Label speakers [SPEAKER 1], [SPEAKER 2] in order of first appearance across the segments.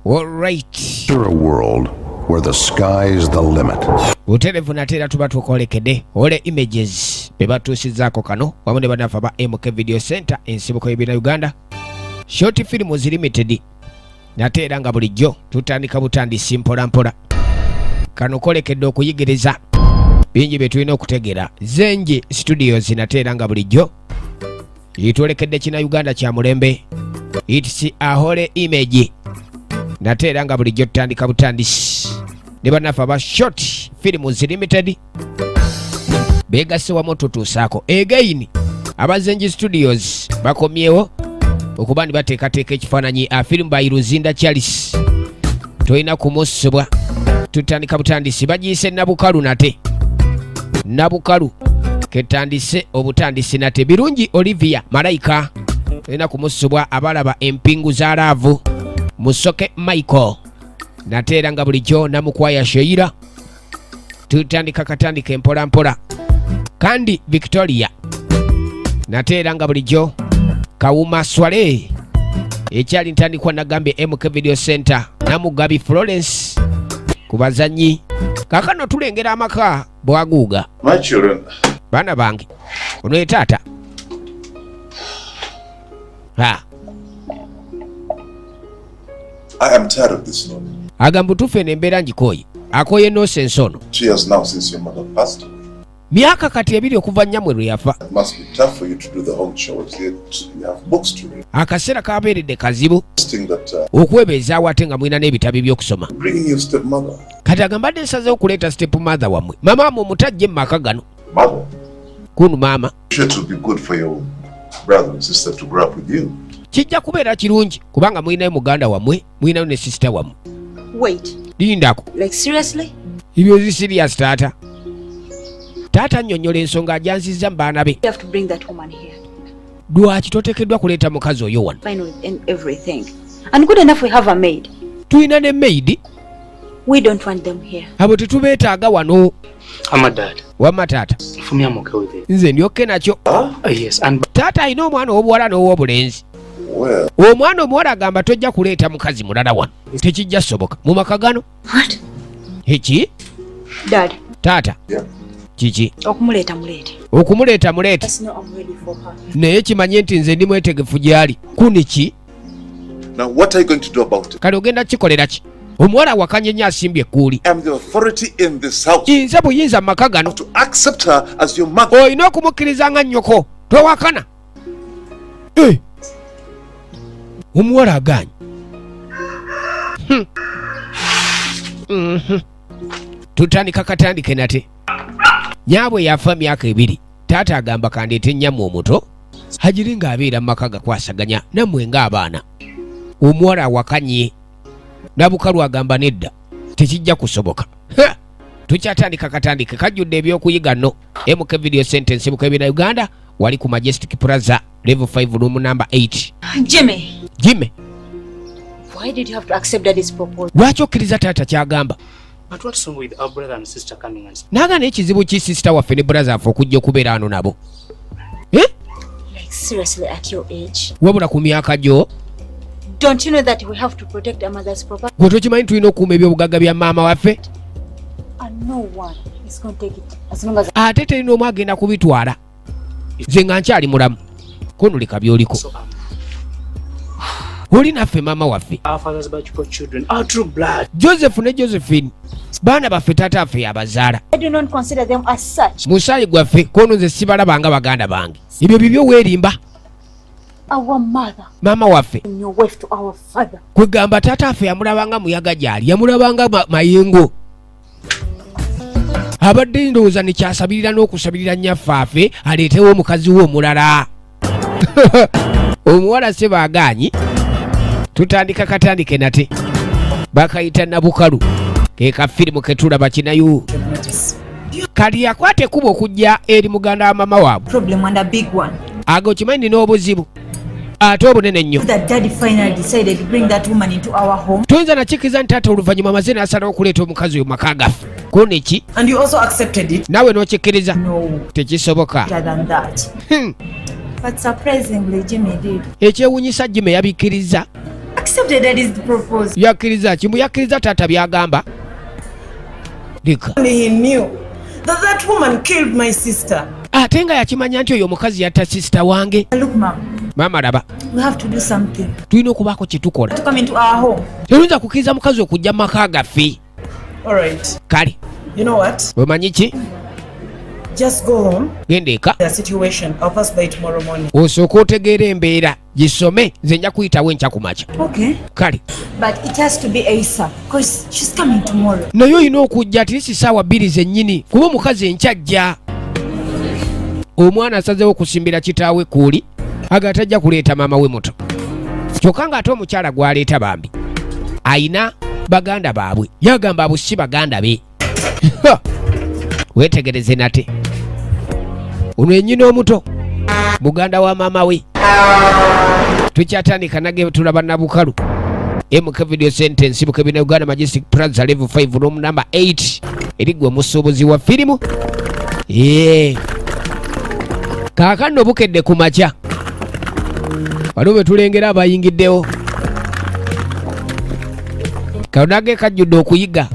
[SPEAKER 1] Alright.
[SPEAKER 2] Enter a world where the sky's the limit.
[SPEAKER 1] Buterevu nate era tuba tukolekedde Ole Images be batuusizaako kano wamu ne banafa ba MK Video Center, ensibuko y'ebina Uganda Short Films Limited. Nate era nga bulijjo tutandika butandisi mpola mpola. Kano kolekedde okuyigiriza bingi bye tulina okutegeera. Zenji Studios nate era nga bulijjo itwolekedde kina Uganda kya mulembe. It's Ahole Image nate era nga bulijjo tutandika butandisi ne bannaffe aba Short Films Limited begasse wamu tutuusaako. Again, abazenji Studios bakomyewo okuba ni bateekateeka ekifaananyi a film by Luzinda Charles, tolina kumusubwa. Tutandika butandisi, bagiyise Nabukalu. Nate Nabukalu ketandise obutandisi nate. Birungi Olivia Malayika, tolina kumusubwa. Abalaba empingu za love, Musoke Michael nate era nga bulijjo Namukwaya Sheira. Tutandika katandika empola mpola. Kandi Victoria nate era nga bulijjo Kawuma Swale. Ekyali ntandikwa nagambye MK Video Center, Namugabi Florence ku bazanyi. Kakano tulengera amaka bwaguuga.
[SPEAKER 3] My children,
[SPEAKER 1] Baana bange, ono ye taata ha.
[SPEAKER 3] I am tired of this noise.
[SPEAKER 1] Agamba butuufu eno embeera ngikooye, akooye nonsense ono.
[SPEAKER 3] 2 years now since your mother passed.
[SPEAKER 1] Myaka kati 2 okuva nnyammwe lwe yafa.
[SPEAKER 3] It must be tough for you to do the home chores, yet you have books to read.
[SPEAKER 1] Akaseera kabeeredde kazibu
[SPEAKER 3] Thing that
[SPEAKER 1] okwebeezaawo ate nga mulina n'ebitabo ebyokusoma.
[SPEAKER 3] Bringing your stepmother.
[SPEAKER 1] Kati agamba dde nsazeewo okuleeta step mother wammwe, mama wammwe omutajje mu maka gano.
[SPEAKER 3] Mother,
[SPEAKER 1] Kunu maama.
[SPEAKER 3] Sure it would be good for your brother and sister to grow up with you.
[SPEAKER 1] Kijja kubeera kirungi kubanga mulinayo muganda wammwe, mulinayo ne sister wammwe.
[SPEAKER 4] Wait,
[SPEAKER 1] Lindako.
[SPEAKER 4] Like, seriously?
[SPEAKER 1] Ebyo zi serious, taata? Taata annyonnyola ensonga ajanzizza mu baana be.
[SPEAKER 4] You have to bring that woman here.
[SPEAKER 1] Lwaki toteekeddwa kuleeta mukazi oyo wano?
[SPEAKER 4] Fine with everything. And good enough, we have a maid.
[SPEAKER 1] Tulina ne maid.
[SPEAKER 4] We don't want them here.
[SPEAKER 1] Abo tetubeetaaga wano.
[SPEAKER 5] I'm a dad.
[SPEAKER 1] Wamma taata.
[SPEAKER 5] For me, I'm okay with it.
[SPEAKER 1] Nze ndyokke nakyo.
[SPEAKER 5] Yes, and
[SPEAKER 1] Taata alina omwana ow'obuwala n'ow'obulenzi.
[SPEAKER 3] Well,
[SPEAKER 1] Omwana omuwala agamba tojja kuleeta mukazi mulala wano, tekijja soboka mu maka gano.
[SPEAKER 4] What?
[SPEAKER 1] Eki?
[SPEAKER 4] Dad,
[SPEAKER 1] Taata.
[SPEAKER 3] Yeah.
[SPEAKER 1] Kiki?
[SPEAKER 4] Okumuleeta muleete.
[SPEAKER 1] Okumuleeta muleete.
[SPEAKER 4] Just know I'm ready for her.
[SPEAKER 1] Naye kimanye nti nze ndi mwetegefu gy'ali kuni ki.
[SPEAKER 3] Now what are you going to do about it?
[SPEAKER 1] Kale ogenda kikolera ki? Omuwala awakanye nnyo, asimbye ekkuuli.
[SPEAKER 3] I'm the authority in this house.
[SPEAKER 1] Nze buyinza mu maka gano.
[SPEAKER 3] To accept her as your mother.
[SPEAKER 1] Olina okumukkiriza nga nnyoko, towakana. Eh! Omuwala agaanye. Tutandika katandike nate. Nyaabwe yafa myaka 2. Taata agamba kandeete nnyammwe omuto hagiri ng'abeera mu maka gakwasaganya nammwe ng'abaana. Omuwala awakanye. Nabukalu agamba nedda, tekijja kusoboka. Ha! Tukyatandika katandike, kajjudde ebyokuyiga nno. MK Video Center, ensibuko ebina Uganda, wali ku Majestic Plaza, level 5, room number 8.
[SPEAKER 4] Jimmy,
[SPEAKER 1] Jimmy.
[SPEAKER 4] Why did you have to accept Daddy's proposal?
[SPEAKER 1] Lwaki okkiriza taata kyagamba?
[SPEAKER 5] But what's wrong with our brother and sister coming and
[SPEAKER 1] Naaga n'ekizibu ki sister waffe ne brother waffe okujja okubeera wano nabo? Eh?
[SPEAKER 4] Like, seriously, at your age?
[SPEAKER 1] Wabula ku myaka gyo.
[SPEAKER 4] Don't you know that we have to protect our mother's property?
[SPEAKER 1] Gwe tokimanyi tulina okukuuma ebyobugagga bya maama waffe?
[SPEAKER 4] And no one is going to take it as long as
[SPEAKER 1] Ate terina omu agenda kubitwala nze nga nkyali mulamu. Konuleka byoliko.
[SPEAKER 5] So
[SPEAKER 1] Oli naffe maama waffe.
[SPEAKER 5] Our father's biological children, our true blood.
[SPEAKER 1] Joseph ne Josephine baana baffe, taata waffe yabazaala.
[SPEAKER 4] I do not consider them as such.
[SPEAKER 1] Musaayi gwaffe kono nze sibalaba nga baganda bange. Ebyo bibyo, weerimba.
[SPEAKER 4] Our mother
[SPEAKER 1] Maama waffe.
[SPEAKER 4] and your wife to our father.
[SPEAKER 1] Kwegamba taata waffe yamulabanga muyaga gyali, yamulabanga mayengo. Abadde ndowooza nekyasabirira n'okusabirira nnyaffe afe aleetewo omukazi we omulala. Omuwala se baagaanyi. Tutandika katandike nate, bakayita Nabukalu, ke kafirimu ketulaba kinayu. Kati yakwata ekkubo okujja eri muganda wa mama waabwe.
[SPEAKER 6] Problem, and a big one.
[SPEAKER 1] Ago okimanyi nina obuzibu ate obunene nnyo.
[SPEAKER 6] That Daddy finally decided to bring that woman into our home.
[SPEAKER 1] Toyinza nakikkiriza nti taata oluvannyuma amaze n'asalawo okuleeta omukazi oyo mu maka gaffe koneki.
[SPEAKER 6] And you also accepted it.
[SPEAKER 1] Naawe n'okikkiriza.
[SPEAKER 6] No,
[SPEAKER 1] Tekisoboka.
[SPEAKER 6] better than that. But surprisingly, Jimmy did.
[SPEAKER 1] Ekyewunyisa Jimmy yabikkiriza.
[SPEAKER 6] Accepted that is the proposal.
[SPEAKER 1] Yakkiriza kimu, yakkiriza taata byagamba. Leka.
[SPEAKER 7] He knew that that woman killed my sister.
[SPEAKER 1] Ate nga yakimanya nti oyo omukazi yatta sisita wange.
[SPEAKER 6] Look, Mom.
[SPEAKER 1] Maama laba.
[SPEAKER 6] We have to do something.
[SPEAKER 1] Tulina okubaako kye tukola.
[SPEAKER 6] To come into our home.
[SPEAKER 1] Tetuyinza kukkiriza mukazi okujja mu maka gaffe.
[SPEAKER 7] All right.
[SPEAKER 1] Kale.
[SPEAKER 7] You know what?
[SPEAKER 1] Omanyi ki?
[SPEAKER 7] Just go home.
[SPEAKER 1] Genda eka.
[SPEAKER 7] The situation. I'll pass by tomorrow morning.
[SPEAKER 1] Osooke otegeera embeera gisome nze nja kuyitawo enkya ku makya.
[SPEAKER 6] Okay.
[SPEAKER 1] Kale.
[SPEAKER 6] But it has to be ASAP because she's coming tomorrow.
[SPEAKER 1] Naye olina okujja at least ssaawa 2 zennyini kuba omukazi enkya ajja. Omwana asazeewo okusimbira kitaawe kuuli aga tajja kuleeta maama we muto. Kyokka ng'ate omukyala gw'aleeta bambi ayina baganda baabwe, yagamba abo si baganda be. Weetegereze nate ono ennyina omuto muganda wa maama we. Tukyatandika nage tulaba Nabukalu MK Video Center ensibuko ebina Uganda Majestic Plaza level 5 room number 8 eri gwe musuubuzi wa firimu. Kaakano bukedde ku makya waliwo be tulengera abayingiddewo kanage kajjudde okuyiga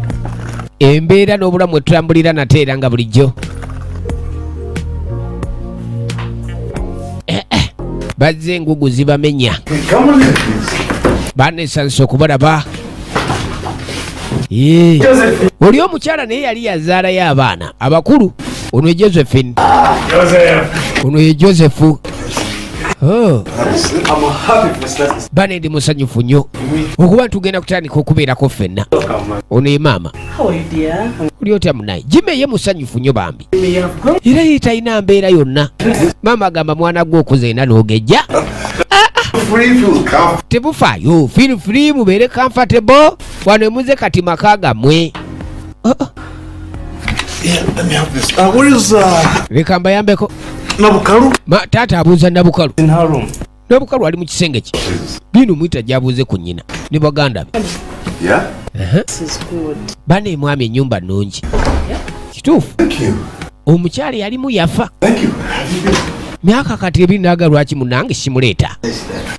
[SPEAKER 1] embeera n'obulamu etutambulira nate era nga bulijjo. Bazze engugu zibamenya. Banesansa okubalaba. Oli omukyala naye yali yazaalayo abaana abakulu. Ono ye Josephine. Ono ye Joseph. Oh. Bane ndi musanyufu nnyo okuba tugenda kutandika okubeerako ffenna. Ono ye maama. Oli otya munaye? Jimmy ye musanyufu nnyo bambi. Era ye talina mbeera yonna. Maama agamba mwana gwe okuze ena n'ogejja. Tebufaayo, feel free, mubeere comfortable. Wano emuze kati maka gammwe. Oh, oh.
[SPEAKER 3] Yeah, let me have this. Where is
[SPEAKER 1] Leka mbayambeko.
[SPEAKER 3] Nabukalu?
[SPEAKER 1] Ma, taata abuuza Nabukalu.
[SPEAKER 5] In her room.
[SPEAKER 1] Nabukalu ali mu kisenge kye. Bino muyita gy'abuuze ku nnyina ne baganda be.
[SPEAKER 3] Yeah?
[SPEAKER 5] This is good.
[SPEAKER 1] Bane mwami ennyumba nnungi. Kituufu.
[SPEAKER 3] Thank you.
[SPEAKER 1] Omukyala yalimu yafa.
[SPEAKER 3] Thank you.
[SPEAKER 1] Myaka kati ebiri naaga lwaki munange simuleeta.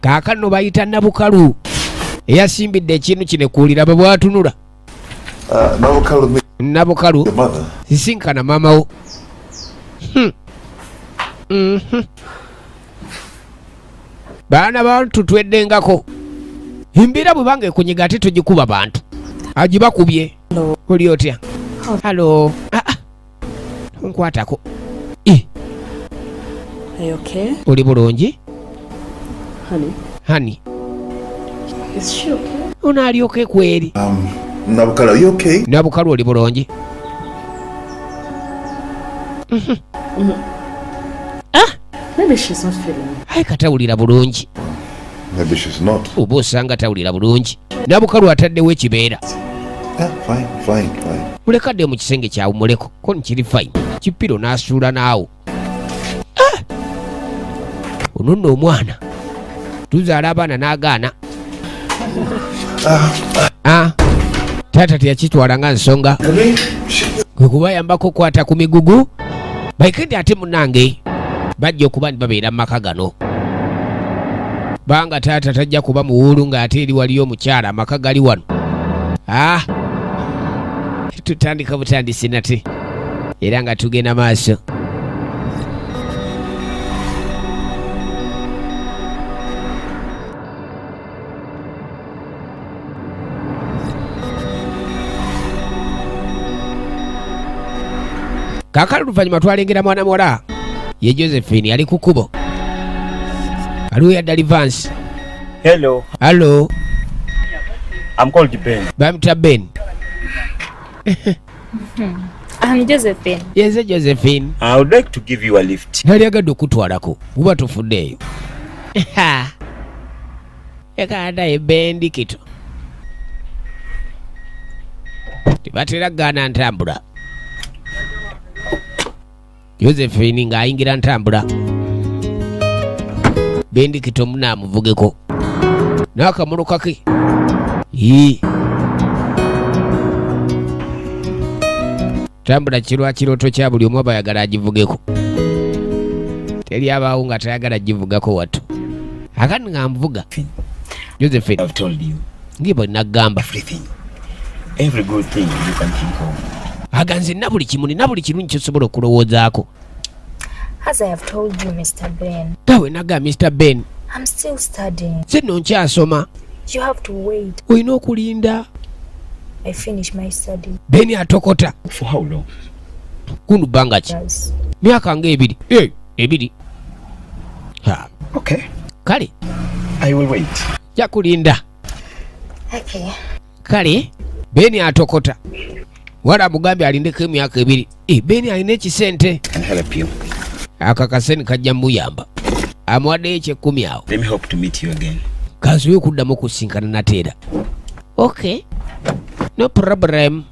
[SPEAKER 1] Kaakano bayita Nabukalu eyasimbidde ekintu kino ekuulira bwe bwatunula.
[SPEAKER 3] Nabukalu meet
[SPEAKER 1] Nabukalu
[SPEAKER 3] your mother.
[SPEAKER 1] sisinkana maama wo. Baana bantu tweddengako. Embeera bwe banga ekunyiga ate tugikuba bantu. Agibakubye. Oli otya? Hello. Nkwatako.
[SPEAKER 8] Are you okay?
[SPEAKER 1] Oli bulungi?
[SPEAKER 8] Honey.
[SPEAKER 1] Honey.
[SPEAKER 8] Is she okay?
[SPEAKER 1] Ono ali okay kweri?
[SPEAKER 3] Nabukalu, are you okay?
[SPEAKER 1] Nabukalu oli bulungi?
[SPEAKER 8] Maybe she's not feeling.
[SPEAKER 1] Aye katawulira bulungi.
[SPEAKER 3] Maybe she's not.
[SPEAKER 1] Oba osanga tawulira bulungi. Nabukalu ataddewo ekibeera.
[SPEAKER 3] Yeah, fine, fine, fine.
[SPEAKER 1] Mulekadde mu kisenge kyawe muleko ko nkiri fine. Kipiro n'asuula naawo. Ono nno omwana tuzaala abaana n'agaana. Taata teyakitwala nga nsonga. Kwe kubayambako okukwata ku migugu. Baikendi ate munnange bajja okuba nti babeera mu maka gano. Banga taata tajja kuba muwuulu ng'ate eri waliyo omukyala amaka gali wano. Tutandika butandisi nate era nga tugenda maaso. Kaakano oluvannyuma twalengera mwana muwala ye Josephine ali ku kkubo. Aliwo yadda Livansi.
[SPEAKER 9] Hello.
[SPEAKER 1] Hello.
[SPEAKER 9] I'm called Ben.
[SPEAKER 1] Bamuyita Ben.
[SPEAKER 10] I'm Josephine.
[SPEAKER 1] Yenze Josephine.
[SPEAKER 9] I would like to give you a lift.
[SPEAKER 1] Nali agadde okutwalako kuba tufuddeeyo. Ekaada ebendi kito. Tebatera kugaana ntambula. Josephine ng'ayingira ntambula. Bendi kito munaamuvugeko. N'akamuluka ke. Yii. Tambula kirwa kirooto kya buli omu aba ayagala agivugeko. Teri abaawo nga tayagala givugako watu. Akati nga nvuga. Josephine.
[SPEAKER 9] I've told you.
[SPEAKER 1] Ngi bwe naggamba.
[SPEAKER 9] Everything. Every good thing you can think of.
[SPEAKER 1] Aga nze nina buli kimu, nina buli kirungi kyosobola okulowoozaako.
[SPEAKER 10] As I have told you, Mr. Ben.
[SPEAKER 1] Tawe naga Mr. Ben.
[SPEAKER 10] I'm still studying.
[SPEAKER 1] Nze nno nkyasoma.
[SPEAKER 10] You have to wait.
[SPEAKER 1] Olina okulinda.
[SPEAKER 10] I finish my study.
[SPEAKER 1] Ben atokota.
[SPEAKER 9] For how long?
[SPEAKER 1] Kunu bbanga ki?
[SPEAKER 10] Yes.
[SPEAKER 1] Myaka nga ebiri. Eh, ebiri. Ha.
[SPEAKER 9] Okay.
[SPEAKER 1] Kale.
[SPEAKER 9] I will wait.
[SPEAKER 1] Jakulinda.
[SPEAKER 10] Okay.
[SPEAKER 1] Kale Ben atokota. Wala amugambye alindeko emyaka ebiri. Eh, Ben alina ekisente.
[SPEAKER 9] Can help you.
[SPEAKER 1] Akakaseni kajja muyamba. Amuwaddeyo ekyekumi awo.
[SPEAKER 9] Let me hope to meet you again.
[SPEAKER 1] Kansuubire okuddamu okusinkana nateera. Okay. No problem.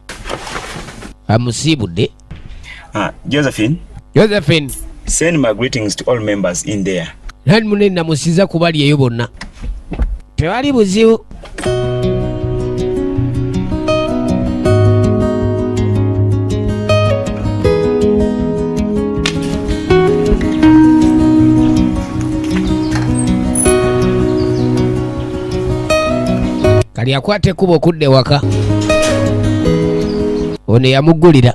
[SPEAKER 1] Amusiibudde.
[SPEAKER 9] Josephine.
[SPEAKER 1] Josephine.
[SPEAKER 9] Send my greetings to all members in there.
[SPEAKER 1] Nani munene namusiza kubali eyo bonna. Tewali buzibu. Kali akwata ekkubo okudda ewaka. Ono yamuggulira.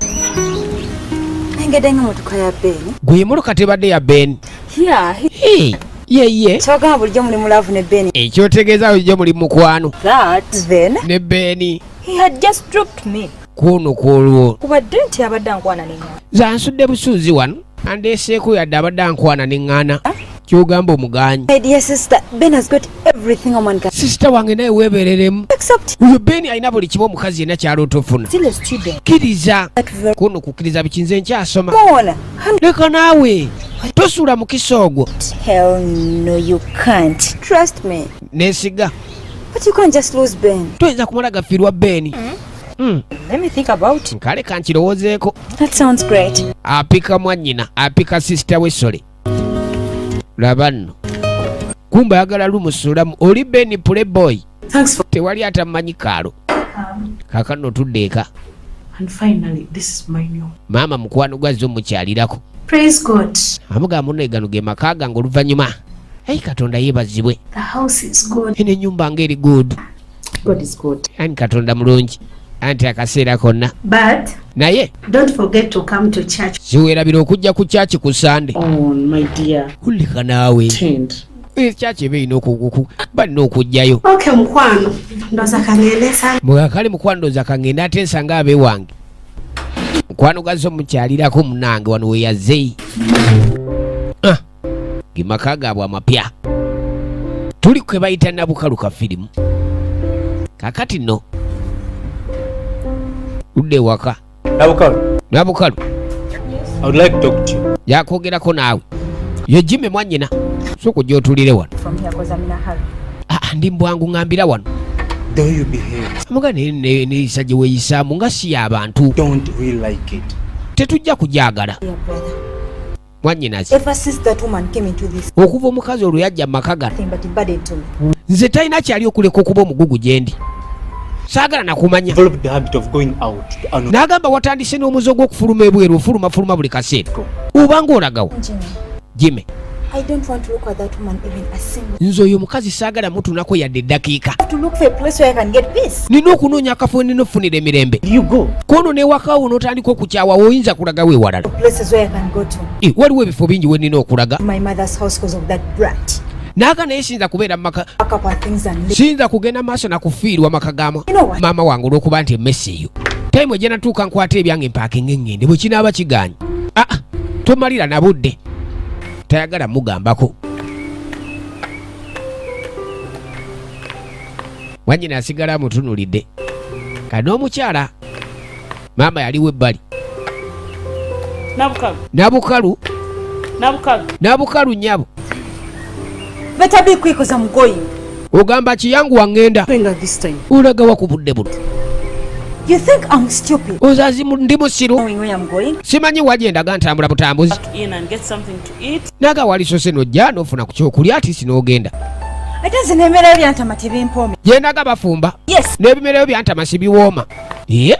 [SPEAKER 4] Engedde ng'emmotoka ya Ben.
[SPEAKER 1] Gwe emmotoka tebadde ya Ben.
[SPEAKER 8] Yeah, he
[SPEAKER 1] Hey, ye ye.
[SPEAKER 4] Kyogamba bulijjo muli mu love ne Ben.
[SPEAKER 1] Ekyotegeeza bulijjo muli mukwano.
[SPEAKER 8] that.
[SPEAKER 4] Then
[SPEAKER 1] Ne Ben.
[SPEAKER 10] He had just dropped me.
[SPEAKER 1] Kwono kwolwo.
[SPEAKER 10] Kubadde nti abadde ankwana n'eŋŋaana.
[SPEAKER 1] Zansudde busuuzi wano. Andeeseeko yadde abadde ankwana n'eŋŋaana. Kyogamba omuganyi.
[SPEAKER 4] My dear sister, Ben has got everything a man can.
[SPEAKER 1] Sister wange naye weebereremu.
[SPEAKER 4] Except
[SPEAKER 1] Oyo Ben alina buli kimu omukazi yenna kyaloota ofuna.
[SPEAKER 10] Still a student.
[SPEAKER 1] Kkiriza.
[SPEAKER 4] that very
[SPEAKER 1] Kuno kukkiriza biki nze nkyasoma.
[SPEAKER 4] Come on.
[SPEAKER 1] Leka naawe. Tosuula mukisa ogwo.
[SPEAKER 4] Hell no, you can't. Trust me.
[SPEAKER 1] Neesiga.
[SPEAKER 4] But you can't just lose Ben.
[SPEAKER 1] Toyinza kumala gafiirwa Ben.
[SPEAKER 10] Let me think about it.
[SPEAKER 1] Kale kankirowoozeeko.
[SPEAKER 4] That sounds great.
[SPEAKER 1] Apika mwannyina, apika sister we Sole. Laba nno. Kumbe ayagala lumusulamu. Oli Ben playboy.
[SPEAKER 8] Thanks for
[SPEAKER 1] Tewali atamanyi kaalo. Kaakano tudde eka.
[SPEAKER 8] And finally, this is my new.
[SPEAKER 1] Maama mukwano gwazze omukyalirako.
[SPEAKER 8] Praise God.
[SPEAKER 1] Amugamba munno gano ge maka gange oluvannyuma. Ayi Katonda yeebazibwe.
[SPEAKER 8] The house is good.
[SPEAKER 1] Eno ennyumba ng'eri good.
[SPEAKER 8] God is good.
[SPEAKER 1] Anti Katonda mulungi. Anti akaseera konna.
[SPEAKER 8] But
[SPEAKER 1] Naye
[SPEAKER 8] don't forget to come to church.
[SPEAKER 1] siweerabira okujja ku kyaki ku Sande.
[SPEAKER 8] Oh, my dear.
[SPEAKER 1] Kulika naawe.
[SPEAKER 8] Tend.
[SPEAKER 1] Kyaki eba erina balina okujjayo.
[SPEAKER 8] Okay, mukwano. Ndoza kangende sana.
[SPEAKER 1] Mwakale mukwano ndowooza kangende ate nsanga ab'ewange. Mukwano gazze omukyalirako munnange wano we yazze. Ge maka gaabwe amapya. Tuli kwe bayita Nabukalu ka firimu. Kaakati nno ludda ewaka.
[SPEAKER 5] Nabukalu.
[SPEAKER 1] Nabukalu.
[SPEAKER 5] I would like to talk to you.
[SPEAKER 1] Yakwogerako naawe. Ye Jimmy mwannyina. Sooka ojje otuulire wano.
[SPEAKER 4] From here, 'cause I'm in a hurry.
[SPEAKER 1] Ndi mbwangu ŋŋambira wano.
[SPEAKER 5] The way you behave.
[SPEAKER 1] Amuga neeyisa gye weeyisaamu nga si y'abantu.
[SPEAKER 5] Don't really like it.
[SPEAKER 1] Tetujja kugyagala.
[SPEAKER 4] Dear brother.
[SPEAKER 1] Mwannyinaze.
[SPEAKER 4] Ever since that woman came into this
[SPEAKER 1] Okuva omukazi olwo yajja mu maka gano.
[SPEAKER 4] thing, but it burdened to me.
[SPEAKER 1] Nze talina kyali okuleka okuba omugugu gye ndi. Saagala nakumanya.
[SPEAKER 5] Develop the habit of going out to annoy.
[SPEAKER 1] N'agamba watandise n'omuze ogw'okufuluma ebweru ofulumafuluma buli kaseera. Obanga olagawo.
[SPEAKER 4] Jimmy.
[SPEAKER 1] Jimmy.
[SPEAKER 4] I don't want to look at that woman even a single.
[SPEAKER 1] Nze oyo omukazi saagala mutunako yadde eddakiika.
[SPEAKER 4] I have to look for a place where I can get peace.
[SPEAKER 1] Nina okunoonya akafo nina okufunira emirembe.
[SPEAKER 5] You go.
[SPEAKER 1] Kono n'ewaka wo n'otandika okukyawa woyinza kulaga weewalala.
[SPEAKER 4] Places where I can go to.
[SPEAKER 1] Waliwo ebifo bingi we nnina okulaga.
[SPEAKER 4] My mother's house because of that brat.
[SPEAKER 1] N'aga naye siyinza kubeera mu maka.
[SPEAKER 4] Pack up her things and leave.
[SPEAKER 1] Siyinza kugenda maaso na kufiirwa maka ga
[SPEAKER 4] You know what?
[SPEAKER 1] maama wange olw'okuba nti emmese eyo. Tayimu ejja natuuka nkwata ebyange mpaake ng'eŋŋende bwe kinaaba kigaanyi. Tomalira na budde. Tayagala mugambako. Mwannyina asigala amutunuulidde. Kano n'omukyala maama yaliwo ebbali.
[SPEAKER 8] Nabukalu.
[SPEAKER 1] Nabukalu.
[SPEAKER 8] Nabukalu.
[SPEAKER 1] Nabukalu nnyabo.
[SPEAKER 4] Better be quick 'cause I'm going.
[SPEAKER 1] Ogamba kiyanguwa ŋŋenda.
[SPEAKER 8] Going at this time.
[SPEAKER 1] Olaga wa ku budde buno?
[SPEAKER 4] You think I'm stupid?
[SPEAKER 1] Ozazi ndi musiru.
[SPEAKER 4] Knowing where I'm going?
[SPEAKER 1] Simanyi wa gye ndaga ntambula butambuzi.
[SPEAKER 8] Back in and get something to eat.
[SPEAKER 1] Naga walisose n'ojja n'ofuna ku kyokulya ati si n'ogenda.
[SPEAKER 4] Ate nze n'emmere byantama tebimpoome.
[SPEAKER 1] Gye ndaga bafumba.
[SPEAKER 4] Yes.
[SPEAKER 1] N'ebimera byantama si biwooma. Ye.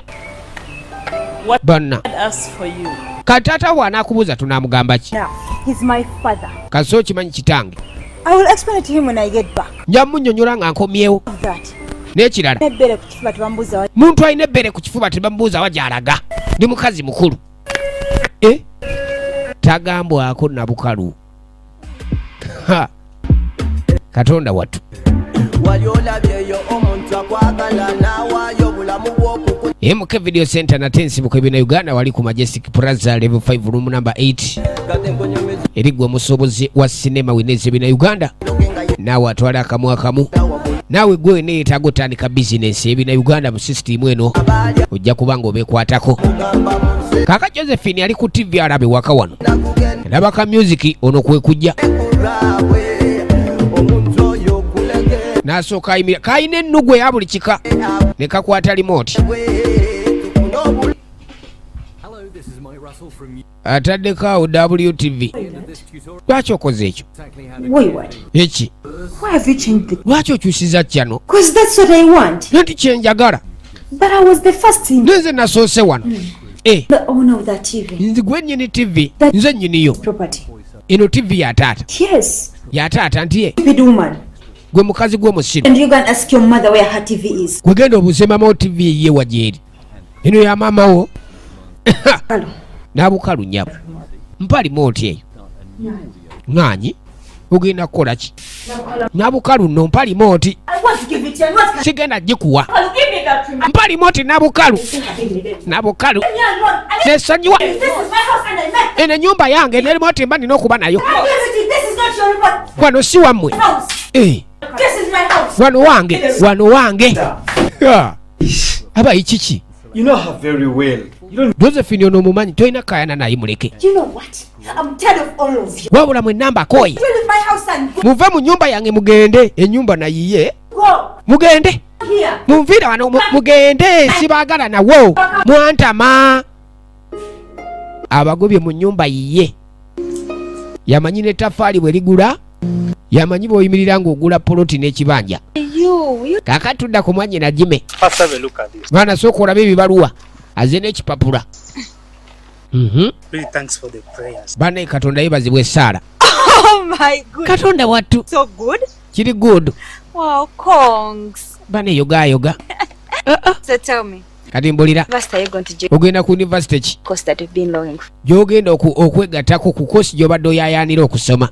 [SPEAKER 8] What
[SPEAKER 1] Banna.
[SPEAKER 8] Dad asks for you.
[SPEAKER 1] Kati taata wo anaakubuuza tunaamugamba ki?
[SPEAKER 4] Now, he's my father.
[SPEAKER 1] Kasi okimanyi kitange.
[SPEAKER 4] I will explain it to him when I get back.
[SPEAKER 1] Nja munnyonnyola nga nkomyewo.
[SPEAKER 4] That.
[SPEAKER 1] N'ekirala,
[SPEAKER 4] Nebbere ku kifuba tebambuuza wa-
[SPEAKER 1] muntu alina ebbere ku kifuba tebamubuuza wa gy'alaga. Ndi mukazi mukulu. Eh? Tagambwako Nabukalu. Ha! Katonda wattu.
[SPEAKER 11] Wali olabyeyo omuntu akwagala n'awaayo obulamu bw'okuku
[SPEAKER 1] MK Video Center nate ensibuko ebina Uganda wali ku Majestic Plaza, level 5, room number 8. Eri gwe omusuubuzi wa sinema wineza ebina Uganda, naawe atwala akamu akamu, naawe gwe wena yeetaaga otandika bizinensi ebina Uganda mu sisitimu eno ojja kuba nga obeekwatako. Kaaka Josephine ali ku TV alabe waka wano, alaba ka music ono kwe kujja
[SPEAKER 11] omuntu oyo okulege
[SPEAKER 1] n'asooka ayimirira kalina ennugu eya buli kika ne kakwata remote ataddeko awo WTV. Lwaki okoze ekyo?
[SPEAKER 6] Wait, what?
[SPEAKER 1] Eki?
[SPEAKER 6] Why have you changed the...
[SPEAKER 1] Lwaki okyusiza channel?
[SPEAKER 6] Because that's what I want.
[SPEAKER 1] Nti kyenjagala.
[SPEAKER 6] But I was the first in
[SPEAKER 1] Nze nasoose wano. Eh,
[SPEAKER 6] the owner of that TV.
[SPEAKER 1] Nze gwe nnyini TV, nze nnyiniyo.
[SPEAKER 6] Property.
[SPEAKER 1] Eno TV ya taata.
[SPEAKER 6] Yes.
[SPEAKER 1] Ya taata nti ye.
[SPEAKER 6] Stupid woman.
[SPEAKER 1] Gwe mukazi gw'omusiru.
[SPEAKER 6] And you go and ask your mother where her TV is.
[SPEAKER 1] Gwe genda obuuze maama wo TV eyiye wa gyeri. Eno ya maama wo. Nabukalu nnyabo. Mpa remote eyo. Ŋŋaanyi. Ogenda kukola ki? Nabukalu nno mpa remote.
[SPEAKER 6] I want to give it to you. What?
[SPEAKER 1] Sigenda gikuwa.
[SPEAKER 6] Give me that remote.
[SPEAKER 1] Mpa remote Nabukalu. Nabukalu. Nesonyiwa.
[SPEAKER 6] This is my house and I make.
[SPEAKER 1] Eno ennyumba yange ne remote mba nina okuba nayo.
[SPEAKER 6] I give it to you. This is not your remote.
[SPEAKER 1] Wano si wammwe.
[SPEAKER 6] House.
[SPEAKER 1] Eh,
[SPEAKER 6] This is my house.
[SPEAKER 1] wano wange, wano wange. Ha. Aba kiki?
[SPEAKER 5] You know her very well. You don't
[SPEAKER 1] Josephine ono omumanyi, tolina kayana naye, muleke.
[SPEAKER 6] You know what? I'm tired of all of you.
[SPEAKER 1] Wabula mwe namba koyi.
[SPEAKER 6] You leave my house and go.
[SPEAKER 1] Muve mu nyumba yange mugende, ennyumba nayiye.
[SPEAKER 6] Go.
[SPEAKER 1] Mugende.
[SPEAKER 6] Here.
[SPEAKER 1] Munviire wano mugende, sibaagala nawo. Mwantama. Abagobye mu nnyumba yiye. Yamanyi n'ettafaali bwe ligula, yamanyi bw'oyimirira ng'ogula poloti n'ekibanja.
[SPEAKER 10] You, you
[SPEAKER 1] Kaakati tudda ku mwannyina Jime.
[SPEAKER 5] First have a look at this.
[SPEAKER 1] Mwana sooka olabe ebibaluwa. Aze n'ekipapula.
[SPEAKER 5] Really, thanks for the prayers.
[SPEAKER 1] Bannaye Katonda yeebazibwa essaala.
[SPEAKER 10] Oh my goodness.
[SPEAKER 1] Katonda wattu.
[SPEAKER 10] So good.
[SPEAKER 1] Kiri good.
[SPEAKER 10] Wow, congs.
[SPEAKER 1] Bane yogaayoga.
[SPEAKER 10] So tell me,
[SPEAKER 1] Kati mbulira.
[SPEAKER 10] Master, are you going to join
[SPEAKER 1] Ogenda ku university ki?
[SPEAKER 10] course that you've been longing for?
[SPEAKER 1] Gy'ogenda okwegattako ku kosi gy'obadde oyaayaanira okusoma.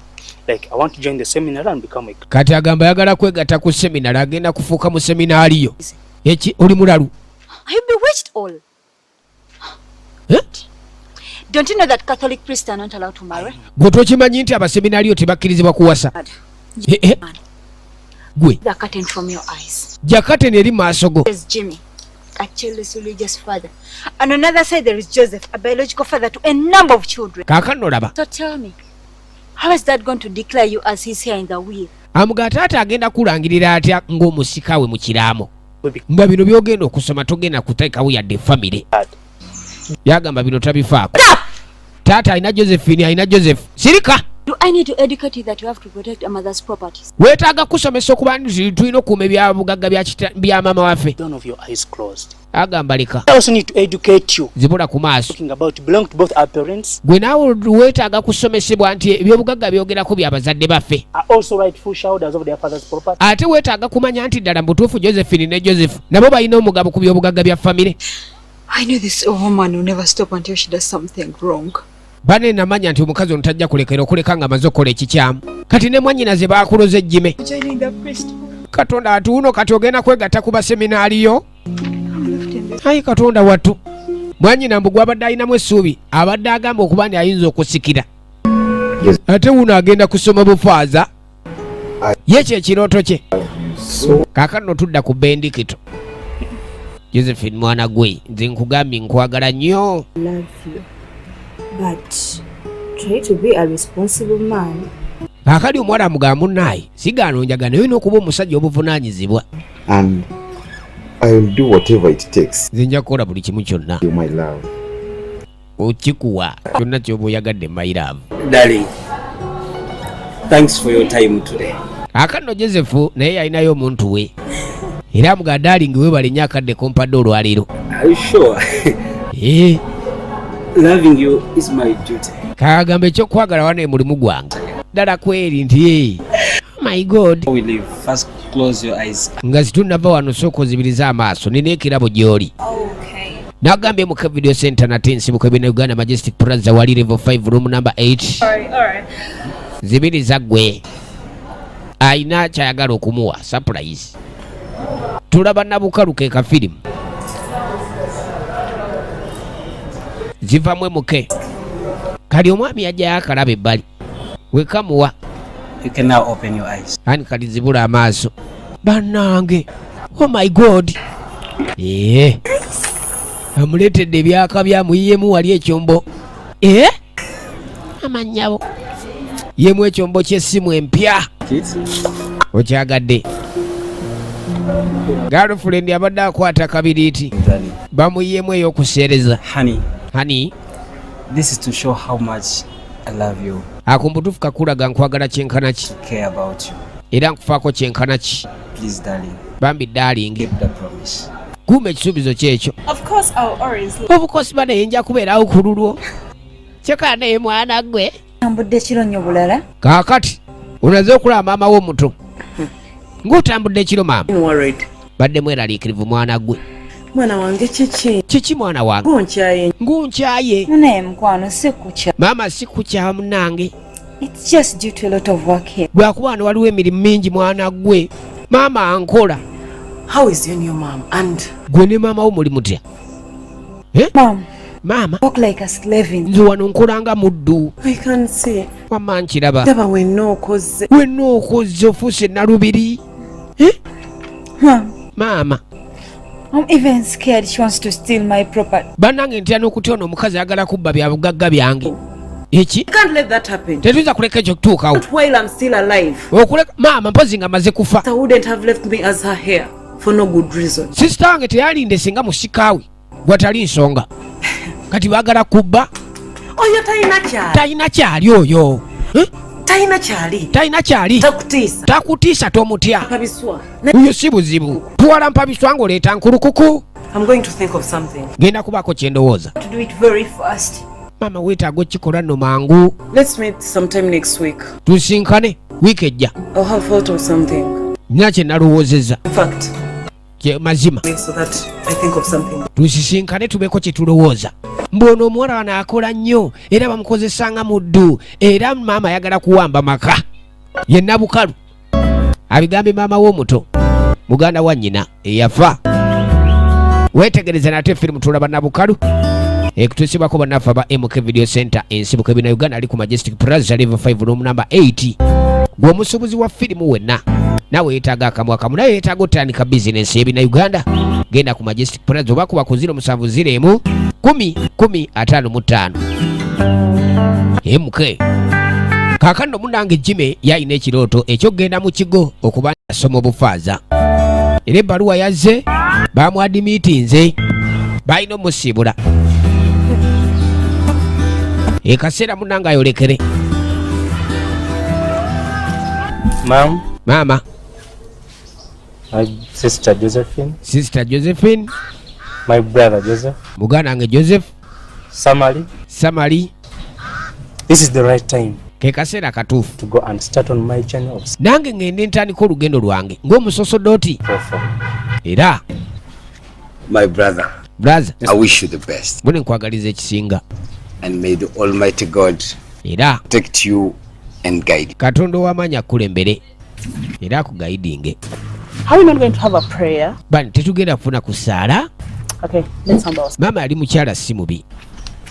[SPEAKER 5] Like, I want to join the seminar and become a
[SPEAKER 1] Kati agamba ayagala kwegatta ku seminari, agenda kufuuka mu seminaariyo. Eki, oli mulalu?
[SPEAKER 10] Are you bewitched all?
[SPEAKER 1] Eh?
[SPEAKER 10] Don't you know that Catholic priests are not allowed to marry?
[SPEAKER 1] Gwe tokimanyi nti abaseminaariyo tebakkirizibwa kuwasa? Eh, eh. Gwe
[SPEAKER 10] The curtain from your eyes.
[SPEAKER 1] Jja kateni eri maaso go.
[SPEAKER 10] There's Jimmy, a childless religious father. And on another side there is Joseph, a biological father to a number of children.
[SPEAKER 1] Kaakano laba.
[SPEAKER 10] So tell me, how is that going to declare you as his heir in the will?
[SPEAKER 1] Amuga taata agenda kulangirira atya ng'omusika we mu kiraamo nga bino byogenda okusoma togenda kuteekawo yadde famire? Yagamba bino tabifaako, taata alina Josephine, alina Joseph. Sirika.
[SPEAKER 10] Do I need to educate you that you have to protect a mother's properties?
[SPEAKER 1] Weetaaga kusomesa okuba nti tulina okuuma ebyabugagga bya maama waffe?
[SPEAKER 5] Don't of your eyes closed.
[SPEAKER 1] Agamba leka.
[SPEAKER 5] I also need to educate you.
[SPEAKER 1] Zibula ku maaso.
[SPEAKER 5] Talking about belong to both our parents
[SPEAKER 1] Gwe naawe weetaaga kusomesebwa nti ebyobugagga byogerako bya bazadde baffe.
[SPEAKER 5] Are also rightful shareholders of their father's property.
[SPEAKER 1] Ate weetaaga kumanya nti ddala mu butuufu Josephine ne Joseph nabo balina omugabo ku byobugagga bya famire.
[SPEAKER 6] I knew this woman will never stop until she does something wrong.
[SPEAKER 1] Bane namanya nti omukazi ono tajja kulekera okuleka nga amaze okukola ekikyamu. Kati ne mwannyinaze baakuloza ejjime.
[SPEAKER 6] Joining the priest.
[SPEAKER 1] Katonda atuuno, kati ogenda kwegatta ku baseminaaliyo? Ayi Katonda wattu! Mwannyina mbu gwabadde alinamu essuubi, abadde agamba okuba nti ayinza okusikira, ate wuno agenda kusoma bufaaza, ye kyekirooto kye. Kaakano tudda ku Bendikito. Josephine, mwana gwe, nze nkugambye nkwagala nnyo.
[SPEAKER 6] Love you. But try to be a responsible man.
[SPEAKER 1] Kaakali omuwala amugamba, munnaaye sigaano njagala, naye olina okuba omusajja obuvunaanyizibwa.
[SPEAKER 12] And I will do whatever it takes.
[SPEAKER 1] Nze nja kukola buli kimu kyonna.
[SPEAKER 12] You, my love.
[SPEAKER 1] Okikuwa kyonna kyoba oyagadde, my love.
[SPEAKER 9] Darling, thanks for your time today.
[SPEAKER 1] Akano Joseph naye yalinayo omuntu we era amuga, darling, webale nnyo akadde kompadde olwaleero.
[SPEAKER 9] Are you sure?
[SPEAKER 1] Eh.
[SPEAKER 9] Loving you is my duty.
[SPEAKER 1] Kagamba ekyokwagala wane mulimu gwange ddala kweri nti eh. Oh my god.
[SPEAKER 9] We leave. First close your eyes.
[SPEAKER 1] Nga zitunava wano sooka ozibiriza amaaso nina ekirabo gy'oli. Nagambye mu Video Center nate nsibuko ebina Uganda Majestic Plaza wali level 5 room number 8. Zibiriza gwe. Alina kyayagala okumuwa surprise. Tulaba Nabukalu ke ka firimu. Zivamu emuke. Kali omwami yajjayo akalaba ebbali. Wekamuwa.
[SPEAKER 9] You can now open your eyes.
[SPEAKER 1] Ani kali zibula amaaso. Bannange. Oh my God. Ee. Amuleetedde ebyaka byamuyiyemu wali ekyombo. Ee. Amanyabo. Yemu ekyombo ky'essimu empya. Okyagadde. Girlfriend abadde akwata kabiriiti. Bamuyiyemu ey'okuseereza.
[SPEAKER 9] Honey.
[SPEAKER 1] Honey.
[SPEAKER 9] This is to show how much I love you.
[SPEAKER 1] Ako mbutuufu kakulaga nkwagala kyenkana ki.
[SPEAKER 9] Care about you.
[SPEAKER 1] Era nkufaako kyenkana ki.
[SPEAKER 9] Please, darling.
[SPEAKER 1] Bambi darling.
[SPEAKER 9] Keep the promise.
[SPEAKER 1] Kuuma ekisuubizo kyekyo.
[SPEAKER 8] Of course, I'll always.
[SPEAKER 1] Of course bana nja kubeerawo ku lulwo. Kyeka naye mwana gwe.
[SPEAKER 10] Tambudde kiro nnyo bulala.
[SPEAKER 1] Kaakati onaze okulaba maama wo omuto. Ng'otambudde kiro maama. Badde mweraliikirivu mwana gwe.
[SPEAKER 7] Mwana wange kiki?
[SPEAKER 1] Kiki mwana wange?
[SPEAKER 7] Ngunkyaye.
[SPEAKER 1] Ngunkyaye.
[SPEAKER 10] Naye mukwano sikukya.
[SPEAKER 1] Maama sikukyawa munnange.
[SPEAKER 10] It's just due to a lot of work here.
[SPEAKER 1] Lwakuba wano waliwo emirimu mingi mwana gwe. Maama ankola.
[SPEAKER 7] How is your new mom? And
[SPEAKER 1] gwe ne maama wo muli mutya? Eh?
[SPEAKER 10] Mom.
[SPEAKER 1] Maama.
[SPEAKER 10] Work like a slave in.
[SPEAKER 1] Nze wano nkola nga muddu.
[SPEAKER 7] I can see.
[SPEAKER 1] Wamma nkiraba.
[SPEAKER 7] Ndaba wenna okoze.
[SPEAKER 1] Wenna okoze ofuuse nalubiri. Eh?
[SPEAKER 10] Mom.
[SPEAKER 1] Maama.
[SPEAKER 10] I'm even scared she wants to steal my property.
[SPEAKER 1] Bannange ntya n'okutya ono omukazi ayagala kubba bya bugagga byange. Eki?
[SPEAKER 7] Can't let that happen.
[SPEAKER 1] Tetuyinza kuleka ekyo kutuukawo.
[SPEAKER 7] Not while I'm still alive.
[SPEAKER 1] Okuleka maama mpozi nga maze kufa.
[SPEAKER 7] I wouldn't have left me as her heir for no good reason.
[SPEAKER 1] Sister wange teyalinde singa musikaawe gwatali nsonga. Kati baagala kubba.
[SPEAKER 7] Oyo talina kyali.
[SPEAKER 1] Talina kyali oyo. Eh?
[SPEAKER 7] Talina kyali.
[SPEAKER 1] Talina kyali.
[SPEAKER 7] Takutiisa.
[SPEAKER 1] Takutiisa tomutya.
[SPEAKER 7] Mpabiswa.
[SPEAKER 1] Oyo si buzibu. Tuwala mpabiswa ng'oleeta nkulukuku.
[SPEAKER 7] I'm going to think of something.
[SPEAKER 1] Genda kubaako kye ndowooza.
[SPEAKER 10] To do it very fast.
[SPEAKER 1] Maama weetaaga okukikola nno mangu.
[SPEAKER 7] Let's meet sometime next week.
[SPEAKER 1] Tusinkane wiiki ejja.
[SPEAKER 7] I'll have thought of something.
[SPEAKER 1] Nina kye nalowoozezza.
[SPEAKER 7] In fact,
[SPEAKER 1] Kye mazima.
[SPEAKER 7] So that I think of something.
[SPEAKER 1] Tusisinkane tubeeko kye tulowooza. Mbu ono omuwala wano akola nnyo era bamukozesa nga muddu era maama ayagala kuwamba maka. Ye Nabukalu abigambye maama w'omuto muganda wa nnyina eyafa. Weetegereza nate firimu tulaba Nabukalu ekutuusibwako bannaffe aba MK Video Center ensibuko ebina Uganda ali ku Majestic Plaza level 5 room number 8. Gwe omusuubuzi wa firimu wenna nawe yeetaaga akamwa kamu naye yeetaaga otandika bizinensi ebina Uganda, genda ku Majestic Plaza oba kuba ku 070 10 10 55. MK kaakano munnange Jimmy yalina ekirooto eky'okugenda mu kigo okuba asoma obufaaza era ebbaluwa yazze bamwadimiitinze balina omusiibula ekaseera munnange ayolekere.
[SPEAKER 5] Mom.
[SPEAKER 1] Maama.
[SPEAKER 5] My sister Josephine.
[SPEAKER 1] Sister Josephine.
[SPEAKER 5] My brother Joseph.
[SPEAKER 1] Muganda wange Joseph.
[SPEAKER 5] Samali.
[SPEAKER 1] Samali.
[SPEAKER 5] This is the right time.
[SPEAKER 1] Ke kaseera katuufu.
[SPEAKER 5] To go and start on my journey of
[SPEAKER 1] Nange ngende ntandika olugendo lwange ng'omusosodooti. Era
[SPEAKER 9] My brother.
[SPEAKER 1] Brother.
[SPEAKER 9] I wish you the best.
[SPEAKER 1] Mbone nkwagaliza ekisinga.
[SPEAKER 9] And may the Almighty God
[SPEAKER 1] Era
[SPEAKER 9] protect you and guide you.
[SPEAKER 1] Katonda ow'amaanyi akulembere era akugayidinge.
[SPEAKER 8] Are we not going to have a prayer?
[SPEAKER 1] Bani tetugenda kufuna kusaala.
[SPEAKER 8] Okay, let's humble ourselves.
[SPEAKER 1] Maama ali mukyala si mubi.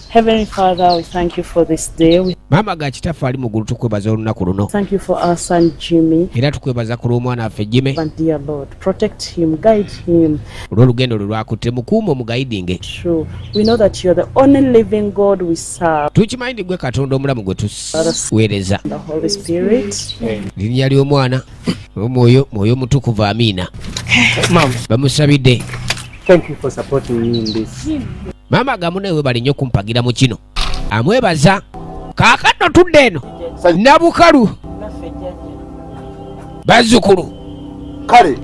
[SPEAKER 8] Heavenly Father, we thank you for this day. We
[SPEAKER 1] Maama ga kitaffe ali mu ggulu tukwebaza olunaku luno.
[SPEAKER 8] thank you for our son Jimmy.
[SPEAKER 1] Era tukwebaza ku lw'omwana waffe Jimmy.
[SPEAKER 8] And dear Lord, protect him, guide him.
[SPEAKER 1] Olw'olugendo lwe lwakutte mukuume omugayidinge.
[SPEAKER 8] True. We know that you are the only living God we serve.
[SPEAKER 1] Tukimanyi nti gwe Katonda omulamu gwe tuweereza.
[SPEAKER 8] The Holy Spirit.
[SPEAKER 1] Linnya ly'omwana omwoyo mwoyo mutukuvu amiina.
[SPEAKER 5] Mom.
[SPEAKER 1] Bamusabidde.
[SPEAKER 5] Thank you for supporting me in this.
[SPEAKER 1] Maama agamu naye webale nnyo kumpagira mu kino. Amwebaza. Kaakano tudde eno. Nabukalu. Bazzukulu.
[SPEAKER 3] Kale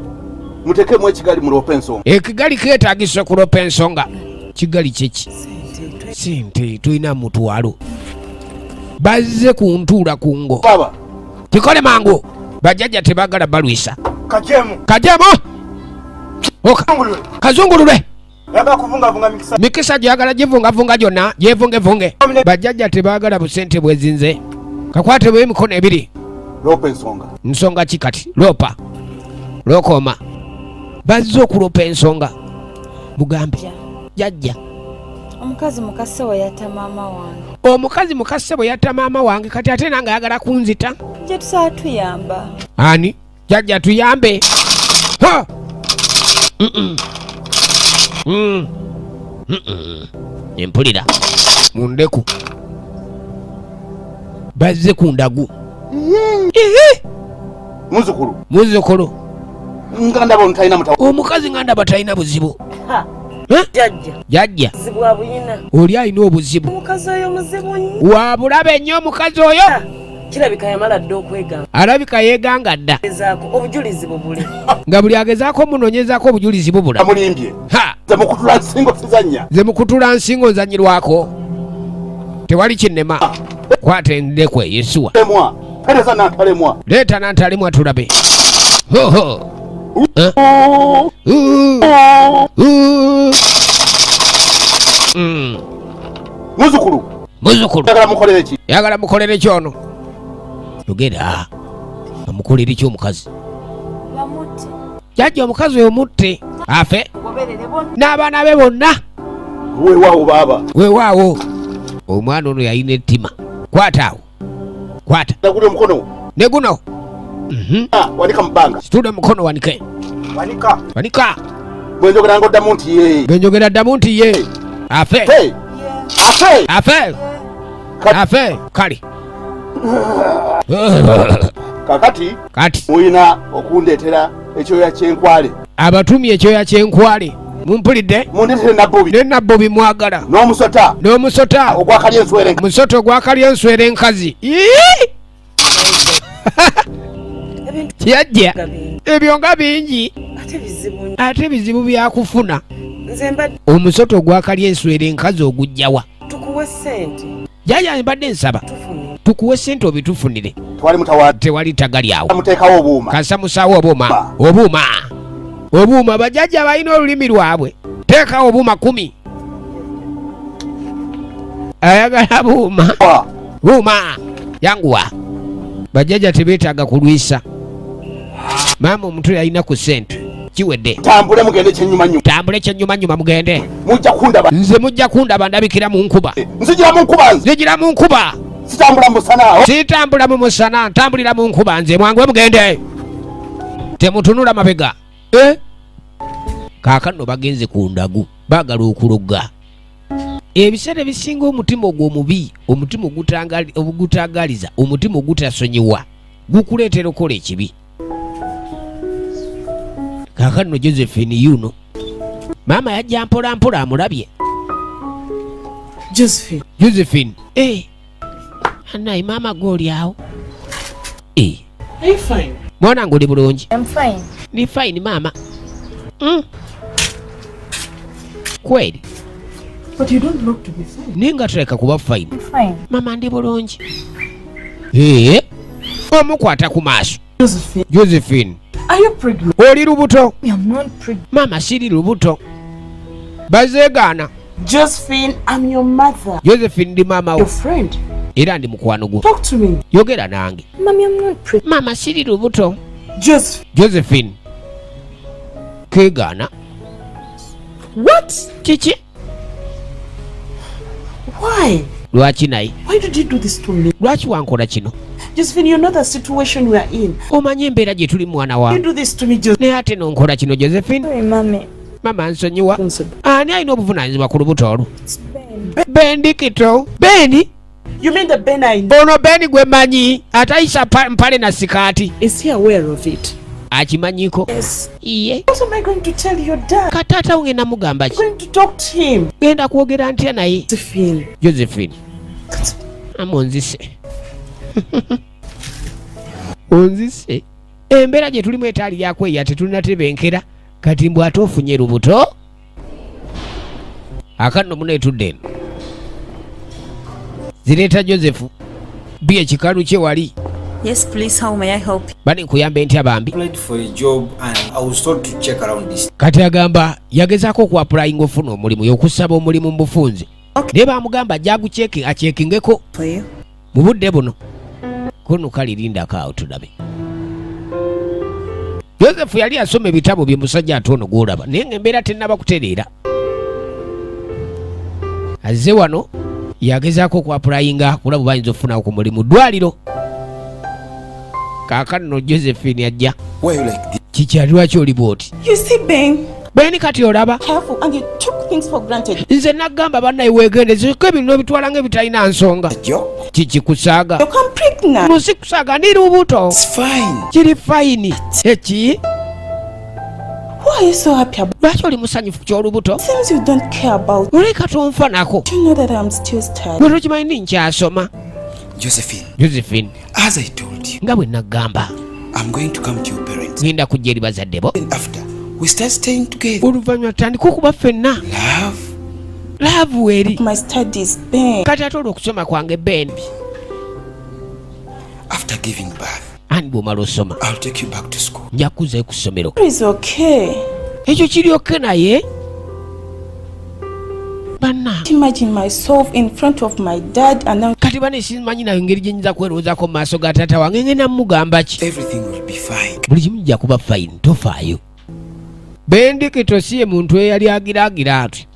[SPEAKER 3] mutekemu ekigali muloope ensonga.
[SPEAKER 1] Ekigali keetaagisa okuloopa ensonga. Kigali kyeki? Sente tulina mutwalo. Bazze ku ntuula ku ngo. Kikole mangu. Bajjajja tebagala balwisa.
[SPEAKER 13] Kajemu.
[SPEAKER 1] Kajemu. Oka. Kazungulule. Mikisa gyagala givungavunga gyonna gyevungevunge. Bajjajja tebaagala busente bwezinze. Kakwate bwe emikono ebiri.
[SPEAKER 13] Lopa ensonga.
[SPEAKER 1] Nsonga ki kati? Lopa. Lokoma. Bazze okulopa ensonga. Mugambe. Jajja.
[SPEAKER 4] Omukazi mukasebo yatta maama wange.
[SPEAKER 1] Omukazi mukasebo yatta maama wange kati ate nange ayagala kunzita.
[SPEAKER 4] Nje tusaba tuyamba.
[SPEAKER 1] Ani? Jajja tuyambe. Ha! Empulira mundeku bazze ku ndagu.
[SPEAKER 13] Muzukulu.
[SPEAKER 1] Muzukulu.
[SPEAKER 13] Nga ndaba ono talina mutawa.
[SPEAKER 1] Omukazi nga ndaba talina buzibu.
[SPEAKER 7] Jajja.
[SPEAKER 1] Jajja.
[SPEAKER 7] Buzibu abuyina.
[SPEAKER 1] Oli alina obuzibu.
[SPEAKER 7] Omukazi oyo muzibu nnyo.
[SPEAKER 1] Wa bulabe nnyo omukazi oyo.
[SPEAKER 7] Kirabika yamala dda okweganga.
[SPEAKER 1] Alabika yeeganga dda.
[SPEAKER 7] Gezaako obujulizi bubule.
[SPEAKER 1] Nga buli agezaako omunoonyezaako obujulizi bubula.
[SPEAKER 13] Amulimbye.
[SPEAKER 1] Ha!
[SPEAKER 13] Nze mukutula nsingo sizannya.
[SPEAKER 1] Nze mukutula nsingo nzannyirwako. Tewali kinnema. Kwata endeku eyo ensuwa.
[SPEAKER 13] Lemwa. Pereza nantalemwa.
[SPEAKER 1] Leeta nantalemwa tulabe. Ho ho.
[SPEAKER 13] Muzukulu.
[SPEAKER 1] Muzukulu.
[SPEAKER 13] Yagala mukolere ki?
[SPEAKER 1] Yagala mukolere ki ono? Yogera. Amukolere ki omukazi?
[SPEAKER 4] Bamutte.
[SPEAKER 1] Jjajja omukazi oyo mutte. Afe. N'abaana be bonna.
[SPEAKER 13] Weewaawo baaba.
[SPEAKER 1] Weewaawo. Omwana ono yalina ettima. Kwata awo. Kwata.
[SPEAKER 13] Naguli omukono.
[SPEAKER 1] Ne guno.
[SPEAKER 13] Wanika mu bbanga.
[SPEAKER 1] Situla omukono wanike.
[SPEAKER 13] Wanika.
[SPEAKER 1] Wanika.
[SPEAKER 13] Bwe njogera ng'oddamu nti ye.
[SPEAKER 1] Bwe njogera ddamu nti ye. Afe.
[SPEAKER 13] Afe.
[SPEAKER 1] Afe. Afe. Kale.
[SPEAKER 13] Kakati.
[SPEAKER 1] Kati.
[SPEAKER 13] Mulina okundeetera ekyoya ky'enkwale.
[SPEAKER 1] Abatumye ekyoya ky'enkwale. Mumpulidde?
[SPEAKER 13] Mundeetere nabbubi.
[SPEAKER 1] Ne nabbubi mwagala.
[SPEAKER 13] N'omusota.
[SPEAKER 1] N'omusota.
[SPEAKER 13] Ogwakalya enswera enkazi.
[SPEAKER 1] Musota ogwakalya enswera enkazi. Ii! Kyajja. Ebyo nga bingi. Ate bizibu byakufuna. Omusota ogwakalya enswera enkazi ogujjawa.
[SPEAKER 7] Tukuwe ssente.
[SPEAKER 1] Jjajja mbadde nsaba. Tukuwe ssente obitufunire.
[SPEAKER 13] Tewali mutawaana.
[SPEAKER 1] Tewali ttaga lyawo.
[SPEAKER 13] Muteekawo obuuma.
[SPEAKER 1] Kasa musaawo obuuma. Obuuma. Obuuma bajjajja balina olulimi lwabwe. Teekawo obuuma 10. Ayagala buuma. Buuma. Yanguwa. Bajjajja tebeetaaga kulwisa. Maama omuto yalina ku ssente. Kiwedde.
[SPEAKER 13] Tambule mugende kyennyumanyuma.
[SPEAKER 1] Tambule kyennyumanyuma mugende.
[SPEAKER 13] Mujja kundaba.
[SPEAKER 1] Nze mujja kundaba ndabikira mu nkuba.
[SPEAKER 13] Nzijira mu nkuba nze.
[SPEAKER 1] Nzijira mu nkuba.
[SPEAKER 13] Sitambula mu musana.
[SPEAKER 1] Sitambula mu musana, ntambulira mu nkuba nze. Mwanguwe mugende. Temutunula mabega. Kaakano bagenze ku ndagu, baagala okuloga. Ebiseera ebisinga omutima ogwo omubi, omutima ogutagaliza, omutima ogutasonyiwa, gukuleetera okukola ekibi. Kaakano Josephine yuno. Maama yajja mpola mpola amulabye.
[SPEAKER 7] Josephine.
[SPEAKER 1] Josephine. Anayi maama gw'oli awo.
[SPEAKER 7] Are you fine?
[SPEAKER 1] Mwana wange oli bulungi?
[SPEAKER 4] I'm fine.
[SPEAKER 1] Ndi fine maama. Kweli.
[SPEAKER 7] But you don't look to be fine.
[SPEAKER 1] Naye nga tuleka kuba fine.
[SPEAKER 4] I'm fine.
[SPEAKER 1] Maama ndi bulungi. Omukwata ku maaso.
[SPEAKER 7] Josephine.
[SPEAKER 1] Josephine.
[SPEAKER 7] Are you pregnant?
[SPEAKER 1] Oli lubuto?
[SPEAKER 4] I'm not pregnant.
[SPEAKER 1] Maama siri lubuto. Bazeegaana.
[SPEAKER 7] Josephine, I'm your mother.
[SPEAKER 1] Josephine ndi maama wo.
[SPEAKER 7] Your friend.
[SPEAKER 1] Era ndi mukwano gwo.
[SPEAKER 7] Talk to me.
[SPEAKER 1] Yogera nange.
[SPEAKER 6] Mommy, I'm not pregnant.
[SPEAKER 1] Maama siri lubuto.
[SPEAKER 7] Josephine.
[SPEAKER 1] Josephine. Keegaana.
[SPEAKER 7] What?
[SPEAKER 1] Kiki?
[SPEAKER 7] Why?
[SPEAKER 1] Lwaki naye?
[SPEAKER 7] Why did you do this to me?
[SPEAKER 1] Lwaki wankola kino?
[SPEAKER 7] Josephine, you know the situation we are in.
[SPEAKER 1] Omanyi embeera gye tuli mwana wange.
[SPEAKER 7] You do this to me, Josephine.
[SPEAKER 1] Naye ate nonkola kino, Josephine.
[SPEAKER 4] Sorry, mommy.
[SPEAKER 1] Mama nsonyiwa. Ani alina obuvunaanyizibwa ku lubuto olwo?
[SPEAKER 4] It's Ben.
[SPEAKER 1] Bendikito. Ben?
[SPEAKER 7] You mean the Ben I know?
[SPEAKER 1] Ono Ben gwe manyi atayisa mpale na sikaati.
[SPEAKER 7] Is he aware of it?
[SPEAKER 1] Akimanyiko?
[SPEAKER 7] Yes.
[SPEAKER 1] Iye.
[SPEAKER 7] What am I going to tell your dad?
[SPEAKER 1] Kataata wo ngenda mugamba ki?
[SPEAKER 7] I'm going to talk to him.
[SPEAKER 1] Ngenda kwogera ntya naye?
[SPEAKER 7] Josephine.
[SPEAKER 1] Josephine. Amonzise. Onzise. Embeera gye tulimu etaali yakweya tetunatebenkera kati mbu ate ofunye lubuto. Akanno muneetudde eno zireeta Joseph bi ekikalu kye wali.
[SPEAKER 14] Yes, please, how may I help you?
[SPEAKER 1] Bani nkuyambe ntya bambi?
[SPEAKER 15] Applied for a job and I was told to check around this.
[SPEAKER 1] Kati agamba yagezaako okuapulayinga ofuna omulimu, yokusaba omulimu mu bufunze, naye bamugamba ajja agukyeke akyekingeko
[SPEAKER 14] For you.
[SPEAKER 1] mu budde buno. Kuno kalirindako awo tulabe. Joseph yali asoma ebitabo bye, musajja ate ono gwolaba, naye ng'embeera tennaba kutereera. Azze wano yagezaako okuapulayinga kulaba bayinza okufunawo ku mulimu ddwaliro. Kaakano Josephine ajja.
[SPEAKER 15] Why you like this?
[SPEAKER 1] Kikyali lwaki oli bwoti?
[SPEAKER 7] You see, Ben,
[SPEAKER 1] Beni, kati olaba.
[SPEAKER 7] Careful, and you took things for granted.
[SPEAKER 1] Nze nagamba bannaye weegendezeko, ebintu n'obitwala ng'ebitalina nsonga. Kikikusaaga?
[SPEAKER 7] You come pregnant.
[SPEAKER 1] Musi kusaaga, ndi lubuto.
[SPEAKER 15] It's fine.
[SPEAKER 1] Kiri fine eki.
[SPEAKER 7] Why are you so happy about?
[SPEAKER 1] Lwaki oli musanyufu ky'olubuto?
[SPEAKER 7] Seems you don't care about.
[SPEAKER 1] Oleka tonfanako.
[SPEAKER 7] Do you know that I'm still studying?
[SPEAKER 1] Gwe tokimanyi ndi nkyasoma?
[SPEAKER 15] Josephine,
[SPEAKER 1] Josephine,
[SPEAKER 15] as I told you,
[SPEAKER 1] nga bwe nagamba,
[SPEAKER 15] I'm going to come to your parents.
[SPEAKER 1] Ngenda kujja eri bazadde bo.
[SPEAKER 15] Then after, we start staying together.
[SPEAKER 1] Oluvannyuma tutandike okuba ffenna.
[SPEAKER 15] Love.
[SPEAKER 1] Love weeri.
[SPEAKER 7] My studies, Ben.
[SPEAKER 1] Kati ate olw'okusoma kwange, Ben?
[SPEAKER 15] After giving birth,
[SPEAKER 1] ani bw'omala osoma,
[SPEAKER 15] I'll take you back to school.
[SPEAKER 1] Nja kukuzayo ku ssomero.
[SPEAKER 7] It's okay.
[SPEAKER 1] Ekyo kiryoke, naye banna.
[SPEAKER 7] Imagine myself in front of my dad and now
[SPEAKER 1] Kati bane simanyi nayo engeri gye nyinza kwerowoozaako mu maaso ga taata wange. Ngenda mugamba ki?
[SPEAKER 15] Everything will be fine.
[SPEAKER 1] Buli kimu kijja kuba fine, tofaayo. Bendikito si ye muntu eyali agiraagira ati,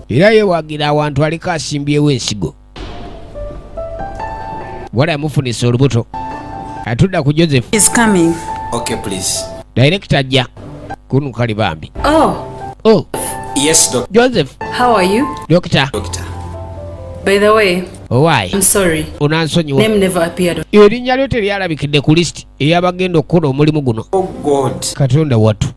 [SPEAKER 1] era yewagira awantu aliko asimbyewo ensigo. Wala yamufunisa olubuto. Atudda ku Joseph.
[SPEAKER 14] Is coming.
[SPEAKER 15] Okay, please.
[SPEAKER 1] Director ajja kunu kali bambi.
[SPEAKER 14] Oh,
[SPEAKER 1] oh.
[SPEAKER 15] Yes, doctor.
[SPEAKER 1] Joseph.
[SPEAKER 14] How are you?
[SPEAKER 1] Dokita.
[SPEAKER 15] Doctor.
[SPEAKER 14] By the way,
[SPEAKER 1] owaayi,
[SPEAKER 14] I'm sorry.
[SPEAKER 1] Onansonyiwa.
[SPEAKER 14] Name never appeared.
[SPEAKER 1] Erinnya lyo teryalabikidde ku lisiti ey'abagenda okukola omulimu guno.
[SPEAKER 15] Oh God.
[SPEAKER 1] Katonda wattu.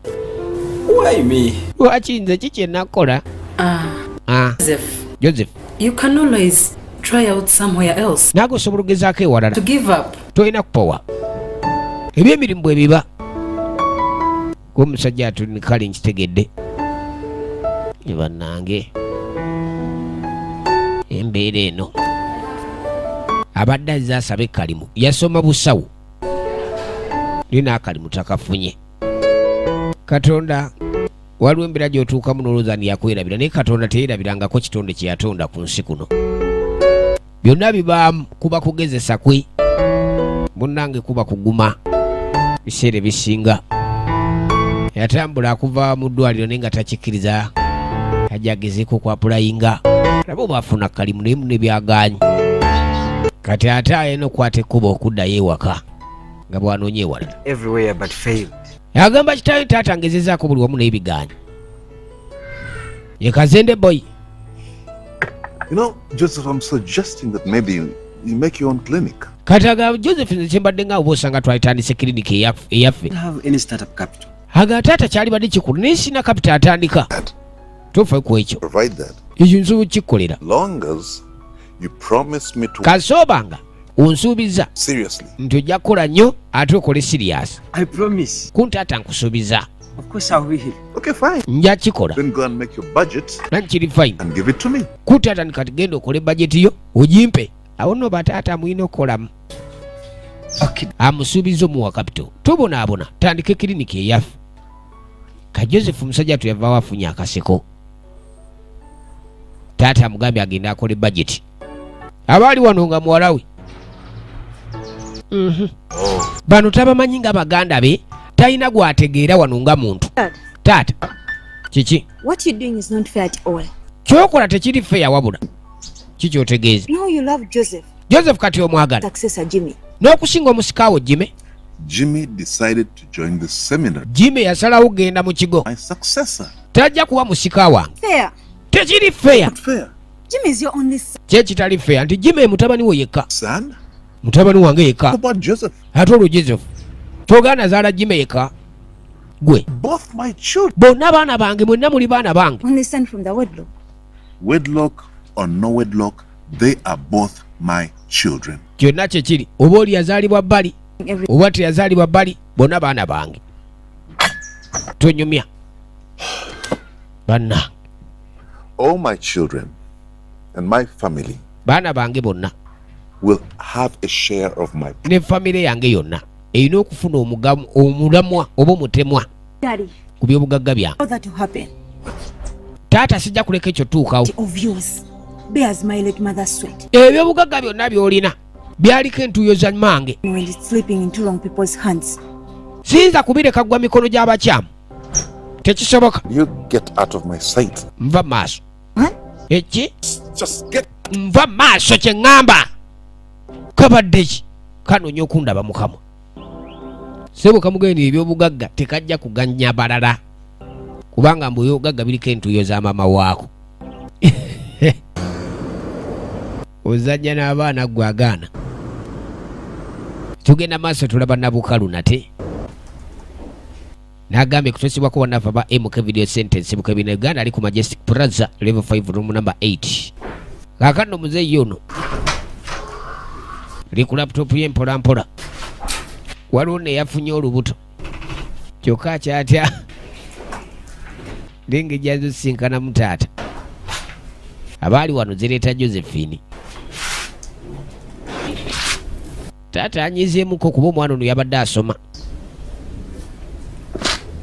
[SPEAKER 15] Why me?
[SPEAKER 1] Lwaki nze? Ki kyenakola?
[SPEAKER 14] Ah,
[SPEAKER 1] Ah,
[SPEAKER 14] Joseph,
[SPEAKER 1] Joseph,
[SPEAKER 14] you can always try out somewhere else.
[SPEAKER 1] Naawe osobola okugezaako ewalala.
[SPEAKER 14] To give up.
[SPEAKER 1] Tolina kupowa, ebyemirimu bwe biba. Kuba omusajja atuni kale nkitegedde. Ne bannange, embeera eno abadde azze asaba ekalimu. Yasoma busawo naye n'akalimu takafunye. Katonda, waliwo embeera gy'otuukamu n'olowooza nti yakwerabira, naye Katonda teyerabirangako kitonde kye yatonda ku nsi kuno. Byonna bibaamu kuba kugezesa kwe, munnange, kuba kuguma. Biseera ebisinga yatambula akuva mu ddwaliro naye nga takikkiriza, ajja agezeeko okwapulayinga laba oba afuna kalimu, naye muno ebyagaanyi. Kati ate alina okukwata ekkubo okuddayo ewaka nga bw'anoonya ewalala.
[SPEAKER 15] Everywhere but failed.
[SPEAKER 1] Agamba kitaawe, taata, ngezezaako buli wamu naye bigaanyi. Ye kazende boy.
[SPEAKER 3] You know, Joseph, I'm suggesting that maybe you make your own clinic.
[SPEAKER 1] Kati agamba Joseph, nze kyembadde nga oba osanga twalitandise kiriniki eyaffe.
[SPEAKER 15] Don't have any startup capital.
[SPEAKER 1] Aga taata, kyalibadde kikulu, naye sina capital atandika. Tofa ku ekyo.
[SPEAKER 3] Provide that.
[SPEAKER 1] Ekyo nsobola kukikkolera.
[SPEAKER 3] Long as you promise me to
[SPEAKER 1] Kasoobanga onsuubiza
[SPEAKER 3] seriously.
[SPEAKER 1] Nti ojja kukola nnyo ate okole serious.
[SPEAKER 15] I promise.
[SPEAKER 1] Kuntaata, nkusuubiza.
[SPEAKER 15] Of course I will.
[SPEAKER 3] Okay, fine.
[SPEAKER 1] Nja kikola.
[SPEAKER 3] Then go and make your budget
[SPEAKER 1] Nanti kiri fine.
[SPEAKER 3] And give it to me.
[SPEAKER 1] Kutaata, kati genda okole bajeti yo ogimpe. Awo nno bataata mulina okukolamu.
[SPEAKER 15] Okay.
[SPEAKER 1] Amusuubiza omuwa capital. Tobonaabona, tandika ekiriniki eyaffe. Ka Joseph musajja tuyavaawo afunye akaseko. Taata amugambye agende akole bajeti. Abaali wano nga muwala we. Bano tabamanyi nga baganda be, talina gwategeera wano nga muntu. Taata, kiki?
[SPEAKER 10] What you're doing is not fair at all.
[SPEAKER 1] Kyokola tekiri fair wabula. Kikyotegeeza?
[SPEAKER 10] Now you love Joseph,
[SPEAKER 1] Joseph kati omwagala
[SPEAKER 10] successor Jimmy.
[SPEAKER 1] N'okusinga omusikaawo Jimmy.
[SPEAKER 3] Jimmy decided to join the seminary.
[SPEAKER 1] Jimmy yasalawo kugenda mu kigo.
[SPEAKER 3] My successor.
[SPEAKER 1] Tajja kuba musika wange.
[SPEAKER 10] Fair.
[SPEAKER 1] Tekiri fair.
[SPEAKER 3] Fair.
[SPEAKER 10] Jimmy is your only son.
[SPEAKER 1] Kyekitali fair nti Jimmy mutabani we yekka.
[SPEAKER 3] Son?
[SPEAKER 1] Mutabani wange yekka.
[SPEAKER 3] How about Joseph?
[SPEAKER 1] Ate olwo Joseph togaana zaala Jimmy yekka gwe?
[SPEAKER 3] Both my children.
[SPEAKER 1] Bonna baana bange, mwenna muli baana bange.
[SPEAKER 10] Only son from the wedlock.
[SPEAKER 3] Wedlock or no wedlock, they are both my children.
[SPEAKER 1] Kyonna kyekiri, oba oli yazaalibwa bbali
[SPEAKER 10] Every
[SPEAKER 1] oba teyazaalibwa bbali, bonna baana bange. Tonyumya banna.
[SPEAKER 3] All my children and my family
[SPEAKER 1] Baana bange bonna
[SPEAKER 3] will have a share of my
[SPEAKER 1] ne famire yange yonna erina okufuna omulamwa oba omutemwa
[SPEAKER 4] Daddy,
[SPEAKER 1] ku byobugagga byange.
[SPEAKER 4] how that will happen?
[SPEAKER 1] Taata, sijja kuleka ekyo tuukawo.
[SPEAKER 4] Of yours bears my late mother's sweat.
[SPEAKER 1] Ebyobugagga byonna by'olina byaliko entuuyo za mange.
[SPEAKER 4] When it's sleeping into wrong people's hands.
[SPEAKER 1] Siyinza kubireka gwa mikono gy'abakyamu, tekisoboka.
[SPEAKER 3] You get out of my sight.
[SPEAKER 1] Nva maaso eki.
[SPEAKER 3] Just get.
[SPEAKER 1] Nva maaso kye ŋŋamba. Kabadde ki kanoonya okundaba mukamwa? Sebo kamugenda ebyobugagga tekajja kuganya balala, kubanga mbu ebyobugagga biriko entuuyo za maama waako. Ozajja n'abaana gwe agaana. Tugenda maaso, tulaba Nabukalu nate n'agambye kutuusibwako bannaffe aba MK Video Center, ensibuko ebina Uganda, ali ku Majestic Plaza, level 5, room number 8. Kaakano muzeeyi ono li ku laptop ye mpola mpola. Waliwo neyafunye olubuto, kyokka akyatya lenge gyazosinkanamu taata. Abaali wano zireeta Josephine. Taata anyizeemuko kuba omwana ono yabadde asoma.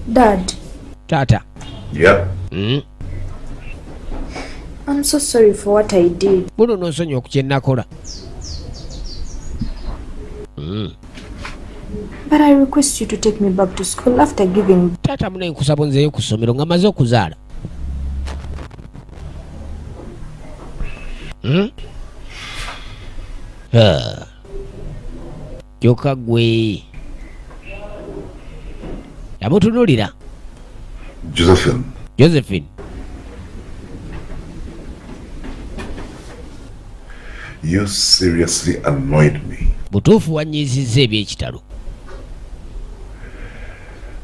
[SPEAKER 6] Dad,
[SPEAKER 1] Taata.
[SPEAKER 3] Yeah.
[SPEAKER 6] I'm so sorry for what I did.
[SPEAKER 1] Buno nonsonyiwa ku kye nakola.
[SPEAKER 6] But I request you to take me back to school after giving
[SPEAKER 1] Taata munaye, nkusaba onzeeyo ku ssomero nga maze okuzaala. Ah. Kyokka gwe yamutunuulira.
[SPEAKER 3] Josephine,
[SPEAKER 1] Josephine,
[SPEAKER 3] you seriously annoyed me.
[SPEAKER 1] Butuufu wanyiizizza ebyekitalo.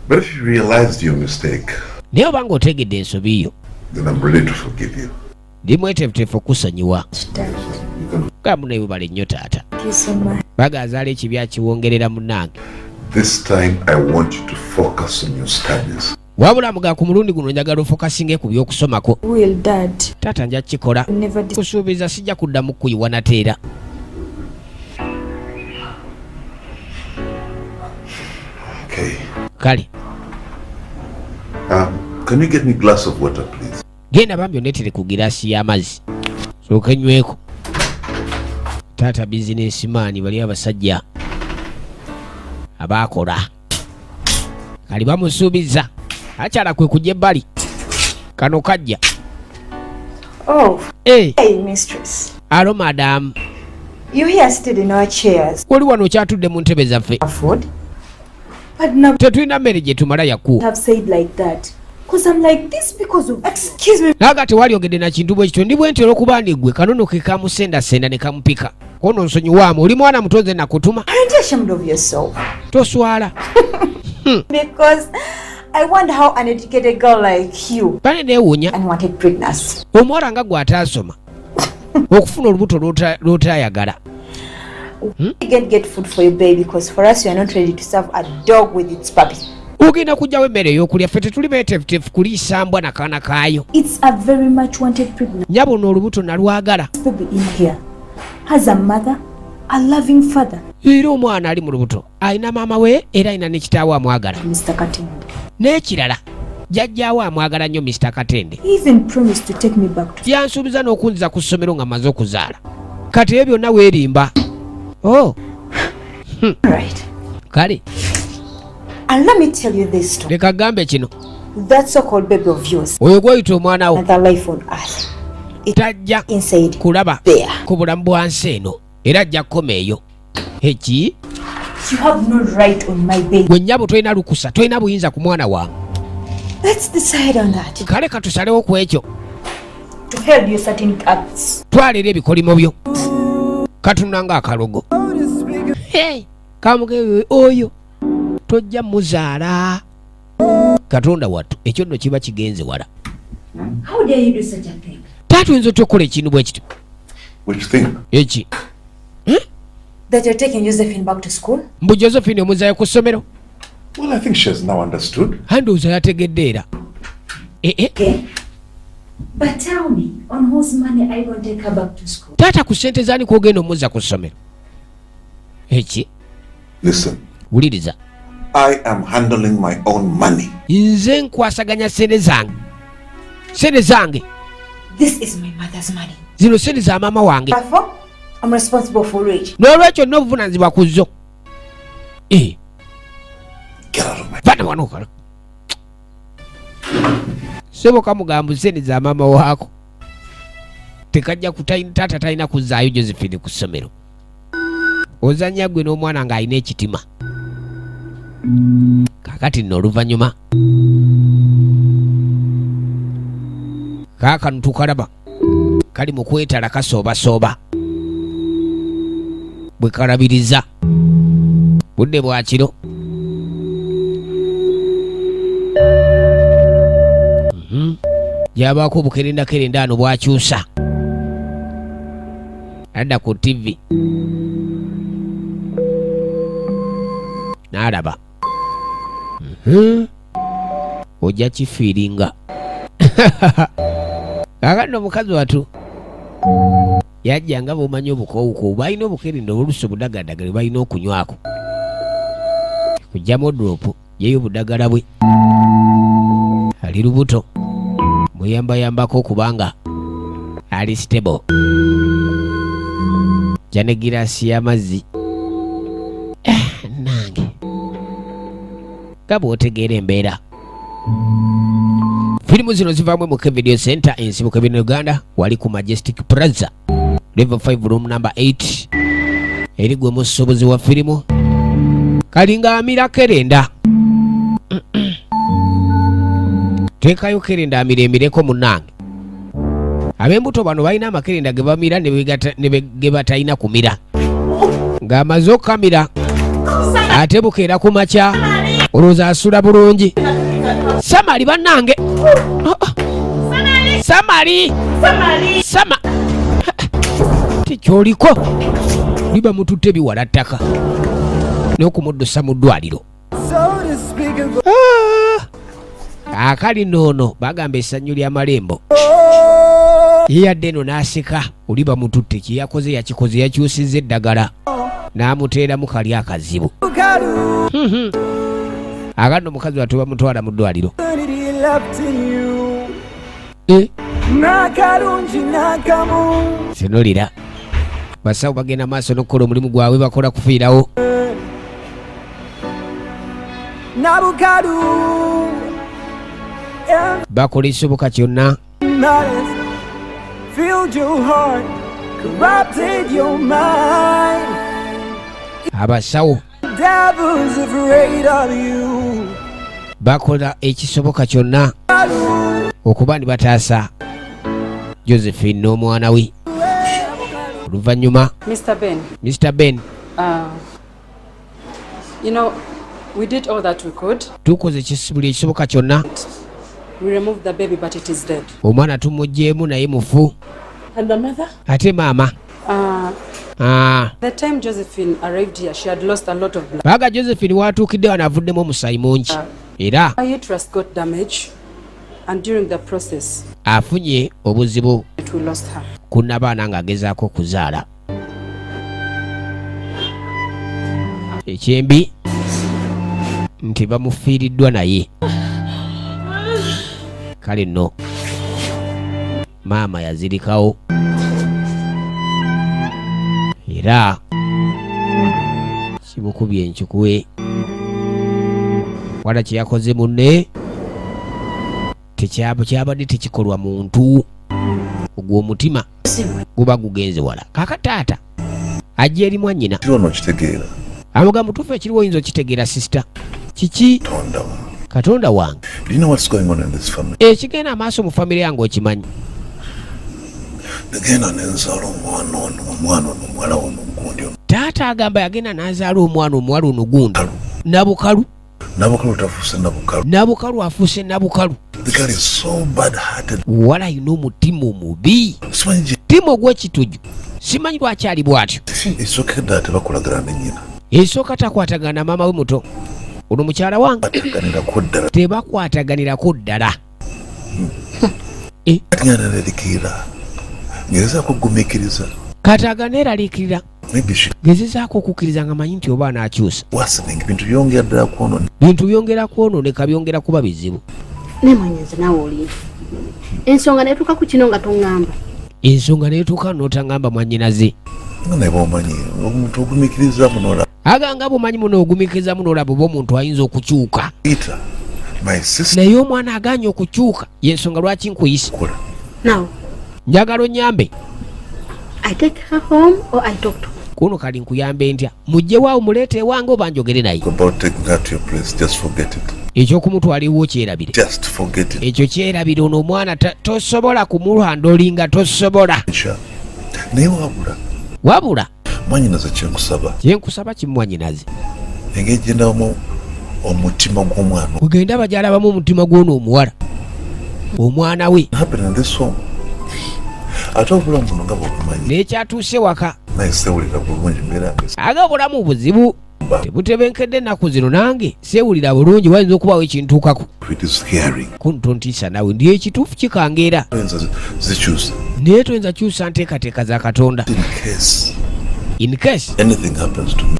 [SPEAKER 3] But if you realized your mistake,
[SPEAKER 1] Naye obanga otegedde ensobi yo,
[SPEAKER 3] then I'm ready to forgive you.
[SPEAKER 1] Ndi mweteefuteefu okusonyiwa.
[SPEAKER 6] Dad.
[SPEAKER 1] Ga munaye, bale nnyo taata.
[SPEAKER 6] Thank you so much.
[SPEAKER 1] Baga azaala ekibi akiwongerera munnange.
[SPEAKER 3] This time I want you to focus on your studies.
[SPEAKER 1] Wabula muga ku mulundi guno njagala ofokasinge ku by'okusomako.
[SPEAKER 6] Will, Dad.
[SPEAKER 1] Taata, nja kukikola.
[SPEAKER 6] Never
[SPEAKER 1] Kusuubiza sijja kuddamu kuyiwa nateera.
[SPEAKER 3] Okay.
[SPEAKER 1] Kale.
[SPEAKER 3] Can you get me a glass of water, please?
[SPEAKER 1] Genda bambi ondeetere ku giraasi y'amazzi sooka enyweko. Taata businessman, bali abasajja abaakola kali bamusuubiza akyala kwe kujja ebbali kano kajja.
[SPEAKER 6] Oh,
[SPEAKER 1] Hey,
[SPEAKER 6] hey, mistress.
[SPEAKER 1] Hello, madam.
[SPEAKER 6] You here still in our chairs.
[SPEAKER 1] Oli wano okyatudde mu ntebe zaffe.
[SPEAKER 6] Food? But now
[SPEAKER 1] Tetulina mmere gye tumala yakuwa.
[SPEAKER 6] have said like that. Because I'm like this because of. Excuse me.
[SPEAKER 1] Naga tewali na kintu bwe kityo, ndi bwe nti olw'okuba ndi gwe. Kanono ke kamusendasenda ne kamupika kono. Nsonyiwaamu, oli mwana muto, nze nakutuma.
[SPEAKER 6] Aren't you ashamed of yourself?
[SPEAKER 1] Toswala?
[SPEAKER 6] Because I wonder how an educated girl like you
[SPEAKER 1] Bane neewuunya
[SPEAKER 6] unwanted pregnancy.
[SPEAKER 1] omuwala nga gwe ataasoma okufuna olubuto lw'otayagala.
[SPEAKER 6] You can't get food for your baby because for us you are not ready to serve a dog with its puppy.
[SPEAKER 1] Ogenda kugyawo emmere ey'okulya, ffe tetuli beeteefuteefu kuliisa mbwa na kaana kaayo.
[SPEAKER 4] It's a very much wanted pregnancy.
[SPEAKER 1] Nyabo no olubuto nalwagala.
[SPEAKER 4] Baby in here has a mother, a loving father,
[SPEAKER 1] Era omwana ali mu lubuto alina maama we era alina ne kitaawe amwagala.
[SPEAKER 4] Mr. Katende.
[SPEAKER 1] N'ekirala, jjajjaawe amwagala nnyo, Mr Katende.
[SPEAKER 4] He even promised to take me back to
[SPEAKER 1] Yansuubiza n'okunziza ku ssomero nga maze okuzaala. Kati ebyo byonna weerimba. Oh.
[SPEAKER 6] Right.
[SPEAKER 1] Kale.
[SPEAKER 6] And let me tell you this story.
[SPEAKER 1] Leka gambe kino.
[SPEAKER 6] That so-called baby of yours,
[SPEAKER 1] Oyo gw'oyita omwana wo,
[SPEAKER 6] another life on earth.
[SPEAKER 1] Tajja
[SPEAKER 6] Inside
[SPEAKER 1] kulaba
[SPEAKER 6] there.
[SPEAKER 1] ku bulamu bwa nsi eno era ajja kukoma eyo eki.
[SPEAKER 4] You have no right on my baby.
[SPEAKER 1] Gwe nnyabo tolina lukusa, tolina buyinza ku mwana wange.
[SPEAKER 6] Let's decide on that.
[SPEAKER 1] Kale katusalewo ku ekyo.
[SPEAKER 4] To help you certain acts.
[SPEAKER 1] Twala era ebikolimo byo. Katunula ng'akalogo. Hey, kamuge oyo tojja muzaala. Katonda wattu, ekyo nno kiba kigenze wala.
[SPEAKER 4] How dare you do such a thing?
[SPEAKER 1] Taata, oyinza otya okukola ekintu bwe kityo?
[SPEAKER 3] Which thing?
[SPEAKER 1] Eki?
[SPEAKER 6] That you're taking Josephine back to school?
[SPEAKER 1] Mbu Josephine omuzaayo ku ssomero.
[SPEAKER 3] Well, I think she has now understood.
[SPEAKER 1] Andowooza yategedde era. Eh, eh.
[SPEAKER 6] Okay.
[SPEAKER 10] But tell me, on whose money are you going to take her back to school?
[SPEAKER 1] Taata, ku ssente zaani kwogenda omuzza ku ssomero? Eki?
[SPEAKER 3] Listen,
[SPEAKER 1] Wuliriza.
[SPEAKER 3] I am handling my own money.
[SPEAKER 1] Nze nkwasaganya sente zange, sente zange.
[SPEAKER 10] This is my mother's money.
[SPEAKER 1] Zino sente za maama wange.
[SPEAKER 6] Therefore, I'm responsible for it.
[SPEAKER 1] N'olwekyo nina obuvunanyizibwa ku zo. Eh. Vana wano kala. Sebo kamugamba sente za maama waako tekajja kutai- taata talina kuzzaayo Josephine ku ssomero. Ozanya gwe n'omwana ng'alina ekitima. Kaakati nno oluvannyuma kaakano tukalaba kali mu kwetala, kasoobasooba bwe kalabiriza budde bwa kiro. Gyabaako obukerendakerenda ano bwakyusa adda ku TV n'alaba. Ojja kifiiringa. Kaakati omukazi watu yajja nga bw'omanyi obukoowukoowu, balina obukerenda oluusi obudagaladagala bwe balina okunywako kujjamu drop yeyo obudagala bwe ali lubuto muyambayambako okubanga ali stable. Jja ne giraasi y'amazzi. Eh, nange nga bw'otegeera embeera. Firimu zino zivaamu MK Video Center, ensibuko ebino Uganda, wali ku Majestic Plaza, level 5, room number 8. Eri gwe musuubuzi wa firimu kalinga amira kerenda, teekayo kerenda amira emireko. Munnange, ab'embuto bano balina amakerenda ge bamira ne ge batalina kumira. Ng'amaze okukamira ate bukeera ku makya olowooza asula bulungi. Samali, bannange. Oh, oh. Samali, sama tekyoliko liba mututte biwala ttaka n'okumuddusa mu ddwaliro. Ah! Akali noono bagamba essanyu ly'amalembo ye yadde eno n'aseka oli bamututte. Kye yakoze yakikoze, yakyusizza eddagala n'amuteeramu kali akazibu. Akandi omukazi wattu bamutwala mu ddwaliro. Eh,
[SPEAKER 11] N'akalungi n'akamu.
[SPEAKER 1] Sinulira, basawo bagenda maaso n'okukola omulimu gwabwe, bakola kufiirawo.
[SPEAKER 11] Nabukalu.
[SPEAKER 1] Bakola ekisoboka kyonna.
[SPEAKER 11] Malice filled your heart, corrupted your mind.
[SPEAKER 1] Abasawo
[SPEAKER 11] Devil's afraid of you.
[SPEAKER 1] bakola ekisoboka kyonna okuba ndi bataasa Josephine n'omwana we. Oluvannyuma
[SPEAKER 14] Mr. Ben,
[SPEAKER 1] Mr Ben,
[SPEAKER 14] we did all that we could.
[SPEAKER 1] Tukoze buli ekisoboka kyonna.
[SPEAKER 14] We removed the baby, but it is dead.
[SPEAKER 1] Omwana tumuggyeemu naye mufu.
[SPEAKER 8] And the mother?
[SPEAKER 1] Ate maama? Ah,
[SPEAKER 14] The time Josephine arrived here, she had lost a lot of blood.
[SPEAKER 1] Baga Josephine watuukidde wano avuddemu omusaayi mungi era
[SPEAKER 14] Her uterus got damaged, and during the process,
[SPEAKER 1] afunye obuzibu
[SPEAKER 14] we lost her.
[SPEAKER 1] ku nabaana ng'agezaako okuzaala. Ekyembi nti bamufiiriddwa, naye kale nno maama yazirikawo era kimukubye enkikwe. Wala kye yakoze munne kyabadde tekikolwa muntu. Ogwo omutima guba gugenze wala. Kaaka taata ajja eri mwannyina.
[SPEAKER 3] Kiri ono okitegeera.
[SPEAKER 1] Amugamba, mutuufu ekiriwo oyinza okitegeera, sister? Kiki?
[SPEAKER 3] Tonda.
[SPEAKER 1] Katonda wange.
[SPEAKER 3] Do you know what's going on in this family?
[SPEAKER 1] Ekigenda amaaso mu famire yange okimanyi?
[SPEAKER 3] Nagenda nenzaala omwana ono, omwana ono omuwala ono gundi ono.
[SPEAKER 1] Taata agamba yagenda n'azaala omwana omuwala ono gundi Nabukalu.
[SPEAKER 3] Nabukalu tafuuse Nabukalu.
[SPEAKER 1] Nabukalu afuuse Nabukalu.
[SPEAKER 3] The girl is so bad hearted.
[SPEAKER 1] Wala alina omutima omubi,
[SPEAKER 3] Simanyi
[SPEAKER 1] mutima ogw'ekituju. Simanyi lwaki ali bw'atyo.
[SPEAKER 3] Esooka eddala tebakolagana ne nnyina.
[SPEAKER 1] Esooka takwatagana na maama we muto ono mukyala wange.
[SPEAKER 3] Bataganirako ddala.
[SPEAKER 1] Tebakwataganirako ddala. Eh.
[SPEAKER 3] Ngenda nerikira ngezaako okugumiikiriza.
[SPEAKER 1] Kati aganeeraliikirira, gezezaako okukkiriza nga manyi nti oba anaakyusa.
[SPEAKER 3] Bintu byongera ddala kwonooneka.
[SPEAKER 1] Bintu byongera kwonooneka, byongera kuba bizibu.
[SPEAKER 16] Naye mwanyanzi naawe oli ensonga netuuka ku kino nga toŋŋamba.
[SPEAKER 1] Ensonga netuuka n'otaŋŋamba mwannyinaze.
[SPEAKER 3] Nga naye bwomanyi omuntu ogumikiriza munola.
[SPEAKER 1] Aga nga bwomanyi muno ogumikiriza munolaba oba omuntu ayinza okukyuka. Naye omwana aganye okukyuka, yensonga lwaki nkuyise. Njagala onyambe. Kuno kali nkuyambe ntya? Mujje waawo muleete ewange oba njogere naye. Ekyokumutwala ewuwo kyerabire, ekyo kyerabire. Ono omwana tosobola kumulwandolinga, tosobola.
[SPEAKER 3] Naye wabula
[SPEAKER 1] wabula
[SPEAKER 3] mwanyinaze, kyenkusaba
[SPEAKER 1] kyenkusaba kimwanyinaze,
[SPEAKER 3] engeri gyendabamu omutima gw'omwana,
[SPEAKER 1] ogenda bajalabamu omutima gw'ono omuwala, omwana we.
[SPEAKER 3] Ate obulamu buno nga bwobumanyi,
[SPEAKER 1] N'ekyatuuse waka,
[SPEAKER 3] naye sewulira bulungi, mbeera
[SPEAKER 1] aga obulamu buzibu, tebutebenkedde ennaku zino, nange seewulira bulungi, wayinza okubawo ekintuukako. Kuntontiisa nawe ndi ekituufu kikangeera, naye toyinza kyusa nteekateeka za Katonda. In case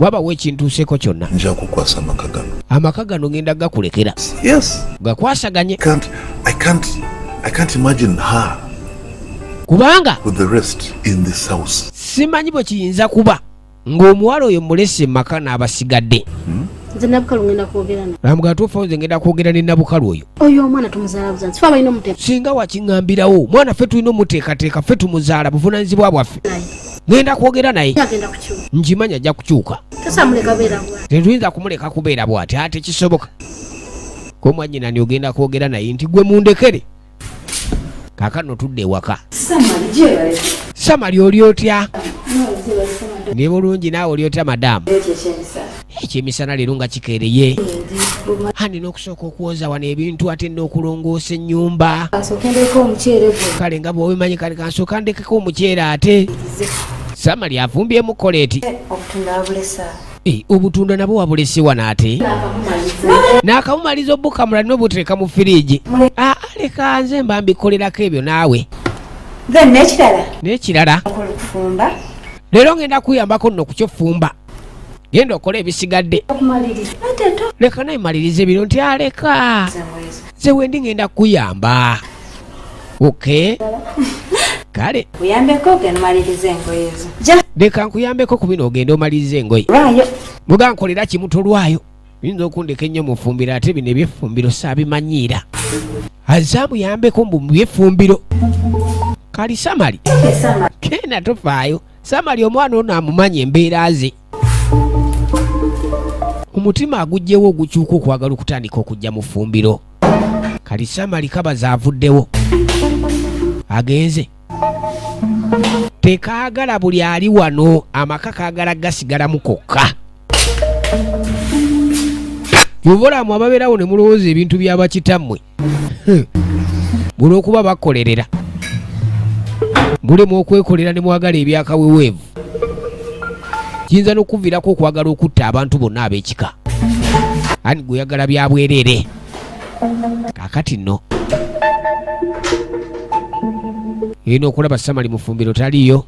[SPEAKER 1] wabawo ekintuuseko kyonna,
[SPEAKER 3] nja kukwasa amaka gano.
[SPEAKER 1] Amaka gano ngenda gakulekera, gakwasaganye.
[SPEAKER 3] I can't imagine her
[SPEAKER 1] kubanga
[SPEAKER 3] with the rest in this house.
[SPEAKER 1] Simanyi bwe kiyinza kuba ng'omuwala oyo mulese maka n'abasigadde.
[SPEAKER 16] Nze Nabukalu ngenda kwogera na
[SPEAKER 1] Lamuga tuufa, nze ngenda kwogera ne Nabukalu oyo.
[SPEAKER 16] Oyo omwana tumuzaala buzanzi, fe abalina omuteeka.
[SPEAKER 1] Singa wakiŋŋambirawo, mwana ffe tulina omuteekateeka, ffe tumuzaala, buvunaanyizibwa bwaffe. Ngenda kwogera naye.
[SPEAKER 16] Agenda kukyuka.
[SPEAKER 1] Nkimanyi ajja kukyuka.
[SPEAKER 16] Tosamuleka beera bwa
[SPEAKER 1] Tetuyinza kumuleka kubeera bw'ati, ate kisoboka ko mwannyina ni ogenda kwogera naye nti gwe mundekere. Kaakano tudde ewaka.
[SPEAKER 6] Samali, gyebale.
[SPEAKER 1] Samali, oli otya? Ndi bulungi, naawe oli otya madaamu? Ekyemisana leero nga kikeereye, andi n'okusooka okwoza wano ebintu, ate n'okulongoosa ennyumba.
[SPEAKER 4] Kasooke ndeko omuceere gwo.
[SPEAKER 1] Kale nga bw'obimanyi, kale kansooka ndekeko omuceere. Ate Samali avumbyemu koleeti.
[SPEAKER 6] Obutunda wabulesa?
[SPEAKER 1] Eh, obutunda nabwo wabulese wano, ate n'akamumaliza obukamula n'obuteeka mu firiigi. Aa, leka nze mba mbikolerako ebyo naawe.
[SPEAKER 6] Then n'ekirala,
[SPEAKER 1] N'ekirala,
[SPEAKER 6] okola okufumba.
[SPEAKER 1] Leero ngenda kuyambako nno ku kyofumba, genda okola ebisigadde.
[SPEAKER 4] Okumaliriza.
[SPEAKER 1] Leka naye maliriza bino nti aleka nze wendi ngenda kuyamba. Ok, kale.
[SPEAKER 6] Kuyambeko ogenda omaliriza engoye zo.
[SPEAKER 1] Leka nkuyambeko ku bino, ogende omaliriza engoye.
[SPEAKER 6] Lwayo.
[SPEAKER 1] Muga nkolera kimu, tolwayo, yinza okundeka ennyo mu ffumbiro, ate bino ebyeffumbiro saabimanyiira. Azze amuyambeko mbu mu byeffumbiro. Kali Samali kena tofaayo. Samali omwana ono amumanyi embeera ze, omutima agugyewo ogukyuka okwagala okutandika okujja mu ffumbiro. Kali Samali kabaza avuddewo agenze, tekaagala buli ali wano, amaka kaagala gasigalamu kokka. Kyova ababeerawo ne mulowooza ebintu byabakitammwe bulwokuba bakolerera, mulemu okwekolera ne mwagala ebyakaweweevu, kiyinza n'okuviirako okwagala okutta abantu bonna ab'ekika. Ani gweyagala bya bwereere? Kaakati nno eno okulaba Samali mufumbiro taliiyo,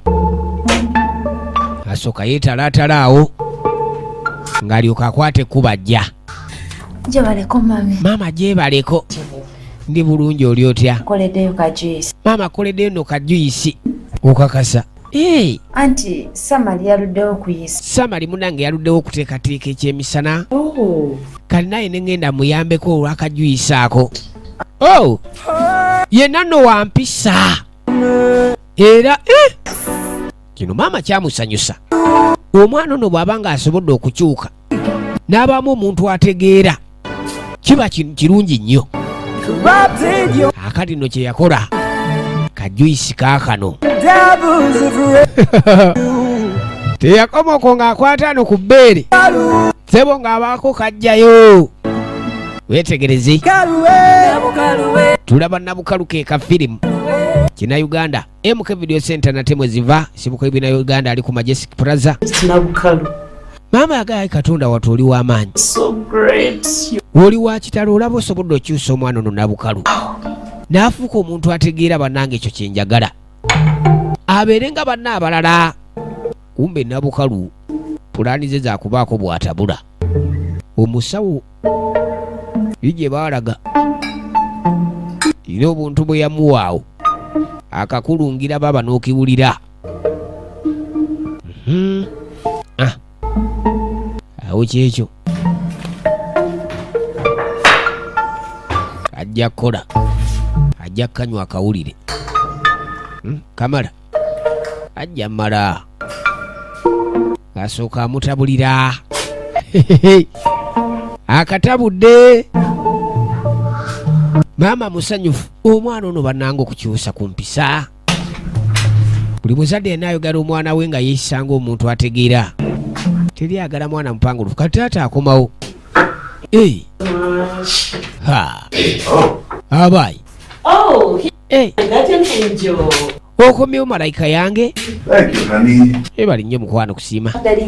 [SPEAKER 1] asooka yeetalaatala awo ng'alyoka akwata ekkuba ajja.
[SPEAKER 4] Gyebaleko mami.
[SPEAKER 1] Maama gyebaleko, ndi bulungi, oli otya?
[SPEAKER 6] Nkoleddeyo ka juice.
[SPEAKER 1] Maama akoleddeyo nno ka juice, okakasa? Hey,
[SPEAKER 6] Anti Samali yaluddewo okuyisa.
[SPEAKER 1] Samali munange yaluddewo okuteekateeka ekyemisana, kali naye ne ŋŋenda muyambeko olw'aka juice ako. Oh, yenna nno wampisa era eh! Kino maama kyamusanyusa. Omwana ono bw'aba ng'asobodde okukyuka n'abaamu omuntu ategeera, kiba kirungi nnyo.
[SPEAKER 11] Corrupted your
[SPEAKER 1] Akati nno kye yakola ka juice kaakano.
[SPEAKER 11] Devil's afraid.
[SPEAKER 1] Teyakomoko ng'akwata ano ku bbeere, sebo ng'abaako kajjayo. Weetegereze, tulaba Nabukalu ke ka firimu kina Uganda, MK Video Center nate mwe ziva sibuko ebina Uganda, ali ku Majestic Plaza.
[SPEAKER 8] Nabukalu.
[SPEAKER 1] Maama yagaye, Katonda watu, oli w'amaanyi.
[SPEAKER 8] So great.
[SPEAKER 1] Oli wa kitalo, olaba osobodde okyusa omwana ono Nabukalu. N'afuuka omuntu ategeera. Bannange, ekyo kye njagala, abeere nga banna abalala. Kumbe Nabukalu pulaani ze zakubaako bw'atabula omusawo ye gye baalaga era obuntu bwe yamuwaawo akakulungira baba n'okiwulira. Ah. Awo kyekyo ajja kukola, ajja kukanywa akawulire. Kamala ajja mala asooka amutabulira akatabudde. Maama musanyufu, omwana ono bannanga okukyusa ku mpisa. Buli muzadde yenna ayogera omwana we nga yeeyisa ng'omuntu ategeera, teri agala mwana mupangulufu. Kati taata akomawo. Hey. Ha. Abayi.
[SPEAKER 8] Oh,
[SPEAKER 1] Hey.
[SPEAKER 8] guardian angel.
[SPEAKER 1] Okomyewo malayika yange.
[SPEAKER 3] Thank you, honey.
[SPEAKER 1] Ebali nnyo mukwano kusiima.
[SPEAKER 6] Daddy.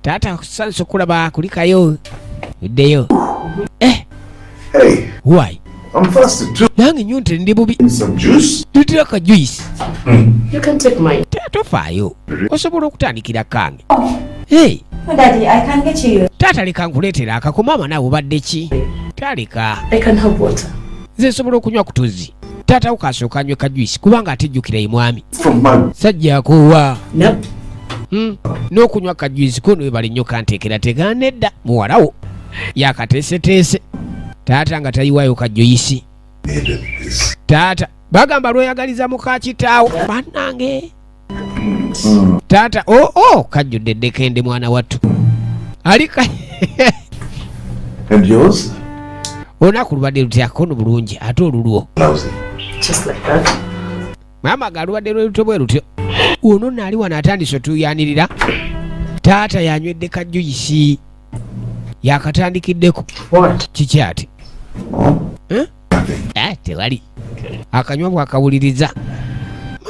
[SPEAKER 1] Taata, kusanyusa okulaba, kulikayo oddeyo. Eh.
[SPEAKER 3] Hey.
[SPEAKER 1] Why?
[SPEAKER 3] I'm thirsty too.
[SPEAKER 1] Nange nnyo nti ndi bubi.
[SPEAKER 3] Some juice?
[SPEAKER 1] Tutira ka juice.
[SPEAKER 8] You can take mine.
[SPEAKER 1] Tofaayo, osobola okutandikira kange. Hey.
[SPEAKER 6] No, Daddy, I can get you.
[SPEAKER 1] Taata, leka nkuleetera akako. Maama, naawe obadde ki? Taleka.
[SPEAKER 8] I can have water.
[SPEAKER 1] Nze nsobola okunywa ku tuzzi. Taata wo kasooka anywe ka juice, kubanga ate jjukira ye mwami.
[SPEAKER 3] From my
[SPEAKER 1] Sajja akoowa.
[SPEAKER 8] Nope.
[SPEAKER 1] N'okunywa ka juice ko webale nnyo kanteekerateekera. Nedda, muwalawo yakateeseteese. Taata nga tayiwaayo ka juice.
[SPEAKER 3] Needed this.
[SPEAKER 1] Taata bagamba lweyagaliza muka kitaawo. Bannange, taata oo oh, kajjudde eddekende. Mwana wattu alika.
[SPEAKER 3] And yours?
[SPEAKER 1] Olunaku lubadde lutya? Kono bulungi, ate olulwo?
[SPEAKER 3] Lousy.
[SPEAKER 8] Just like that.
[SPEAKER 1] Maama ga lubadde lwe lutyo bwe lutyo. Ono nno ali wano atandise otuyanirira. Taata yanywedde ka juice, yakatandikiddeko.
[SPEAKER 8] What?
[SPEAKER 1] Kiki ate? Eh? Eh, tewali. Akanywa bwakawuliriza.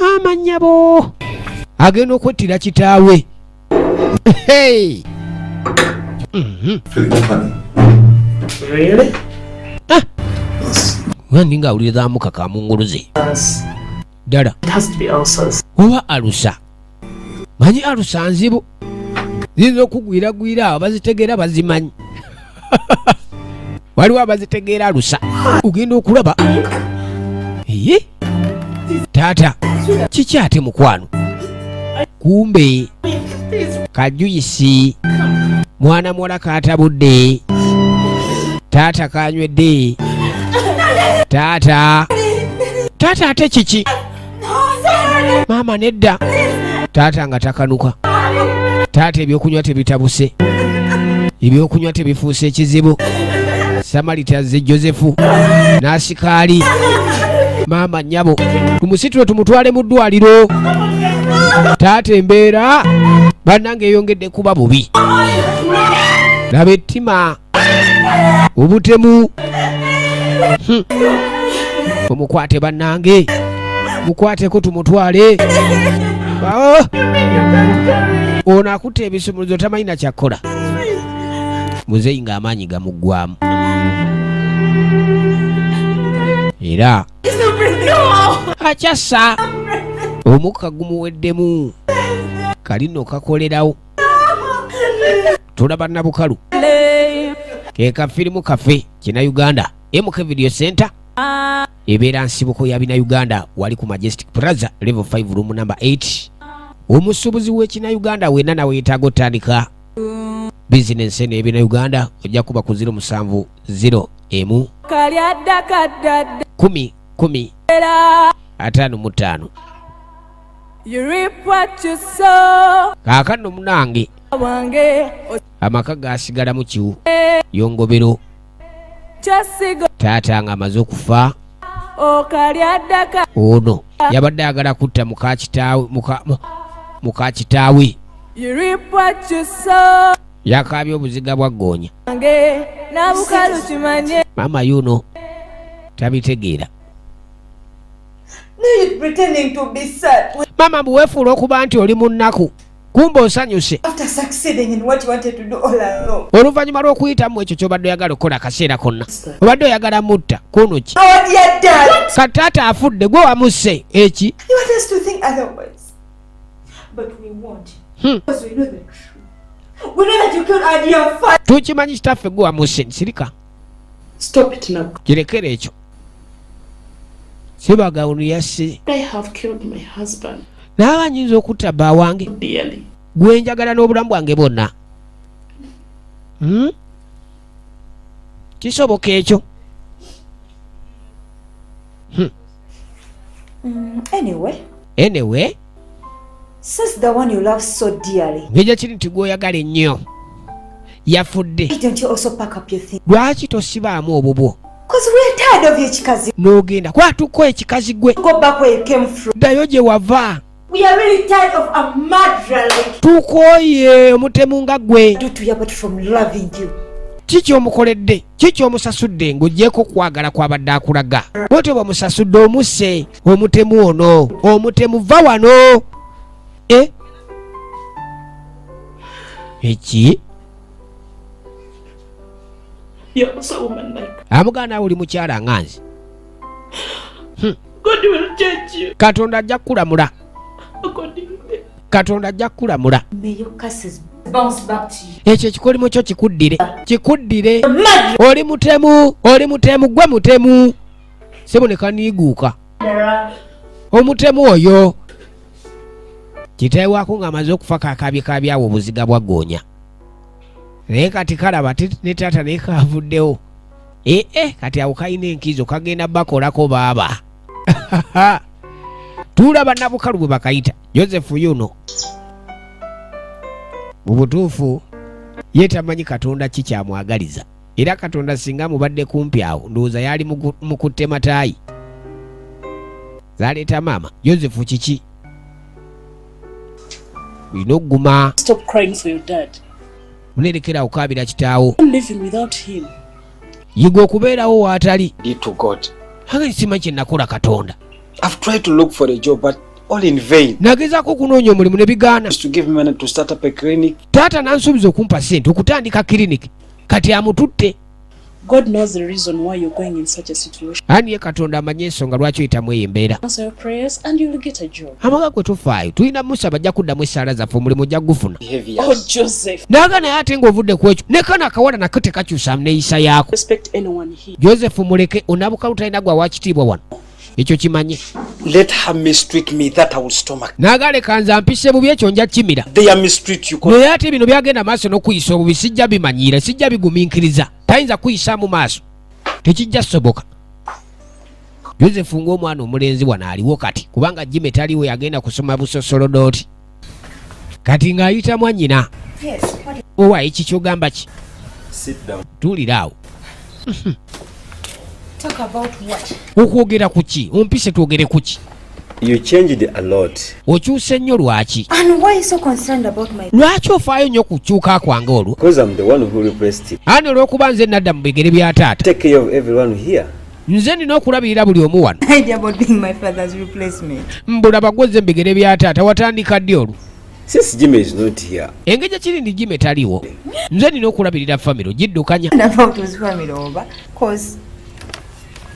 [SPEAKER 1] Maama nnyabo agenda okwettira kitaawe. Hey!
[SPEAKER 3] Feeling funny.
[SPEAKER 8] Really?
[SPEAKER 1] Wandi ng'awulirizamu kakamunguluze.
[SPEAKER 8] Yes.
[SPEAKER 1] Ddala?
[SPEAKER 8] It has to be ulcers.
[SPEAKER 1] Oba alusa, manyi alusa nzibu, ziyinza okugwiragwira. Awo bazitegeera, bazimanyi. Waliwo abazitegeera alusa. Ogenda okulaba ye taata kiki ate mukwano? Kumbe ka juice mwana muwala katabudde, taata kanywedde. Taata, taata, ate kiki? Maama nedda. Taata nga takanuka. Taata ebyokunywa tebitabuse, ebyokunywa tebifuuse ekizibu. Samalitaze Josefu n'asikaali. Maama nnyabo, tumusitule tumutwale mu ddwaliro. Taata embeera bannange eyongedde kuba bubi. Laba ettima, obutemu. Omukwate bannange, mukwateko tumutwale. Ah! Ono akutte ebisumuluzo, tamanyi na kyakkola. Muzeeyi ng'amaanyi gamuggwamu era akyassa omukka gumuweddemu. Kalino kakolerawo. Tulaba Nabukalu ke kafirimu kaffe kina Uganda. MK Video Center ebeera nsibuko ya bina Uganda, wali ku Majestic Plaza, level 5, room number 8. Omusuubuzi w'ekina Uganda wenna nawe yeetaaga otandika bizinensi eno ebina Uganda, ojja kuba ku 07 0
[SPEAKER 11] Kalyadda.
[SPEAKER 1] 10 10 55.
[SPEAKER 11] You reap what you sow.
[SPEAKER 1] Kaakano munange,
[SPEAKER 11] Wange
[SPEAKER 1] amaka gasigalamu kiwu yongobero.
[SPEAKER 11] Kyasigo.
[SPEAKER 1] Taata nga amaze okufa,
[SPEAKER 11] Okalyadda.
[SPEAKER 1] ono yabadde ayagala kutta muka kitaawe, muka kitaawe.
[SPEAKER 11] You reap what you sow.
[SPEAKER 1] Yakaabye obuziga bwa ggoonya.
[SPEAKER 11] Wange Nabukalu kimanye.
[SPEAKER 1] Maama yuno tabitegeera.
[SPEAKER 7] No, you're pretending to be sad.
[SPEAKER 1] Maama, mbu weefuula okuba nti oli mu nnaku. Kumbe osanyuse
[SPEAKER 6] After succeeding in what you wanted to do all along.
[SPEAKER 1] oluvannyuma lw'okuyitamu ekyo ky'obadde oyagala okukola akaseera konna. Obadde oyagala mutta kuno ki?
[SPEAKER 6] Oh dear dad!
[SPEAKER 1] Kati taata afudde, gwe wamusse eki?
[SPEAKER 6] You want us to think otherwise. But we won't. Because we know the truth. We know that you killed our dear father.
[SPEAKER 1] Tukimanyi kitaffe gwe wamusse. Sirika.
[SPEAKER 8] Stop it now.
[SPEAKER 1] Kirekere ekyo. Sibaga ono yasse.
[SPEAKER 8] I have killed my husband
[SPEAKER 1] Naaba nyinza okutta bba wange
[SPEAKER 8] dearly.
[SPEAKER 1] Gwe njagala n'obulamu bwange bwonna. Kisoboka ekyo?
[SPEAKER 6] Anyway,
[SPEAKER 1] Anyway,
[SPEAKER 6] since the one you love so dearly,
[SPEAKER 1] ng'ekyo kiri nti gw'oyagala ennyo yafudde,
[SPEAKER 6] why don't you also pack up your things?
[SPEAKER 1] Lwaki tosibaamu obubwo
[SPEAKER 6] Because we're tired of you, Chikazi.
[SPEAKER 1] N'ogenda kwatuko ekikazi gwe?
[SPEAKER 6] Go back where you came from.
[SPEAKER 1] Ddayo gye wava.
[SPEAKER 6] We are really tired of a murderer like
[SPEAKER 1] Tukooye omutemu nga ggwe.
[SPEAKER 6] Do to you apart from loving you.
[SPEAKER 1] Ki kyomukoledde? Ki kyomusasudde ng'ogyeko okwagala kwabadde akulaga? Bwotyo bwemusasudde, omusse omutemu ono, omutemu. Va wano. E eki?
[SPEAKER 8] You're also a woman like
[SPEAKER 1] Amugaana, naawe oli mukyala nga nze.
[SPEAKER 8] God will judge you
[SPEAKER 1] Katonda ajja kukulamula.
[SPEAKER 8] Accordingly.
[SPEAKER 1] Katonda ajja kukulamula.
[SPEAKER 6] May your curses bounce back to you.
[SPEAKER 1] Ekyo ekikolimo kyo kikuddire, kikuddire. Oli mutemu, oli mutemu, gwe mutemu. Sebo ne kaniiguuka omutemu oyo. Kitawe ng'amaze okufa kakabye kabyawo obuziga bwa ggoonya, naye kati kalaba ne taata naye kavuddewo. Ee, kati awo kalina enkizo, kagenda bakolako baaba. Tulaba nabukalu bwe bakayita Joseph yuno. Mu butuufu ye tamanyi Katonda ki kyamwagaliza, era Katonda singa mubadde kumpi awo, ndowooza yali mukutte mataayi zaleeta maama. Joseph, kiki? Olina okuguma.
[SPEAKER 8] Stop crying for your dad.
[SPEAKER 1] Munerekera okukaabira kitaawo.
[SPEAKER 8] I'm living without him.
[SPEAKER 1] Yiga okubeerawo waatali.
[SPEAKER 15] Did to God.
[SPEAKER 1] Age simanyi kye nakola Katonda.
[SPEAKER 15] I've tried to look for a job, but all in vain.
[SPEAKER 1] Nagezaako okunoonya omulimu ne bigaana.
[SPEAKER 15] To give me money to start up a clinic.
[SPEAKER 1] Taata nansuubiza okumpa ssente okutandika kiriniki, kati amututte.
[SPEAKER 8] God knows the reason why you're going in such a situation.
[SPEAKER 1] Ani ye Katonda amanye ensonga lwaki oyitamu eyo embeera.
[SPEAKER 8] Answer your prayers and you'll get a job.
[SPEAKER 1] Amaka gwe tofaayo, tulina Musa, bajja kuddamu essaala zaffe, omulimu ojja kugufuna.
[SPEAKER 8] Oh, Joseph.
[SPEAKER 1] Naaga naye ate ng'ovudde ku ekyo, ne kano akawala nako tekakyusa neeyisa yaako.
[SPEAKER 8] Respect anyone here.
[SPEAKER 1] Joseph muleke, onabukalu talina gwa wakitiibwa wano, ekyo kimanye.
[SPEAKER 15] Let her mistreat me, that I will stomach.
[SPEAKER 1] Naagaleka nze ampise bubi, ekyo nja kimira.
[SPEAKER 15] They are mistreat you.
[SPEAKER 1] Naye ate bino byagenda maaso n'okuyisa obubi sijja bimanyiira, sijja bigumiikiriza. Tayinza kuyisa mu maaso, tekijja soboka. Joseph ng'omwana omulenzi wano aliwo kati, kubanga Jime taliwo, yagenda kusoma busosolodooti, kati ng'ayita mwannyina.
[SPEAKER 6] Yes. What?
[SPEAKER 1] Owa eki kyogamba ki?
[SPEAKER 9] Sit down.
[SPEAKER 1] Tuulira awo.
[SPEAKER 6] Talk about what?
[SPEAKER 1] Okwogera ku ki? Ompise twogere ku ki?
[SPEAKER 12] You changed a lot.
[SPEAKER 1] Okyuse nnyo, lwaki?
[SPEAKER 6] And why are you so concerned about my
[SPEAKER 1] Lwaki ofaayo nnyo ku kukyuka kwange olwo?
[SPEAKER 12] Because I'm the one who replaced it.
[SPEAKER 1] Ani olw'okuba nze nadda mu bigere bya taata.
[SPEAKER 12] Take care of everyone here.
[SPEAKER 1] Nze nina okulabirira buli omu wano.
[SPEAKER 6] Idea about being my father's replacement?
[SPEAKER 1] Mbulaba gwoze mu bigere bya taata, watandika ddi olwo?
[SPEAKER 12] Since Jimmy is not here,
[SPEAKER 1] Engeri gyekiri ndi Jime taliwo, nze nina okulabirira family ogiddukanya.
[SPEAKER 6] And about his family over? Cause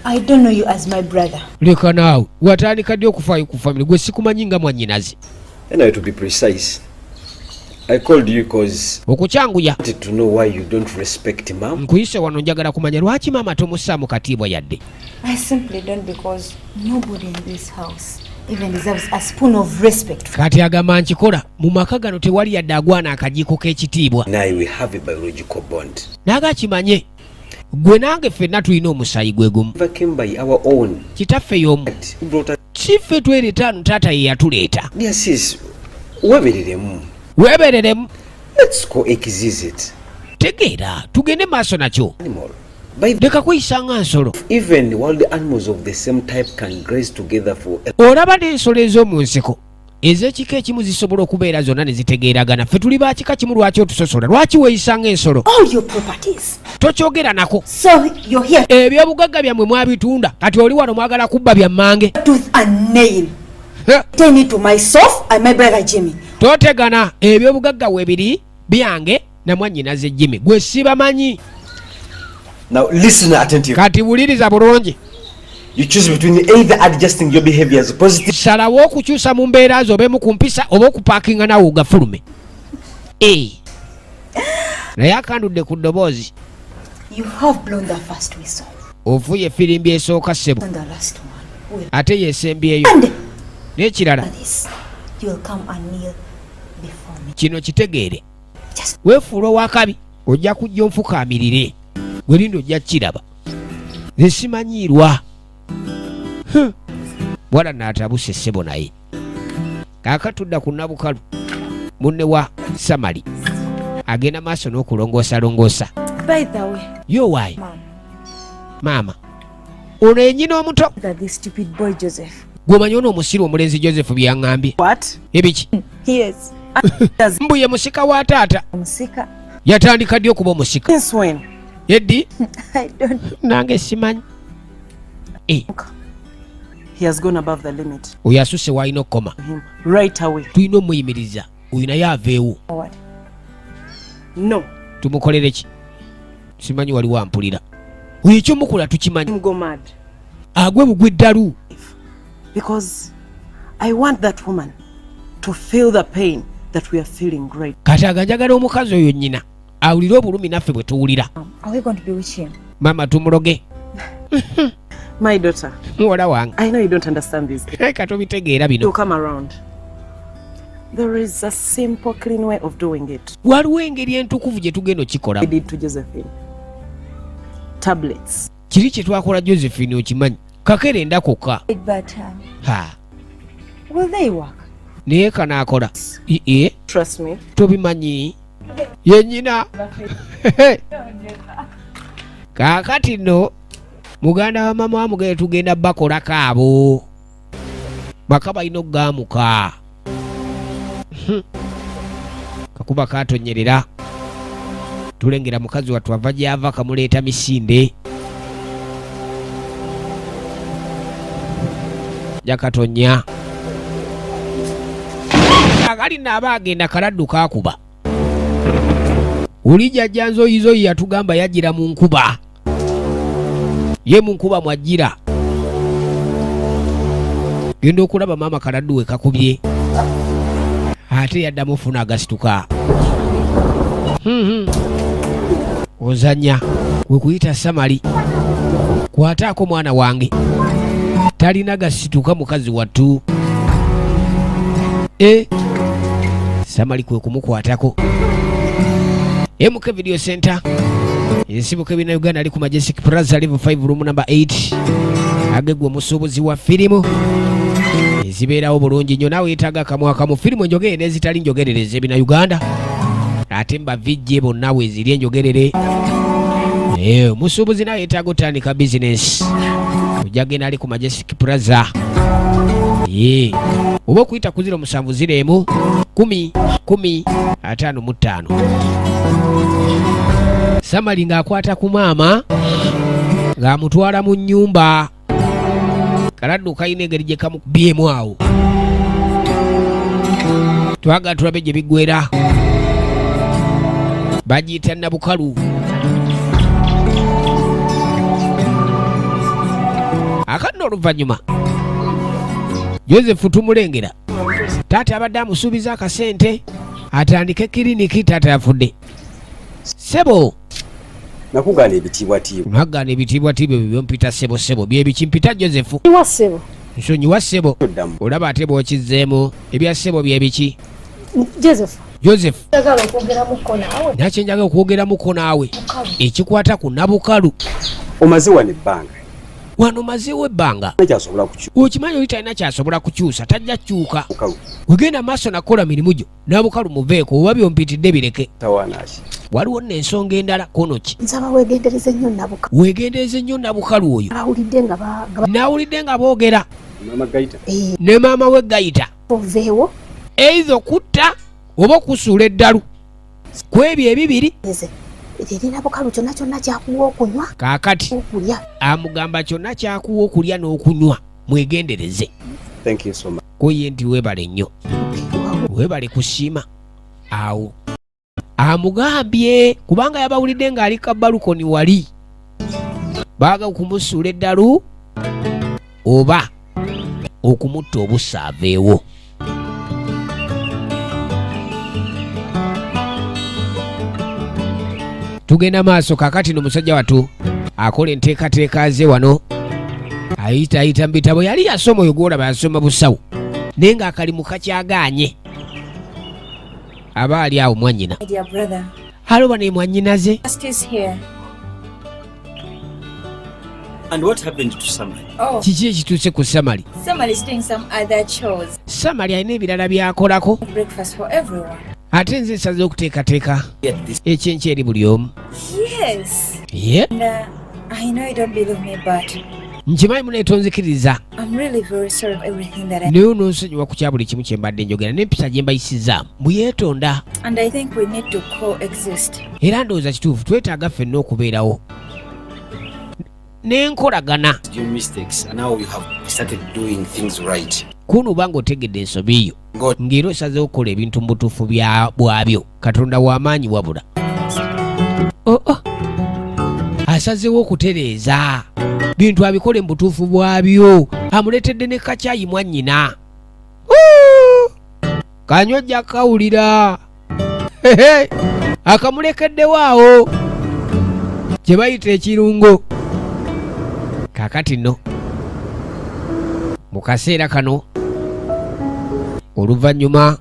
[SPEAKER 6] I don't know you as my brother.
[SPEAKER 1] Leka naawe, watandika ddi okufaayo ku family? Gwe sikumanyi nga mwannyinaze.
[SPEAKER 12] Anyway, to be precise, I called you because
[SPEAKER 1] Okukyanguya,
[SPEAKER 12] I wanted to know why you don't respect Mom.
[SPEAKER 1] Nkuyise wano njagala kumanya lwaki maama tomussaamu katiibwa yadde.
[SPEAKER 6] I simply don't, because nobody in this house even deserves a spoon of respect.
[SPEAKER 1] Kati agamba nkikola mu maka gano tewali yadde agwana akajiiko k'ekitiibwa.
[SPEAKER 12] Now we have a biological bond.
[SPEAKER 1] Naaga kimanye gwe nange ffenna tulina omusaayi gwe gumu.
[SPEAKER 12] Never came by our own.
[SPEAKER 1] Kitaffe y'omu.
[SPEAKER 12] Who brought us?
[SPEAKER 1] Si ffe twereeta ano, taata ye yatuleeta.
[SPEAKER 12] Dear sis, webereremu.
[SPEAKER 1] Webereremu.
[SPEAKER 12] Let's coexist.
[SPEAKER 1] Tegeera tugende maaso nakyo.
[SPEAKER 12] Animal. By
[SPEAKER 1] Leka kweyisa nga nsolo.
[SPEAKER 12] Even wild animals of the same type can graze together for
[SPEAKER 1] Olaba n'ensolo ez'omu nsiko ez'ekika ekimu zisobola okubeera zonna ne zitegeeragana. Ffe tuli ba kika kimu, lwaki otusosola? Lwaki weeyisa ng'ensolo?
[SPEAKER 6] All your properties.
[SPEAKER 1] Tokyogera nako.
[SPEAKER 6] So you're here
[SPEAKER 1] Ebyobugagga byammwe mwabitunda, kati oli wano mwagala kubba byammange.
[SPEAKER 6] Tooth and nail. Tell me to myself and my brother Jimmy.
[SPEAKER 1] Totegana ebyobugagga webiri byange na mwannyinaze Jimmy gwe sibamanyi.
[SPEAKER 15] Now listen attentively.
[SPEAKER 1] Kati wuliriza bulungi.
[SPEAKER 15] You choose between either adjusting your behavior as positive.
[SPEAKER 1] Salawo okukyusa mu mbeera zo obeemu ku mpisa oba okupaakinga naawe ogafulume. Eh. Naye akandudde ku ddoboozi.
[SPEAKER 6] You have blown the first whistle.
[SPEAKER 1] Ofuye effirimbi esooka ssebo.
[SPEAKER 6] And the last one. Will.
[SPEAKER 1] Ate yesembyeyo. N'ekirala.
[SPEAKER 6] This, you will come and kneel before me.
[SPEAKER 1] Kino kitegeere. Weefuula ow'akabi ojja kujja onfukaamirire. Gwe linda ojja kukiraba. Nze simanyiirwa. Bwala naatabuse ssebo naye. Kaakati tudda ku Nabukalu munne wa Samali agenda maaso n'okulongoosalongoosa.
[SPEAKER 6] By the way,
[SPEAKER 1] Yo waayi
[SPEAKER 6] Mom.
[SPEAKER 1] Maama ono yenyina omuto.
[SPEAKER 6] That this stupid boy Joseph.
[SPEAKER 1] Gwe omanyi ono omusiru omulenzi Joseph bye yaŋŋambye.
[SPEAKER 7] What?
[SPEAKER 1] Ebiki?
[SPEAKER 6] Yes.
[SPEAKER 1] Mbu ye musika wa taata.
[SPEAKER 6] Musika.
[SPEAKER 1] Yatandika ddi okuba omusika?
[SPEAKER 7] Since when?
[SPEAKER 1] Eddi?
[SPEAKER 6] I don't know.
[SPEAKER 1] Nange simanyi.
[SPEAKER 7] He has gone above the limit.
[SPEAKER 1] Oyo asuse w'alina okukoma.
[SPEAKER 7] Him right away.
[SPEAKER 1] Tulina omuyimiriza oyo naye aveewo.
[SPEAKER 6] What?
[SPEAKER 7] No.
[SPEAKER 1] Tumukolere ki? Simanyi waliwo ampulira. Oyo ekyomukola tukimanyi.
[SPEAKER 7] Him go mad.
[SPEAKER 1] Agwe bugwe ddalu.
[SPEAKER 7] Because I want that woman to feel the pain that we are feeling right.
[SPEAKER 1] Kati aga njagala omukazi oyo nnyina awulire obulumi naffe bwe tuwulira.
[SPEAKER 6] Are we going to bewitch him?
[SPEAKER 1] Maama tumuloge.
[SPEAKER 7] My daughter.
[SPEAKER 1] Muwala wange.
[SPEAKER 7] I know you don't understand this.
[SPEAKER 1] Eka tobitegeera bino.
[SPEAKER 7] You'll come around. There is a simple, clean way of doing it.
[SPEAKER 1] Waliwo engeri entukuvu gye tugenda okukikola.
[SPEAKER 7] We did to Josephine. Tablets.
[SPEAKER 1] Kiri kye twakola Josephine okimanyi. Kakerenda kokka.
[SPEAKER 6] But
[SPEAKER 1] Ha.
[SPEAKER 6] will they work?
[SPEAKER 1] Naye kanaakola. Ee.
[SPEAKER 7] Trust me.
[SPEAKER 1] Tobimanyi. Ye nnyina. Kaakati nno muganda wa maama wa mugere tugenda bakolako abo. Maka balina okugaamuka. Kakuba katonyerera. Tulengera mukazi wattu ava gy'ava kamuleeta misinde. Jakatonya. Akali nno aba agenda kaladdu kakuba. Oli jjajja Nzoyizoyi yatugamba yajjira mu nkuba. Ye mu nkuba mwajjira. Genda okulaba maama kaladdu we kakubye. Ate yaddamu ofuna agasituka. Ozannya kwe kuyita Samali. Kwataako mwana wange. Talina gasituka mukazi wattu. Samali kwe kumukwatako. MK Video Center. Ensibuko ebina Uganda ali ku Majestic Plaza level 5 room number 8. Agegwa omusuubuzi wa firimu ezibeerawo bulungi nnyo. Naawe yeetaaga akamwa kamu firimu enjogerere n'ezitali njogerere ez'ebina Uganda. Ate mbavijje bonna weeziri enjogerere. Omusuubuzi nawe yeetaaga otandika bizinesi. Ojja genda ali ku Majestic Plaza. Oba okuyita ku 0 7 0 1 10 10 55. Samali ng'akwata ku maama ng'amutwala mu nnyumba. Kaladdu kalina engeri gye kamukubyemu awo. Twagala tulabe gye biggwera. Bagiyita Nabukalu. Akanno oluvannyuma Joseph tumulengera. Taata abadde amusuubiza akasente atandike kiriniki, taata yafudde. Ssebo.
[SPEAKER 15] Nakugaana ebitiibwatiibwa.
[SPEAKER 1] Nagaana ebitiibwatiibwa ebyo byompita ssebo ssebo bye biki mpita Joseph.
[SPEAKER 16] Wa ssebo.
[SPEAKER 1] Nsonyiwa ssebo. Olaba ate bw'okizzeemu ebya ssebo bye biki?
[SPEAKER 16] Joseph.
[SPEAKER 1] Joseph.
[SPEAKER 16] Njagala okwogeramuko naawe.
[SPEAKER 1] Nakye njagala okwogeramuko naawe. Ekikwata ku Nabukalu.
[SPEAKER 15] Omaze wano ebbanga.
[SPEAKER 1] Wano mazeewo ebbanga.
[SPEAKER 15] Kyasobola kukyuka.
[SPEAKER 1] Okimanyi oli talina kyasobola kukyusa, tajja kukyuka. Wegenda maaso nakukola mirimu gyo. Nabukalu muveeko oba byompitidde bireke.
[SPEAKER 15] Tawaana ki?
[SPEAKER 1] Waliwo nno ensonga endala kono ki?
[SPEAKER 16] Nsaba weegendereze nnyo Nabukalu.
[SPEAKER 1] Weegendereze nnyo Nabukalu oyo.
[SPEAKER 16] Awulidde nga ba
[SPEAKER 1] Nawulidde nga boogera.
[SPEAKER 15] Maama Gayita.
[SPEAKER 1] Ne maama we Gayita.
[SPEAKER 16] Oveewo.
[SPEAKER 1] Either okutta oba okusuula eddalu. Ku ebyo ebibiri.
[SPEAKER 16] Nze eri Nabukalu kyonna kyonna kyakuwa okunywa.
[SPEAKER 1] Kaakati
[SPEAKER 16] okulya.
[SPEAKER 1] Amugamba kyonna kyakuwa okulya n'okunywa. Mwegendereze.
[SPEAKER 15] Thank you so much.
[SPEAKER 1] Kuye nti weebale nnyo, weebale kusiima. Awo amugambye kubanga yabawulidde ng'ali ka balukoni wali baaga okumusuula eddalu oba okumutta obussa aveewo. Tugenda maaso kakati no musajja watu akola enteekateeka ze wano, ayitayita mu bitabo. Yali yasoma oyo gwolaba yasoma busawo, naye ng'akalimu kakyagaanye. Aba ali awo mwannyina.
[SPEAKER 6] My dear brother,
[SPEAKER 1] aloba ne mwannyinaze.
[SPEAKER 6] Justice here.
[SPEAKER 9] And what happened to Samari?
[SPEAKER 6] Oh,
[SPEAKER 1] Kiki ekituuse ku Samali?
[SPEAKER 6] Somebody is doing some other chores.
[SPEAKER 1] Samali alina ebirala by'akolako.
[SPEAKER 6] Breakfast for everyone.
[SPEAKER 1] Ate nze nsaze okuteekateeka
[SPEAKER 9] Get this.
[SPEAKER 1] ekyenkya eri buli omu.
[SPEAKER 6] Yes.
[SPEAKER 1] Ye.
[SPEAKER 6] And I know you don't believe me, but
[SPEAKER 1] Nkimanyi muneetonzikiriza.
[SPEAKER 6] I'm really very sorry of everything that I.
[SPEAKER 1] Naye onoonsonyiwa ku kya buli kimu kye mbadde njogera n'empisa gye mbayisizaamu bwe yeetonda.
[SPEAKER 6] And I think we need to coexist.
[SPEAKER 1] Era ndowooza kituufu twetaaga ffenna okubeerawo n'enkolagana.
[SPEAKER 9] Your mistakes, and now you have started doing things right.
[SPEAKER 1] Kuno oba ng'otegedde ensobi yo
[SPEAKER 9] God.
[SPEAKER 1] Ng'era osazeewo okukola ebintu mu butuufu bwabyo. Katonda w'amaanyi wabula oh, oh. Asazeewo okutereeza bintu abikole mu butuufu bwabyo. Amuleetedde ne kacyayi mwannyina. Wuu! Kanywa ojja kawulira. Hehe! Akamulekeddewo awo kye bayita ekirungo. Kaakati nno mu kaseera kano oluvannyuma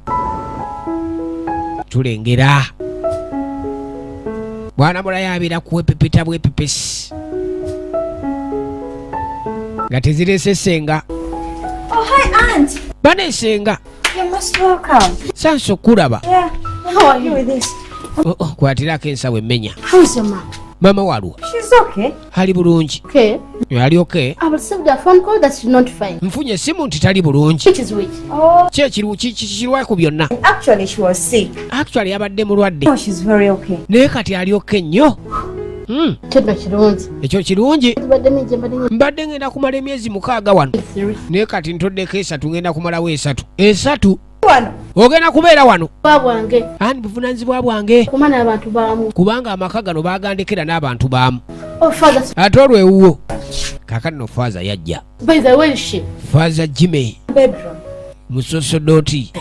[SPEAKER 1] tulengera bwana mulayo abeera kuwepepeta bwepepesi nga tezirese senga.
[SPEAKER 6] Oh, hi, Aunt.
[SPEAKER 1] Banesenga.
[SPEAKER 6] You're most welcome.
[SPEAKER 1] Sansa okulaba.
[SPEAKER 6] Yeah. How are you with this?
[SPEAKER 1] Oh, kwatirako ensawo emmenya.
[SPEAKER 16] How's your mom?
[SPEAKER 1] Maama walwa?
[SPEAKER 6] She's okay.
[SPEAKER 1] Ali bulungi.
[SPEAKER 16] Okay.
[SPEAKER 1] Ali okay.
[SPEAKER 16] I've received a phone call that she's not fine.
[SPEAKER 1] Nfunye essimu nti tali bulungi.
[SPEAKER 16] Which is which?
[SPEAKER 6] Oh.
[SPEAKER 1] Ki ekiriwo kirwako byonna?
[SPEAKER 6] Actually, she was sick.
[SPEAKER 1] Actually yabadde mulwadde.
[SPEAKER 6] Oh, she's very okay.
[SPEAKER 1] Naye kati ali okay nnyo.
[SPEAKER 16] Kino kirungi.
[SPEAKER 1] Ekyo kirungi.
[SPEAKER 16] Tubadde mingi mbadde
[SPEAKER 1] Mbadde ngenda kumala emyezi 6 wano, naye kati ntoddeko 3, ngenda kumalawo 3 3.
[SPEAKER 6] Wano.
[SPEAKER 1] Ogenda kubeera wano.
[SPEAKER 16] Bwa bwange.
[SPEAKER 1] Ani buvunaanyizibwa bwange.
[SPEAKER 16] Kuma n'abantu baamu.
[SPEAKER 1] Kubanga amaka gano bagandekera n'abantu baamu.
[SPEAKER 16] Oh, father.
[SPEAKER 1] Ate olwo ewuwo. Kaakati no faaza yajja.
[SPEAKER 16] By the way, she.
[SPEAKER 1] Faaza Jimmy.
[SPEAKER 6] Bedroom.
[SPEAKER 1] Musosodooti.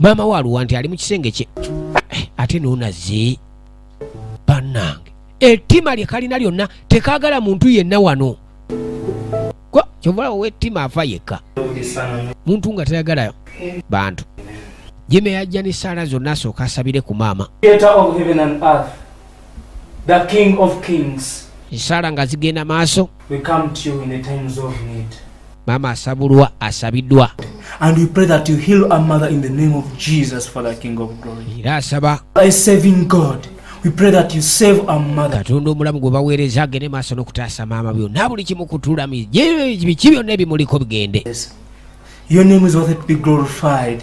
[SPEAKER 1] Maama we aluwa nti ali mu kisenge kye. Ate n'onazze. Bannange. Ettima lye kalina lyonna tekaagala muntu yenna wano. Kwa kyova olaba ow'ettima afa yekka. Muntu nga tayagala bantu. Jimmy yajja n'essaala zonna asooka asabire ku maama.
[SPEAKER 5] Creator of heaven and earth, the King of Kings.
[SPEAKER 1] Essaala nga zigenda maaso.
[SPEAKER 5] We come to you in the times of need.
[SPEAKER 1] Maama asabulwa asabiddwa.
[SPEAKER 5] And we pray that you heal our mother in the name of Jesus, Father, King of Glory.
[SPEAKER 1] Era asaba.
[SPEAKER 5] A saving God. We pray that you save our mother.
[SPEAKER 1] Katonda omulamu gwe baweereza agende maaso n'okutaasa maama byonna buli kimu kutuulami biki byonna ebimuliko bigende.
[SPEAKER 5] Your name is worthy to be glorified.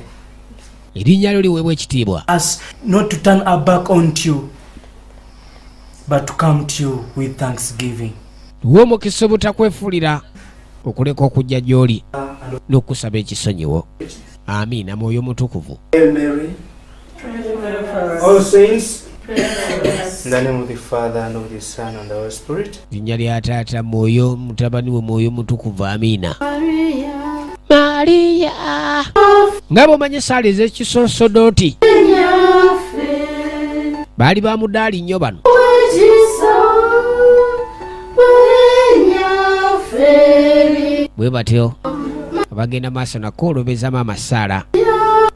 [SPEAKER 1] Erinnya lyo liweebwa ekitiibwa.
[SPEAKER 5] Us not to turn our back onto you, but to come to you with thanksgiving.
[SPEAKER 1] Tuwe omukisa obutakwefuulira okuleka okujja gy'oli n'okusaba ekisonyiwo. Amiina. Mwoyo mutukuvu.
[SPEAKER 5] Hail Mary, all saints, in the name of the Father and of the Son and the Holy Spirit.
[SPEAKER 1] Linnya lya taata mwoyo mutabani we mwoyo mutukuvu. Amiina. Maria nga bw'omanyi essaala ez'ekisosodooti baali ba mudaali nnyo bano. Bwe batyo abagenda maaso nakwolobeza maama Saala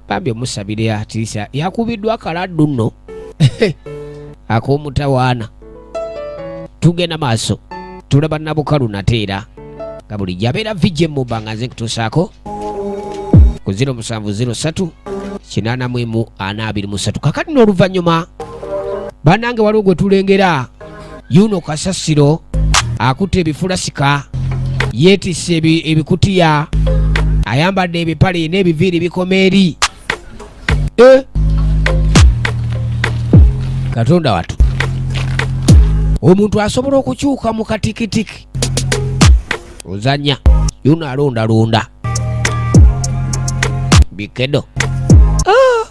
[SPEAKER 1] bambi omusabire atiisa yakubiddwa akaladdu nno ak'omutawaana. Tugenda maaso tulaba Nabukalu nate era nga bulijjo abeera VJ Muba nga nze nkutuusaako ku 0703 81 423. Kakati n'oluvannyuma bannange waliwo gwe tulengera yuno kasasiro akutte ebifulasika yeetisse ebikutiya ayambadde ebipale n'ebiviiri bikoma eri. Katonda watu omuntu asobola okukyuka mu katikitiki ozanya yuno alondalonda. Bikedo. Ah!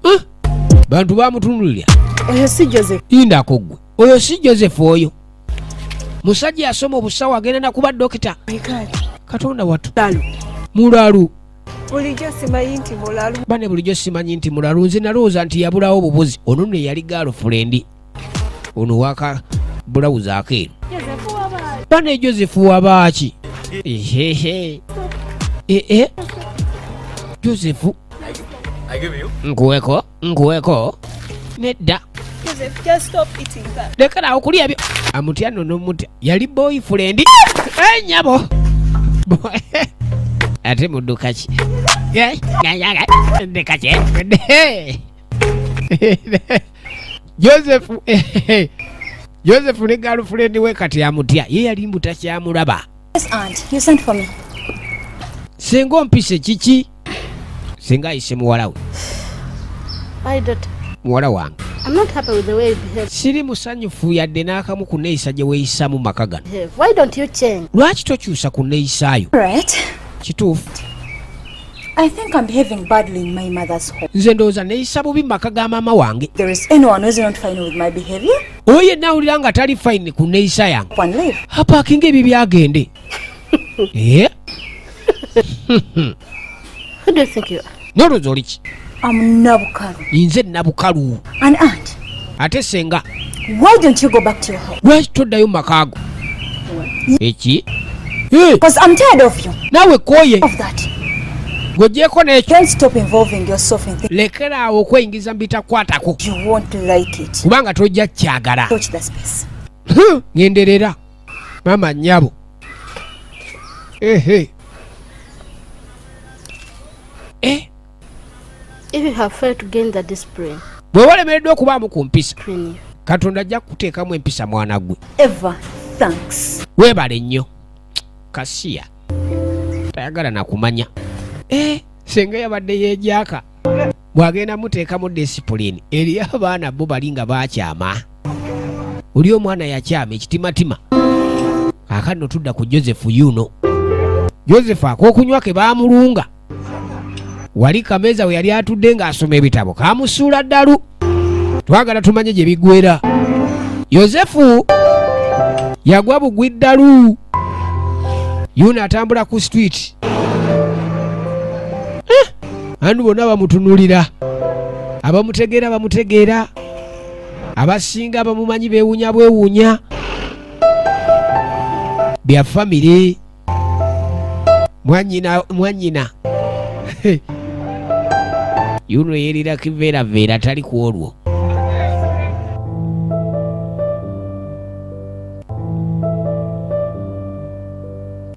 [SPEAKER 1] Ah! Bantu bamutunulira.
[SPEAKER 7] Oyo si Joseph.
[SPEAKER 1] Indako gwe. Oyo si Joseph oyo. Musajja yasoma obusawo agenda na kuba dokita. Katonda watu. Mulalu.
[SPEAKER 6] Bulijjo simanyi nti mulalu.
[SPEAKER 1] Bane bulijjo simanyi nti mulalu nze nalowooza nti yabulawo obubuzi. Ono nno yali girlfriend. Ono waka bulawuzi akeeru. Bane Joseph wabaaki? Ehehe. Eh. Joseph. Nkuweko, nkuweko. Nedda.
[SPEAKER 6] Joseph, just stop eating that.
[SPEAKER 1] Lekera awo kulya ebyo. Amutya nno n'omutya. Yali boyfriend. Eh, nnyabo. Ate mudduka ki? Eh, ndeka ki? Joseph, Joseph ne girlfriend we kati amutya. Ye yali mbu takyamulaba.
[SPEAKER 4] Yes, aunt. You sent for me.
[SPEAKER 1] Singa ompise kiki? Singa ayise muwala we.
[SPEAKER 16] My daughter.
[SPEAKER 1] Muwala wange.
[SPEAKER 16] I'm not happy with the way you behave.
[SPEAKER 1] Siri musanyufu yadde n'akamu ku neeyisa gye weeyisa mu maka gano.
[SPEAKER 16] Why don't you change?
[SPEAKER 1] Lwaki tokyusa ku neeyisaayo?
[SPEAKER 4] Right.
[SPEAKER 1] Kituufu.
[SPEAKER 4] I think I'm behaving badly in my mother's home.
[SPEAKER 1] Nze ndowooza neeyisa bubi mu maka ga maama wange.
[SPEAKER 4] There is anyone who is not fine with my behavior?
[SPEAKER 1] Oyo yenna awulira nga tali fine ku neeyisa yange.
[SPEAKER 4] One leave.
[SPEAKER 1] Apaakinga ebyo byagende. Eh?
[SPEAKER 16] Who do you think you are?
[SPEAKER 1] Nolowooza oli ki?
[SPEAKER 4] I'm Nabukalu.
[SPEAKER 1] Nze Nabukalu.
[SPEAKER 4] An aunt.
[SPEAKER 1] Ate senga.
[SPEAKER 4] Why don't you go back to your home?
[SPEAKER 1] Lwaki toddayo mu maka go? Eki?
[SPEAKER 4] Because I'm tired of you.
[SPEAKER 1] Naawe kooye.
[SPEAKER 4] Of that.
[SPEAKER 1] Gwogyeko n'ekyo.
[SPEAKER 4] Don't stop involving yourself in things.
[SPEAKER 1] Lekera awo okweyingiza mu bitakwatako.
[SPEAKER 4] You won't like it.
[SPEAKER 1] Kubanga tojja kyagala.
[SPEAKER 4] Touch the space.
[SPEAKER 1] Ngenderera. Mama nnyabo. Ehe. Eh?
[SPEAKER 16] If you have failed to gain the discipline.
[SPEAKER 1] Bwe walemereddwa okubaamu ku mpisa. Katonda ajja kukuteekamu empisa mwana gwe.
[SPEAKER 4] Ever, thanks.
[SPEAKER 1] Weebale nnyo. Kasiya. Tayagala na kumanya. Eh, senga yabadde yeejaaka. Bw'agenda muteekamu discipline eriyo abaana bo bali nga baakyama. Oli omwana yakyama ekitimatima. Kaakano tudda ku Joseph yuno. Joseph ak'okunywa ke baamulunga. Wali kameeza we yali atudde ng'asoma ebitabo kamusuula ddalu. Twagala tumanye gye biggwera. Yosefu yagwa bugwi ddalu. Yuno atambula ku street. Andu bonna bamutunulira. Abamutegeera bamutegeera. Abasinga abamumanyi beewuunya bwewuunya. Bya famire. Mwannyina, mwannyina. Yuno yeerira kiveeraveera tali ku olwo.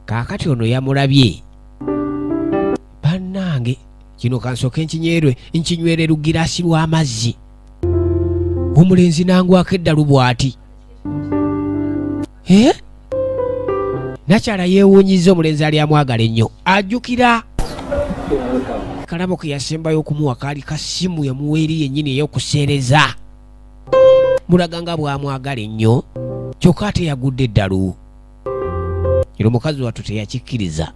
[SPEAKER 1] Kaakati ono yamulabye. Bannange, kino kansooke nkinywerwe, nkinywere lugiraasi lw'amazzi. Omulenzi n'angwako eddalu bw'ati. Eh? Nakyala yeewuunyizza omulenzi ali amwagala ennyo. Ajjukira kalabo ke yasembayo okumuwa kaali ka ssimu yamuwa eri yennyini ey'okuseereza. Mulaga nga bw'amwagala ennyo, kyokka ate yagudde eddalu. Era omukazi wattu teyakikkiriza.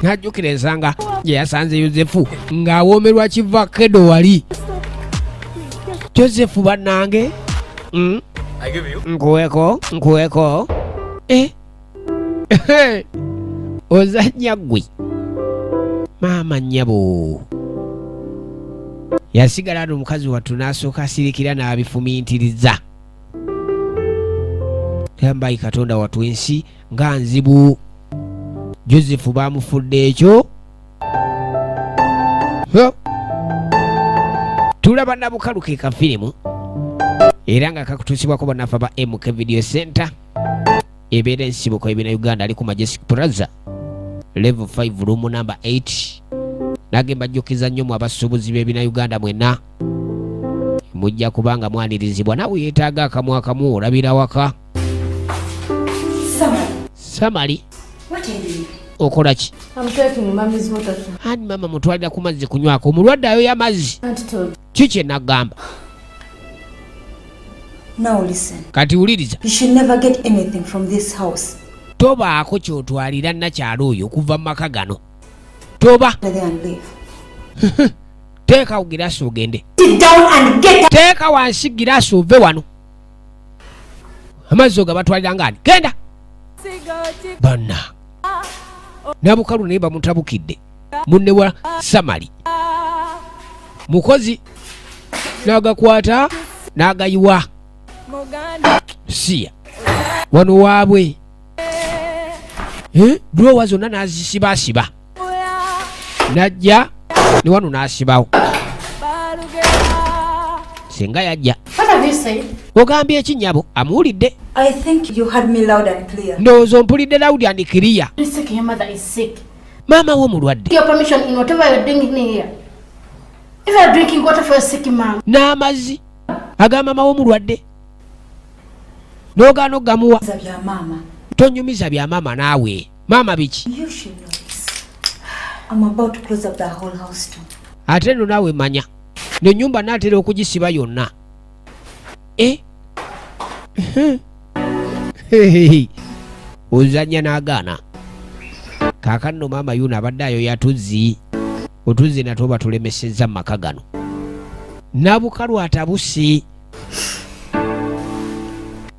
[SPEAKER 1] N'ajjukira ensanga gye yasanze Yosefu ng'awoomerwa kiva kedo wali. Yosefu bannange. Nkuweko, nkuweko. Eh. Ozannya ggwe. Maama nnyabo. Yasigala ano omukazi wattu n'asooka asirikira n'abifumintiriza. Yambayi Katonda wattu ensi nga nzibu. Joseph baamufudde ekyo. Tulaba Nabukalu ke ka firimu era nga kakutuusibwako bannaffe aba MK Video Center ebeera ensibuko ebina Uganda ali ku Majestic Plaza level 5 room number 8. Nange mbajjukiza nnyo mu abasuubuzi b'ebina Uganda mwenna mujja kubanga mwanirizibwa. Naawe yeetaaga akamu akamu olabira waka. Samali, okola ki? Ani mama mutwalira ku mazzi kunywako, omulwadde ayoya mazzi. Ki kye nagamba?
[SPEAKER 4] Now listen.
[SPEAKER 1] Kati wuliriza.
[SPEAKER 4] You should never get anything from this house.
[SPEAKER 1] Tobaako ky'otwalira nnakyalo oyo okuva mu maka gano. Toba.
[SPEAKER 4] There and leave.
[SPEAKER 1] Teekawo giraasi ogende.
[SPEAKER 6] Sit down and get
[SPEAKER 1] Teeka wansi giraasi ove wano. Amazzi ogabatwalira nga ani? Genda. Banna. Nabukalu naye bamutabukidde. Munne wa Samali. Mukozi n'agakwata n'agayiwa. Siya. Wano waabwe. Eh, Drawer zonna n'azisibasiba. N'ajja ne wano n'asibawo. Singa yajja.
[SPEAKER 16] What have you said?
[SPEAKER 1] Ogambye ki nnyabo? Amuwulidde.
[SPEAKER 4] I think you heard me loud and clear.
[SPEAKER 1] Ndowooza ompulidde loud and clear.
[SPEAKER 16] You're sick, your mother is sick.
[SPEAKER 1] Maama wo mulwadde.
[SPEAKER 16] Your permission in whatever you're doing in here. If you're drinking water for your sick mom.
[SPEAKER 1] N'amazzi aga maama wo mulwadde. N'ogaana ogamuwa.
[SPEAKER 4] Bya maama.
[SPEAKER 1] Tonyumiza bya maama naawe. Maama biki?
[SPEAKER 4] You should know this. I'm about to close up the whole house too.
[SPEAKER 1] Ate nno naawe manya. N'ennyumba naatera okugisiba yonna. Eh? Ozannya n'agaana. Kaakano maama yuno abadde ayoya tuzzi. Otuzzi natwo batulemesezza mu maka gano. Nabukalu atabuse.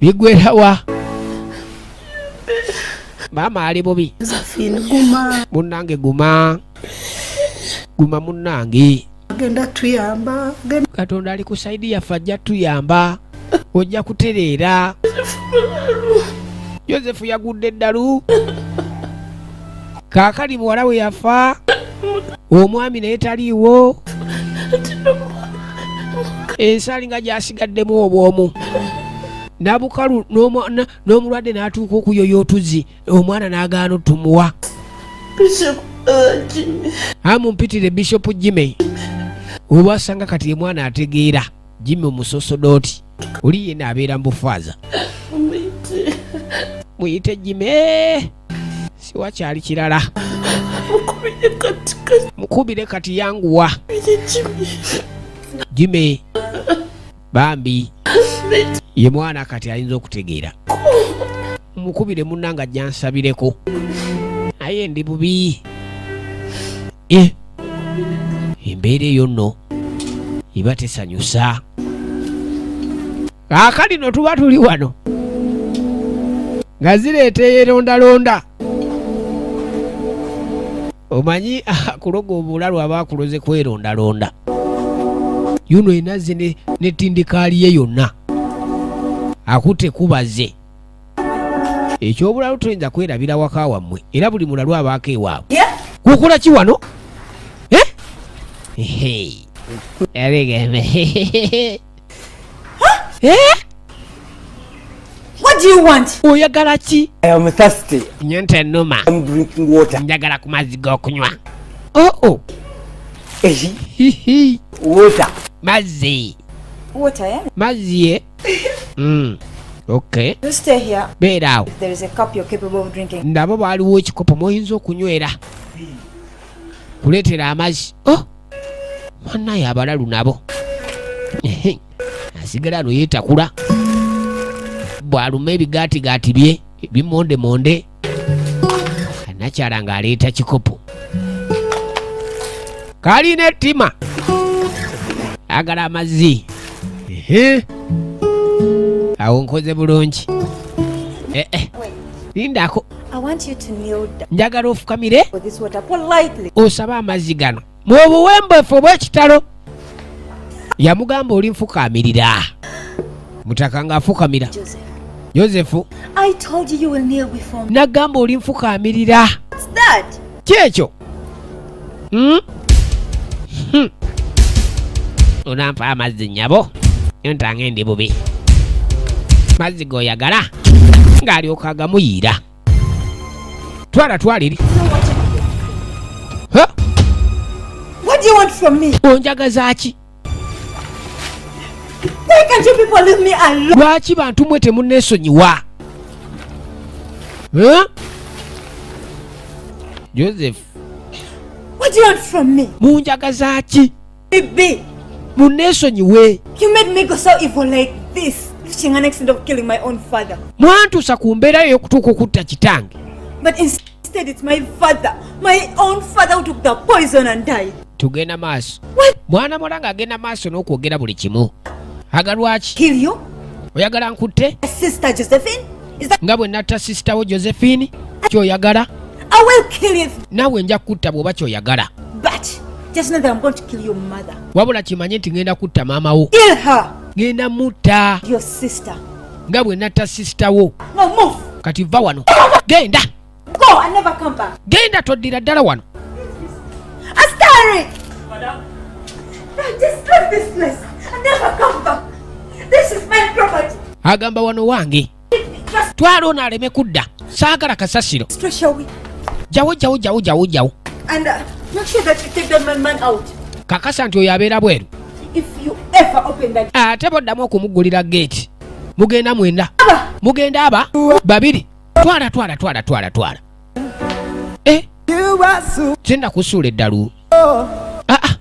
[SPEAKER 1] Bigwerawa. Maama ali bubi.
[SPEAKER 16] Josephine, guma.
[SPEAKER 1] Munnange guma. Guma munnange.
[SPEAKER 16] Genda tuyamba.
[SPEAKER 1] Katonda ali ku side yaffe ajja tuyamba. Ojja kutereera. Joseph yagudde eddalu. Kaakali muwala we yafa. Omwami naye taliiwo. Ensi alinga gy'asigaddemu obw'omu. Nabukalu n'omulwadde n'atuuka okuyoya otuzzi omwana n'agaana otumuwa. Amumpitire Bishop Jimmy. Oba asanga kati ye mwana ategeera. Jimmy omusosodooti. Oli yenna abeera mu bufaaza. Muyite Jimmy. Siwakyali kirala. Mukubire kati yanguwa. Jimmy. Bambi. Ye mwana kati ayinza okutegeera. Mukubire munnange ajja nsabireko. Naye ndi bubi. Embeera eyo nno eba tesanyusa. Kaakati no tuba tuli wano nga zireeta eyerondalonda. Omanyi akuloga obulalu aba akuloze kwerondalonda. Yuno enazze ne tindikaali ye yonna. Akutte kubaze. Ekyobulalu toyinza kwerabira waka wammwe era buli mulalu abaako ewaabwe. Kukola ki wano?
[SPEAKER 6] What do you want?
[SPEAKER 1] Oyagala ki?
[SPEAKER 15] I am thirsty.
[SPEAKER 1] Nnyonta ennuma.
[SPEAKER 15] I'm drinking water.
[SPEAKER 1] Njagala ku mazzi g'okunywa. Oh oh.
[SPEAKER 15] Hihi. Water.
[SPEAKER 1] Mazzi.
[SPEAKER 4] Water, yeah?
[SPEAKER 1] Mazzi ye. Okay.
[SPEAKER 4] You stay here.
[SPEAKER 1] Beera awo.
[SPEAKER 4] If there is a cup you're capable of drinking.
[SPEAKER 1] Ndaba waaliwo ekikopo mw'oyinza okunywera. Kuleetera amazzi. Oh! Bannaye abalalu nabo. Asigala ano yeetakula. Bw'aluma ebigaatigaati bye ebimondemonde. Nakyala ng'aleeta kikopo. Kalina ettima. Agala amazzi. Awo nkoze bulungi. Lindako.
[SPEAKER 4] I want you to kneel down.
[SPEAKER 1] Njagala ofukamire.
[SPEAKER 4] For this water politely.
[SPEAKER 1] Osabe amazzi gano. Mu buwembeefu obw'ekitalo. Yamugamba oli nfukaamirira. Mutaka ng'afukamira.
[SPEAKER 4] Joseph.
[SPEAKER 1] Joseph.
[SPEAKER 4] I told you you will kneel before me.
[SPEAKER 1] Nagamba oli nfukaamirira.
[SPEAKER 4] What's that?
[SPEAKER 1] Ki ekyo? Onampa amazzi nnyabo. Ntange ndi bubi. Mazzi g'oyagala ng'alyoka agamuyiira. Twala twala eri. Ha?
[SPEAKER 6] What do you want from me?
[SPEAKER 1] Onjagaza ki?
[SPEAKER 6] Why can't you people leave me alone?
[SPEAKER 1] Lwaki bantu mwe temunneesonyiwa? Huh? Joseph.
[SPEAKER 6] What do you want from me?
[SPEAKER 1] Munjagaza ki?
[SPEAKER 6] Baby.
[SPEAKER 1] Munneesonyiwe.
[SPEAKER 6] You made me go so evil like this. Reaching an extent of killing my own father.
[SPEAKER 1] Mwantuusa ku mbeera yo ey'okutuuka okutta kitange.
[SPEAKER 6] But instead it's my father, my own father who took the poison and died.
[SPEAKER 1] Tugenda maaso. Mwana muwala ng'agenda maaso n'okwogera buli kimu. Aga lwaki?
[SPEAKER 6] Kill you?
[SPEAKER 1] Oyagala nkutte?
[SPEAKER 6] Sister Josephine? Is that
[SPEAKER 1] Nga bwe natta sisita wo Josephine? Ky'oyagala?
[SPEAKER 6] I will kill you.
[SPEAKER 1] Naawe nja kukutta bw'oba ky'oyagala.
[SPEAKER 6] But just know that I'm going to kill your mother.
[SPEAKER 1] Wabula kimanye nti ngenda kutta maama wo.
[SPEAKER 6] Kill her.
[SPEAKER 1] Ngenda mutta.
[SPEAKER 6] Your sister.
[SPEAKER 1] Nga bwe natta sisita wo.
[SPEAKER 6] No, move.
[SPEAKER 1] Kati va wano. Genda.
[SPEAKER 6] Go and never come back.
[SPEAKER 1] Genda toddira ddala wano.
[SPEAKER 6] Askari! Madam. No, just leave this place and never come back. This is my property.
[SPEAKER 1] Agamba wano wange. Twala ono aleme kudda. Saagala kasasiro. Jawo jawo jawo jawo jawo.
[SPEAKER 6] And make sure that you take that man out.
[SPEAKER 1] Kakasa nti oyo abeera bweru.
[SPEAKER 6] If you ever open that.
[SPEAKER 1] Ate boddamu okumuggulira geeti. Mugenda mwenda. Mugenda aba babiri. Twala twala twala twala twala. Eh? Senda kusuula eddalu. Ah ah.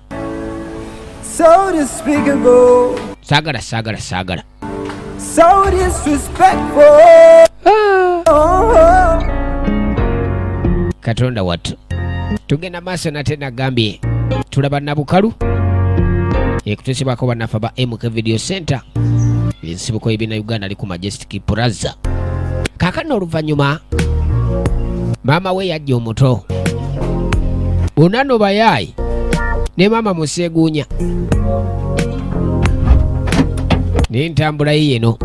[SPEAKER 17] So despicable.
[SPEAKER 1] Saagala saagala saagala.
[SPEAKER 17] So disrespectful.
[SPEAKER 1] Ah. Katonda wattu. Tugenda maaso nate nagambye tulaba Nabukalu ekutuusibwako bannaffe ba MK Video Center ensibuko y'ebina Uganda ali ku Majestic Plaza. Kaakano oluvannyuma maama we yajja omuto bonna no bayaayi ne maama museeguunya n'entambula ye yeno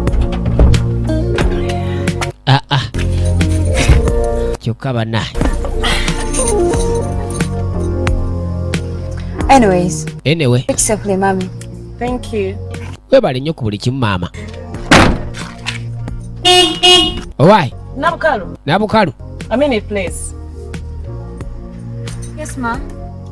[SPEAKER 1] aa kyokka bannange.
[SPEAKER 10] Anyways,
[SPEAKER 1] Anyway,
[SPEAKER 10] exactly, mommy.
[SPEAKER 7] Thank you.
[SPEAKER 1] Webale nnyo ku buli kimu maama. Owaayi.
[SPEAKER 7] Nabukalu.
[SPEAKER 1] Nabukalu.
[SPEAKER 7] A minute, please.
[SPEAKER 10] Yes, ma'am.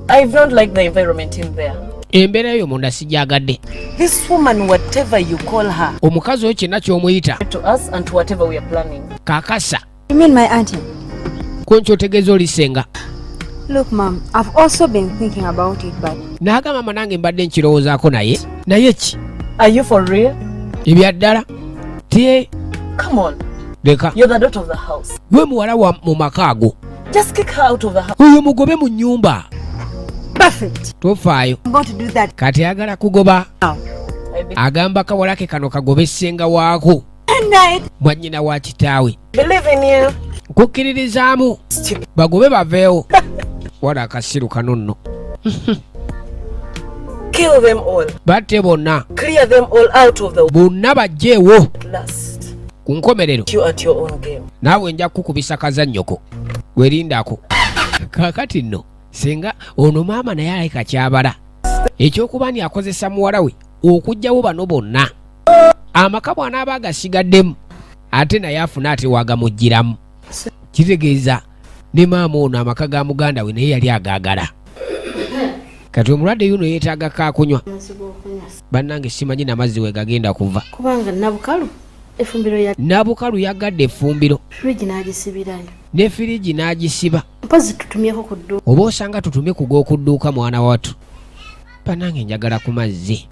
[SPEAKER 7] I don't like the environment in there.
[SPEAKER 1] Embeera eyo munda sijaagadde.
[SPEAKER 7] This woman, whatever you call her,
[SPEAKER 1] Omukazi oyo kyonna ky'omuyita,
[SPEAKER 7] to us and to whatever we are planning.
[SPEAKER 1] Kakasa.
[SPEAKER 10] You mean my auntie?
[SPEAKER 1] Ko nkyotegeeza oli ssenga.
[SPEAKER 10] Look, ma'am, I've also been thinking about it, but
[SPEAKER 1] N'agamba mama nange mbadde nkirowoozaako naye naye ki?
[SPEAKER 7] Are you for real?
[SPEAKER 1] Ebya ddala tie.
[SPEAKER 7] Come on.
[SPEAKER 1] Leka.
[SPEAKER 7] You're the daughter of the house.
[SPEAKER 1] Gwe muwala wa mu maka ago.
[SPEAKER 7] Just kick her out of the house.
[SPEAKER 1] Oyo mugobe mu nnyumba.
[SPEAKER 10] Perfect.
[SPEAKER 1] Tofaayo.
[SPEAKER 10] I'm going to do that.
[SPEAKER 1] Kati ayagala kugoba.
[SPEAKER 10] Now.
[SPEAKER 1] Agamba kawala ke kano kagobe ssenga waako.
[SPEAKER 10] Night.
[SPEAKER 1] Mwannyina wa kitaawe.
[SPEAKER 7] Believe in you.
[SPEAKER 1] Nkukkiririzaamu. Bagobe baveewo. Wala akasiru kano nno.
[SPEAKER 7] Kill them all.
[SPEAKER 1] Batte bonna.
[SPEAKER 7] Clear them all out of the
[SPEAKER 1] Bonna bajjeewo.
[SPEAKER 7] last.
[SPEAKER 1] Ku nkomerero.
[SPEAKER 7] You at your own game.
[SPEAKER 1] Naawe nja kukukubisa kazannyoko. Werindako. Kaakati nno singa ono maama naye alabika kyabala ekyokuba nti akozesa muwala we okuggyawo bano bonna amaka bw'anaaba agasigaddemu ate naye afune ate wagamuggyiramu kitegeeza ne maama ono amaka ga muganda we naye yali agaagala. Kati omulwadde yuno yeetaaga kaakunywa. Bannange simanyi na mazzi we gagenda kuva.
[SPEAKER 16] Kubanga Nabukalu efumbiro ya
[SPEAKER 1] Nabukalu yagadde effumbiro.
[SPEAKER 16] Fridge n'agisibirayo.
[SPEAKER 1] Ne firiji n'agisiba.
[SPEAKER 16] Mpozi tutumyeko ku dduuka.
[SPEAKER 1] Oba osanga tutumye ku g'oku dduuka mwana wattu. Bannange njagala ku mazzi.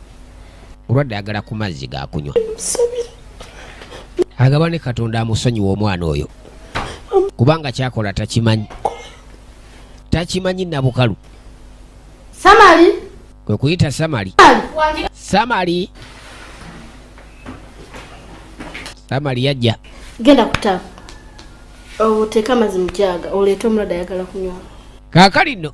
[SPEAKER 1] Mulwadde ayagala ku mazzi ga kunywa. Agaba ne Katonda amusonyiwe omwana oyo. Kubanga ky'akola takimanyi. Takimanyi Nabukalu.
[SPEAKER 16] Samali.
[SPEAKER 1] Kwe kuyita Samali. Samali. Samali yajja.
[SPEAKER 16] Genda ku taapu. Oteeke amazzi mu jaaga oleete omulwadde ayagala kunywa.
[SPEAKER 1] Kaakali nno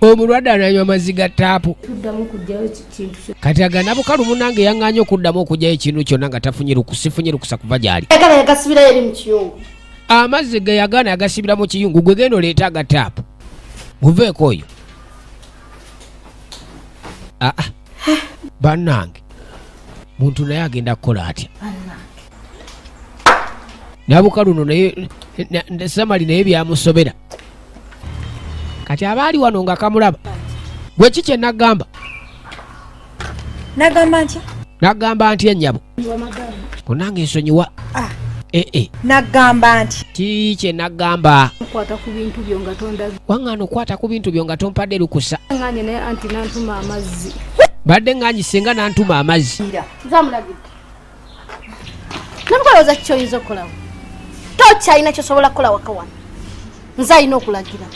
[SPEAKER 1] omulwadde ananywa amazzi ga taapu.
[SPEAKER 16] Tuddamu kuggyayo kintu kyo.
[SPEAKER 1] Kati aga Nabukalu munnange yaŋŋaanye okuddamu okuggyayo ekintu kyonna nga tafunye lukusa, sifunye lukusa kuva gy'ali.
[SPEAKER 16] Ayagala yagasibirayo eri mu kiyungu.
[SPEAKER 1] Amazzi ge yagaana yagasibira mu kiyungu, gwe genda oleete aga taapu. Muveeko oyo. Aa, bannange muntu naye agenda kukola atya? Nabukalu no naye Samali naye byamusobera. Kati abaali wano nga kamulaba. Gwe ki kye nagamba?
[SPEAKER 6] Nagamba ntya?
[SPEAKER 1] Nagamba ntya nnyabo? Onange nsonyiwa.
[SPEAKER 6] Ah.
[SPEAKER 1] Eh, eh.
[SPEAKER 6] Nagamba nti.
[SPEAKER 1] Ki kye nagamba?
[SPEAKER 16] Nkwata ku bintu byo nga tondaga.
[SPEAKER 1] Waŋŋaana okukwata ku bintu byo nga tompadde lukusa.
[SPEAKER 16] Ŋŋaanye naye anti nantuma amazzi.
[SPEAKER 1] Badde ŋŋaanyi singa nantuma amazzi.
[SPEAKER 16] Nze amulagidde. Nabukalowooza ki kyoyinza okukolawo? Tokyalina kyosobola kukola waka wano. Nze alina okulagira.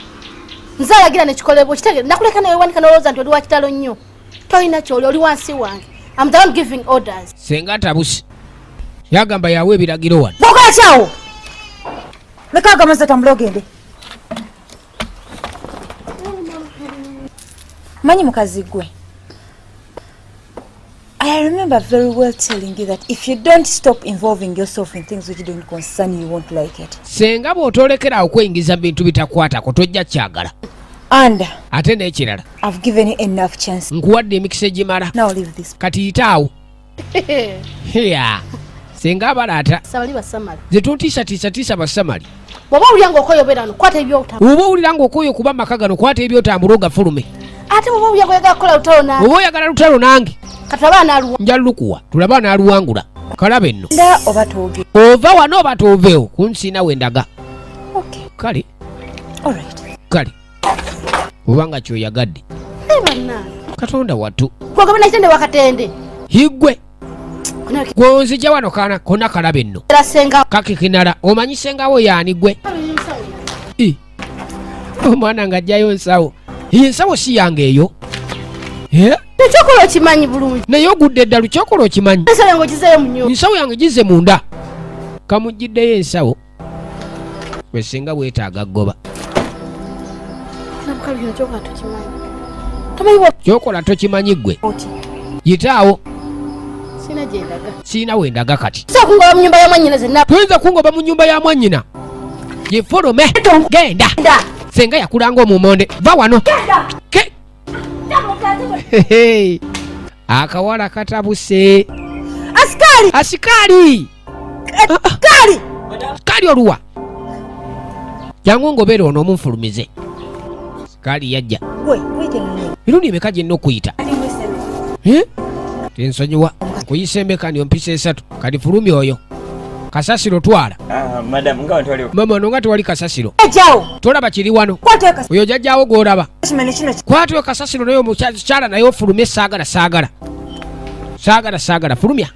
[SPEAKER 16] Nze alagira nekikolebwa okitegeera. Nakuleka newewanika nolowooza nti oli wa kitalo nnyo. Tolina kyoli, oli wansi wange. I'm the one giving orders.
[SPEAKER 1] Senga tabusi yagamba yawa ebiragiro wano.
[SPEAKER 4] Bwokola kyawo leka agamazzi otambule ogende. Manyi mukazi gwe, I remember very well telling you that if you don't stop involving yourself in things which don't concern you, you won't like it.
[SPEAKER 1] Senga bw'otolekera okweyingiza mu bintu bitakwatako tojja kyagala.
[SPEAKER 4] And
[SPEAKER 1] ate n'ekirala,
[SPEAKER 4] I've given you enough chance.
[SPEAKER 1] Nkuwadde emikisa egimala.
[SPEAKER 4] Now leave this.
[SPEAKER 1] Kati yitaawo. Ya senga abalaata.
[SPEAKER 16] Sabali basamali.
[SPEAKER 1] Ze tontiisatiisatiisa basamali.
[SPEAKER 16] Bw'oba owulira ng'okoyobera wano, kwata ebyotambula.
[SPEAKER 1] Oba owulira ng'okooye okuba mu maka gano, kwata ebyotambula ogafulume.
[SPEAKER 16] Ate bw'oba owulira ng'oyagala kukola lutalo nange.
[SPEAKER 1] Oba oyagala lutalo nange.
[SPEAKER 16] Katulabe anaaluwa.
[SPEAKER 1] Nja lukuwa tulabe anaaluwangula. Kalabe nno.
[SPEAKER 4] Nda oba tooge.
[SPEAKER 1] Ova wano oba tooveewo kunsiina we ndaga.
[SPEAKER 4] Okay.
[SPEAKER 1] Kale.
[SPEAKER 4] All right.
[SPEAKER 1] Kale. Oba nga kyoyagadde.
[SPEAKER 16] Eh, bannange.
[SPEAKER 1] Katonda wattu.
[SPEAKER 16] Gwogaba nakitende wakatende.
[SPEAKER 1] Higgwe. Gwonzija wano kana kona kalabe nno. Kakikinala omanyi sengawo yaani gwe? Omwana ng'ajjayo nsawo. Iyi nsawo si yange eyo.
[SPEAKER 16] Ekyokola okimanyi bulungi.
[SPEAKER 1] Naye ogudde eddalu kyokola okimanyi.
[SPEAKER 16] Ensawo yange ogizeeyo mu nnyumba.
[SPEAKER 1] Ensawo yange gize munda. Kamugiddeyo ensawo. Gwe singa weetaaga ggoba.
[SPEAKER 16] Nabukalu kino kyokola tokimanyi. Tomanyi bwo.
[SPEAKER 1] Kyokola tokimanyi ggwe. Yitaawo.
[SPEAKER 16] Sina gye ndaga.
[SPEAKER 1] Sirina we ndaga kati.
[SPEAKER 16] Toyinza kungoba mu nnyumba ya mwannyina zenna.
[SPEAKER 1] Toyinza kungoba mu nnyumba ya mwannyina. Gifulume. Genda. Senga yakulanga omumonde. Va wano. Ke. Hehe. Akawala katabuse.
[SPEAKER 4] Asikali.
[SPEAKER 1] Asikali.
[SPEAKER 4] Asikali.
[SPEAKER 1] Asikali oluwa. Jangu ngobere ono omunfulumize. Asikali yajja.
[SPEAKER 4] Gwe, wait a minute.
[SPEAKER 1] Mirundi emeka gye nnina okuyita? Eh? Tensonyiwa. Nkuyise emeka nyo mpisa esatu. Kati fulumya oyo. Kasasiro twala.
[SPEAKER 9] Ah, madam, nga wano tewali-
[SPEAKER 1] Mama, ono nga tewali kasasiro.
[SPEAKER 4] Jajjawo.
[SPEAKER 1] Tolaba kiri wano.
[SPEAKER 4] Kwata oyo
[SPEAKER 1] Oyo jajjawo gw'olaba.
[SPEAKER 4] Kimene kino ki-
[SPEAKER 1] Kwata oyo kasasiro naye omukyala naye ofulumye saagala saagala. Saagala saagala fulumya.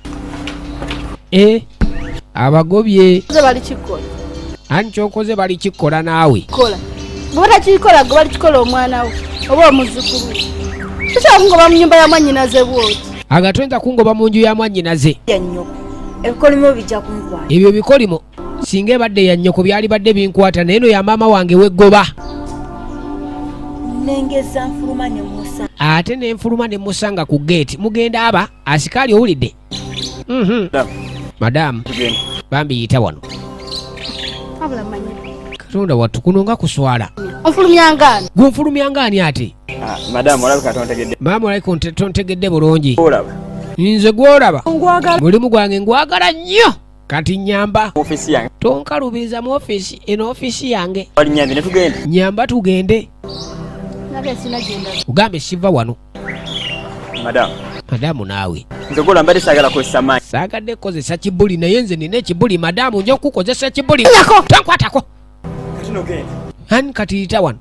[SPEAKER 1] Abagobye.
[SPEAKER 16] Nze bali kikola.
[SPEAKER 1] Ani kyokoze bali kikola naawe.
[SPEAKER 16] Kola. Bw'oba takikola gwe bali kikola omwana wo oba omuzzukulu we. Tosobola kungoba mu nnyumba ya mwannyinaze bw'oti.
[SPEAKER 1] Aga toyinza kungoba mu nju ya mwannyinaze.
[SPEAKER 4] Ya nnyoko. Ebikolimo bijja kunkwata.
[SPEAKER 1] Ebyo ebikolimo singa ebadde ya nnyoko byalibadde binkwata naye eno ya maama wange weggoba.
[SPEAKER 4] Nengeza nfuluma ne musanga.
[SPEAKER 1] Ate ne nfuluma ne musanga ku geeti. Mugenda aba asikaali owulidde. Madamu. Bambi yita wano.
[SPEAKER 16] Wabula manyi.
[SPEAKER 1] Katonda wattu kuno nga kuswala.
[SPEAKER 16] Onfulumya ngaani?
[SPEAKER 1] Gwe onfulumya ngaani ate?
[SPEAKER 9] Ah, madamu olabika tontegedde.
[SPEAKER 1] Maama olabika tontegedde bulungi.
[SPEAKER 9] Gw'olaba.
[SPEAKER 1] Nze gw'olaba.
[SPEAKER 9] Ngwagala.
[SPEAKER 1] Mulimu gwange ngwagala nnyo. Kati nnyamba.
[SPEAKER 9] Ofiisi yange.
[SPEAKER 1] Tonkalubiriza mu ofiisi, eno ofiisi yange.
[SPEAKER 9] Wali nnyambe ne tugenda.
[SPEAKER 1] Nnyamba tugende.
[SPEAKER 16] Nabye sina gye ndaga.
[SPEAKER 1] Ugambe siva wano.
[SPEAKER 9] Madamu.
[SPEAKER 1] Madamu naawe.
[SPEAKER 9] Nze gw'olaba mbadde saagala kukozesa maanyi.
[SPEAKER 1] Saagadde kukozesa kibuli naye nze nina ekibuli madamu nja kukukozesa ekibuli.
[SPEAKER 16] Nyako.
[SPEAKER 1] Tonkwatako.
[SPEAKER 9] Kati nogenda.
[SPEAKER 1] Ani kati yita wano.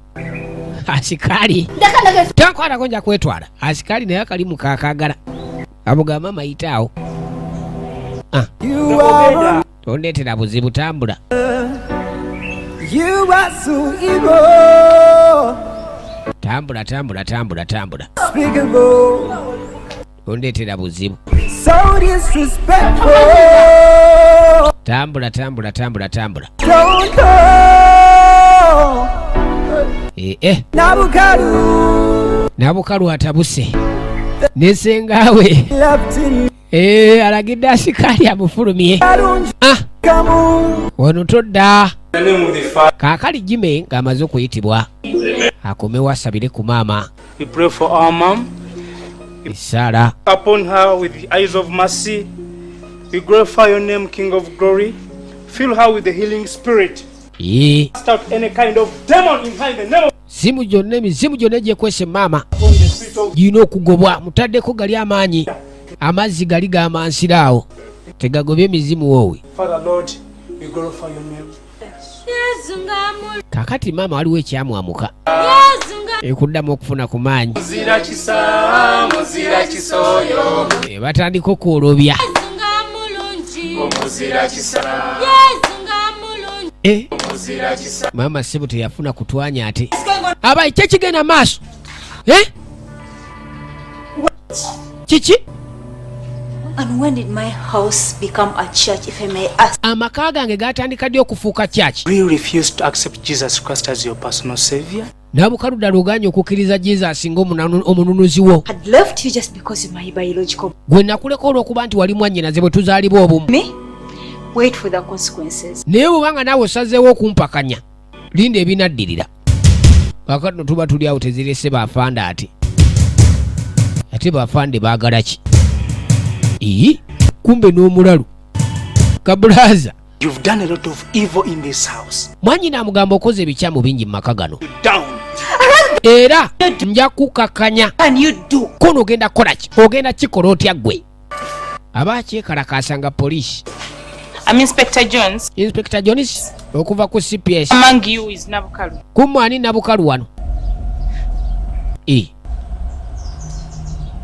[SPEAKER 1] Asikaali.
[SPEAKER 16] Ndeka ndeka.
[SPEAKER 1] Tonkwatako nja kwetwala. Asikaali naye akalimu kaakaagala. Amugamba maama yita awo. Ah.
[SPEAKER 17] You are
[SPEAKER 1] Tondeetera buzibu tambula.
[SPEAKER 17] You are so evil.
[SPEAKER 1] Tambula tambula tambula tambula.
[SPEAKER 17] Unspeakable.
[SPEAKER 1] Tondeetera buzibu.
[SPEAKER 17] So disrespectful.
[SPEAKER 1] Tambula tambula tambula tambula.
[SPEAKER 17] Don't call. Nabukalu.
[SPEAKER 1] Nabukalu atabuse. Ne sengaawe. Alagidde asikaali amufulumye. Ah. Wano todda. Kaakali Jimmy ng'amaze okuyitibwa. Akomewo asabire ku maama.
[SPEAKER 5] We pray for our mom.
[SPEAKER 1] Essaala.
[SPEAKER 5] Upon her with the eyes of mercy. We glorify your name, King of glory. Fill her with the healing spirit. Cast out any kind of demon in her in the name of
[SPEAKER 1] Simu gyonna emizimu gyonna egyekwese maama girina okugobwa. Mutaddeko gali amaanyi. Amazzi gali gamansira awo. Tegagobye emizimu woowe.
[SPEAKER 5] Father Lord, we glorify your name.
[SPEAKER 1] Kaakati maama waliwo ekyamwamuka. Ekuddamu okufuna ku maanyi.
[SPEAKER 5] Muzira kisa, muzira kisoyo.
[SPEAKER 1] Batandika okwolobya. Eh? Maama sebo teyafuna kutwanya ate abayi kyekigenda maaso. Eh? Kiki?
[SPEAKER 4] And when did my house become a church, if I may ask?
[SPEAKER 1] Amaka gange gatandika ddi okufuuka church?
[SPEAKER 5] Do you refuse to accept Jesus Christ as your personal savior?
[SPEAKER 1] Nabukaluda luganye okukkiriza Jesus ng'omununuzi wo.
[SPEAKER 4] Had left you just because you're my biological.
[SPEAKER 1] Gwe nakuleka olw'okuba nti wali mwannyinaze bwe tuzaalibwa obumu.
[SPEAKER 4] Me? Wait for the consequences.
[SPEAKER 1] Naye bw'obanga naawe osazeewo okumpakanya, linda ebinaddirira. Kaakati no tuba tuli awo tezirese bafande ate. Ate bafande baagala ki? Ii, kumbe n'omulalu. Kabulaza.
[SPEAKER 5] You've done a lot of evil in this house.
[SPEAKER 1] Mwannyina amugamba okoze ebikyamu bingi mu maka gano.
[SPEAKER 5] Down.
[SPEAKER 1] Era nja kukakanya.
[SPEAKER 4] Can you do?
[SPEAKER 1] Kono ogenda kukola ki? Ogenda kikola otya ggwe? Aba akyekalakaasa nga poliisi.
[SPEAKER 18] I'm Inspector Jones.
[SPEAKER 1] Inspector Jones okuva ku CPS.
[SPEAKER 18] Among you is Nabukalu.
[SPEAKER 1] Kumwe ani Nabukalu wano? E.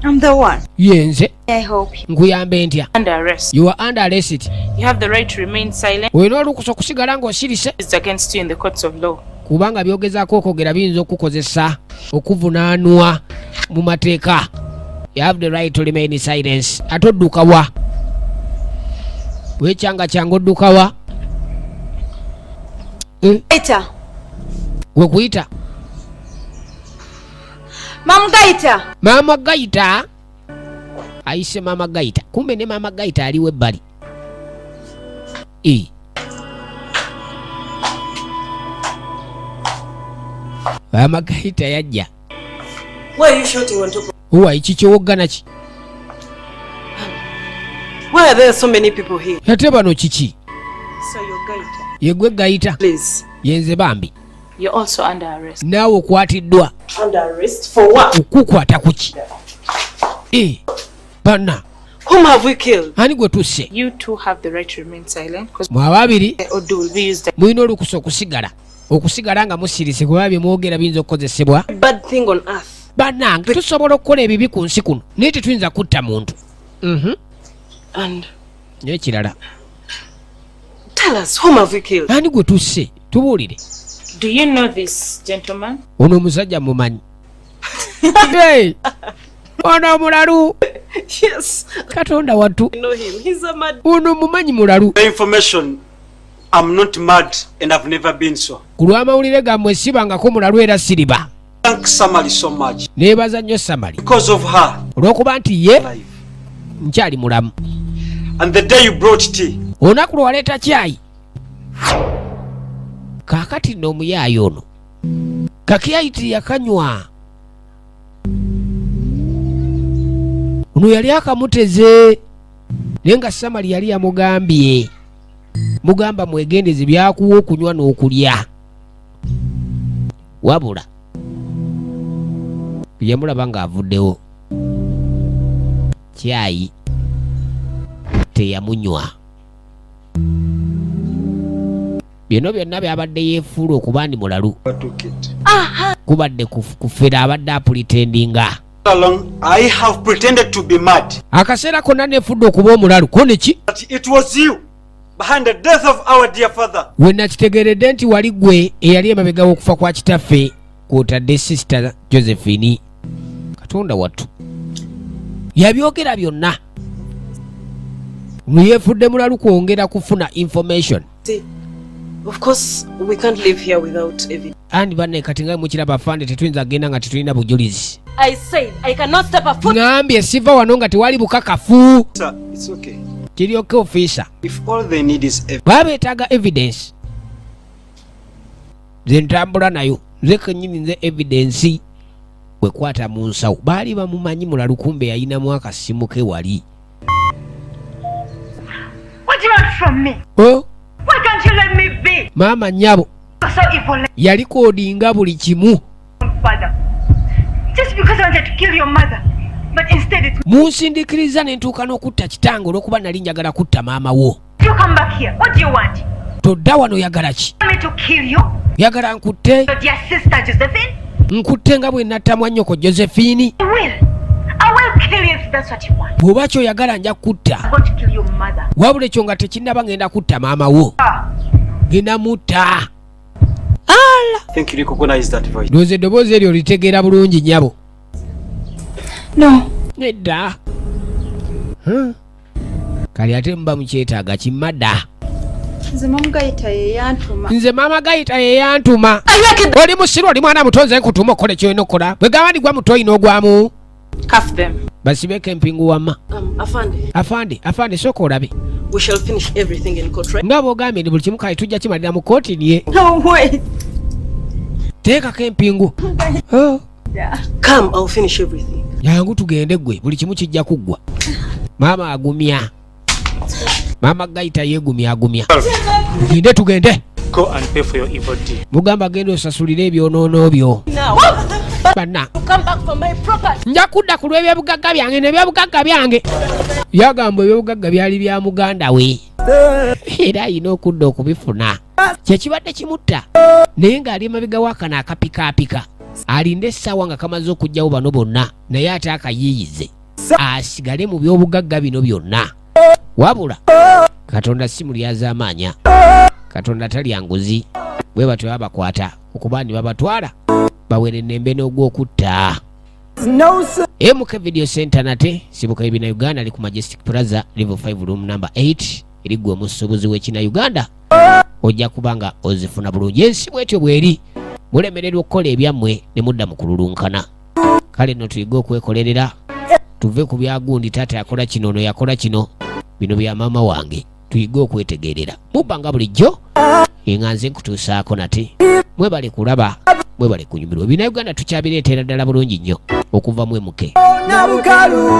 [SPEAKER 4] I'm the one.
[SPEAKER 1] Yenze.
[SPEAKER 4] I help you.
[SPEAKER 1] Nkuyambe ntya?
[SPEAKER 18] Under arrest.
[SPEAKER 1] You are under arrest.
[SPEAKER 18] You have the right to remain silent.
[SPEAKER 1] Olina olukusa okusigala ng'osirise.
[SPEAKER 18] It's against you in the courts of law.
[SPEAKER 1] Kubanga byogezaako okwogera biyinza okukukozesa okuvunaanwa mu mateeka. You have the right to remain silence. Ate odduka wa? Wekyanga kyanga odduka wa? Eh?
[SPEAKER 4] Gaita.
[SPEAKER 1] Gwe kuyita.
[SPEAKER 4] Mama Gaita.
[SPEAKER 1] Mama Gaita. Ayise Mama Gaita. Kumbe ne Mama Gaita aliwo ebbali. E. Mama Gaita yajja.
[SPEAKER 7] Why are you shouting on top of
[SPEAKER 1] Uwa iki kyowoggana ki?
[SPEAKER 7] Why are there so many people here?
[SPEAKER 1] Ate bano kiki?
[SPEAKER 7] So you're Gaita.
[SPEAKER 1] Yegwe Gaita.
[SPEAKER 7] Please.
[SPEAKER 1] Yenze bambi.
[SPEAKER 18] You're also under arrest.
[SPEAKER 1] Naawe okwatiddwa.
[SPEAKER 7] Under arrest for what?
[SPEAKER 1] Okukwata ku ki? Eh, banna.
[SPEAKER 7] Whom have we killed?
[SPEAKER 1] Ani gwe tusse?
[SPEAKER 18] You two have the right to remain silent.
[SPEAKER 1] Mwe ababiri
[SPEAKER 18] Odu will be used.
[SPEAKER 1] mulina olukusa okusigala. Okusigala nga musirise kuba bye mwogera biyinza okukozesebwa.
[SPEAKER 7] Bad thing on earth.
[SPEAKER 1] Bannange tusobola okukola ebibi ku nsi kuno naye tetuyinza kutta muntu.
[SPEAKER 7] And
[SPEAKER 1] N'ekirala.
[SPEAKER 7] tell us, whom have we killed?
[SPEAKER 1] Ani gwe tusse? Tubuulire.
[SPEAKER 18] Do you know this gentleman?
[SPEAKER 1] Ono omusajja mumanyi. Hey! Ono mulalu.
[SPEAKER 7] Yes.
[SPEAKER 1] Katonda wattu.
[SPEAKER 7] I know him. He's a mad.
[SPEAKER 1] Ono mumanyi mulalu.
[SPEAKER 15] The information, I'm not mad and I've never been so.
[SPEAKER 1] Ku lw'amawulire gammwe sibangako mulalu era siriba.
[SPEAKER 15] Thank Samali so much.
[SPEAKER 1] Neebaza nnyo Samali.
[SPEAKER 15] Because of her.
[SPEAKER 1] Olw'okuba nti ye nkyali mulamu.
[SPEAKER 15] And the day you brought tea.
[SPEAKER 1] Olunaku lwe waleeta kyayi. Kaakati nno omuyaayi ono kakiyayiti yakanywa. Ono yali akamuteze naye nga Samali yali yamugambye mugamba mwegendeze byakuwa okunywa n'okulya. Wabula yamulaba ng'avuddewo kyayi teyamunywa. Bino byonna byabadde yeefuula okuba ndi mulalu. Kubadde kufera abadde apulitendinga.
[SPEAKER 15] Along, I have pretended to be mad.
[SPEAKER 1] Akaseera konna neefudde okuba omulalu ko ne ki?
[SPEAKER 15] But it was you behind the death of our dear father.
[SPEAKER 1] We nakitegeeredde nti wali ggwe eyali emabega w'okufa kwa kitaffe kw'otadde Sister Josephine. Katonda wattu. Yabyogera byonna. Yeefudde mulalu kwongera kufuna information.
[SPEAKER 7] See, of course, we can't live here without evidence.
[SPEAKER 1] Andi banne kati nga mukiraba afande tetuyinza kugenda nga tetulina bujulizi.
[SPEAKER 8] I said I cannot step a foot.
[SPEAKER 1] Ngambye siva wano nga tewali bukakafu.
[SPEAKER 15] Sir, it's okay.
[SPEAKER 1] Kiri okay officer.
[SPEAKER 15] If all they need is evidence.
[SPEAKER 1] Baba beetaaga evidence. Nze ntambula nayo. Nze kennyini nze evidence. Bwe kwata mu nsawo. Baali bamumanyi mulalu kumbe yayinamu akasimu ke wali.
[SPEAKER 6] What do you want from me?
[SPEAKER 1] Oh?
[SPEAKER 6] Why can't you let me be?
[SPEAKER 1] Maama nnyabo.
[SPEAKER 6] You're so evil,
[SPEAKER 1] Yalikodinga buli kimu.
[SPEAKER 6] father. Just because I wanted to kill your mother. But instead it's
[SPEAKER 1] Munsindikiriza ne ntuuka n'okutta kitange olw'okuba nali njagala kutta maama wo.
[SPEAKER 6] you come back here. What do you want?
[SPEAKER 1] Todda wano oyagala ki?
[SPEAKER 6] Want me to kill you?
[SPEAKER 1] Oyagala nkutte?
[SPEAKER 6] Your dear sister Josephine?
[SPEAKER 1] Nkutte nga bwe natta mwannyoko Josephine?
[SPEAKER 6] I will. I will kill you if
[SPEAKER 10] that's what you want,
[SPEAKER 1] Bw'oba kyoyagala nja kutta.
[SPEAKER 10] I'm going to kill your mother.
[SPEAKER 1] Wabula ekyo nga tekinnaba, ngenda kutta maama wo. Ngenda mutta.
[SPEAKER 15] I think you recognize that voice.
[SPEAKER 1] Ndowooza eddoboozi eryo litegeera bulungi, nnyabo.
[SPEAKER 10] No.
[SPEAKER 1] Nedda. Huh? Kale ate muba mukyetaaga kimmadda.
[SPEAKER 6] Nze Maama Gayita yeyantuma.
[SPEAKER 1] Nze Maama Gayita yeyantuma. Oli musiru, oli mwana muto, nze nkutuma okukola ekyolina okukola bwe gamba ndigwa muto oyina ogwamu.
[SPEAKER 18] Cuff them.
[SPEAKER 1] Basibeko empingu wamma.
[SPEAKER 7] Afande,
[SPEAKER 1] Afande, afande, sooka olabe.
[SPEAKER 7] we shall finish everything in court, right?
[SPEAKER 1] Nga bw'ogambye nti buli kimu kale tujja kimalira mu kooti niye.
[SPEAKER 6] No way.
[SPEAKER 1] Teekako empingu. Oh.
[SPEAKER 7] Come, I'll finish everything.
[SPEAKER 1] Jangu tugende gwe, buli kimu kijja kuggwa. Maama agumya, Maama Gayita yeegumya, agumya, tugende, tugende.
[SPEAKER 5] Go and pay for your evil deed.
[SPEAKER 1] Mugamba genda osasulire ebyonoono byo.
[SPEAKER 7] Now,
[SPEAKER 1] Banna.
[SPEAKER 16] Come back for my property.
[SPEAKER 1] Nja kudda ku lw'ebyobugagga byange nebyobugagga byange. Yagamba ebyobugagga byali bya muganda we era alina okudda okubifuna, kyekibadde kimutta, naye ng'ali emabega wakano akapikaapika alinde essaawa nga kamaze okuggyawo bano bonna, naye ate akayiiyize asigale mu byobugagga bino byonna. Wabula Katonda si mulyazaamaanya, Katonda talya nguzi. Bwe batyo babakwata okuba ni babatwala bawerennembe n'ogwokutta. MK Video Center nate sibuka ebina Uganda ali ku Majestic Plaza, level 5, room number 8. Eri gwe omusuubuzi w'ekina Uganda ojja kuba nga ozifuna bulungi. Ensi bwetyo bweri, mulemererwa okukola ebyammwe ne mudda mu kululunkana. Kale nno tuyige okwekolerera, tuve ku byagundi taata yakola kino, ono yakola kino, bino bya maama wange. Tuyige okwetegerera mubba nga bulijjo nga nze nkutuusaako nate. Mwebale kulaba, mwebale kunyumirwa. Ebina Uganda tukyabireetera ddala bulungi nnyo okuva mu MK.
[SPEAKER 17] Nabukalu.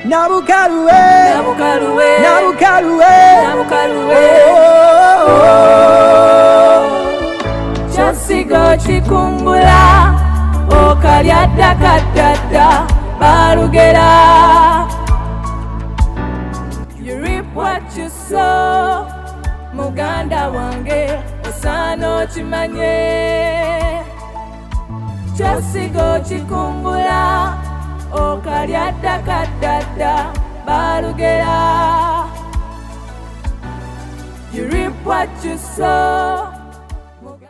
[SPEAKER 17] Nabukalu, eh.
[SPEAKER 11] Nabukalu, eh.
[SPEAKER 17] Nabukalu, eh.
[SPEAKER 11] Nabukalu, eh.
[SPEAKER 17] Oh, oh,
[SPEAKER 11] Kyosiga okikungula okalya ddakaddadda balugera. You reap what you sow, muganda wange, osaana okimanye. Kyosiga okikungula okalya ddakaddadda balugera. You reap what you sow.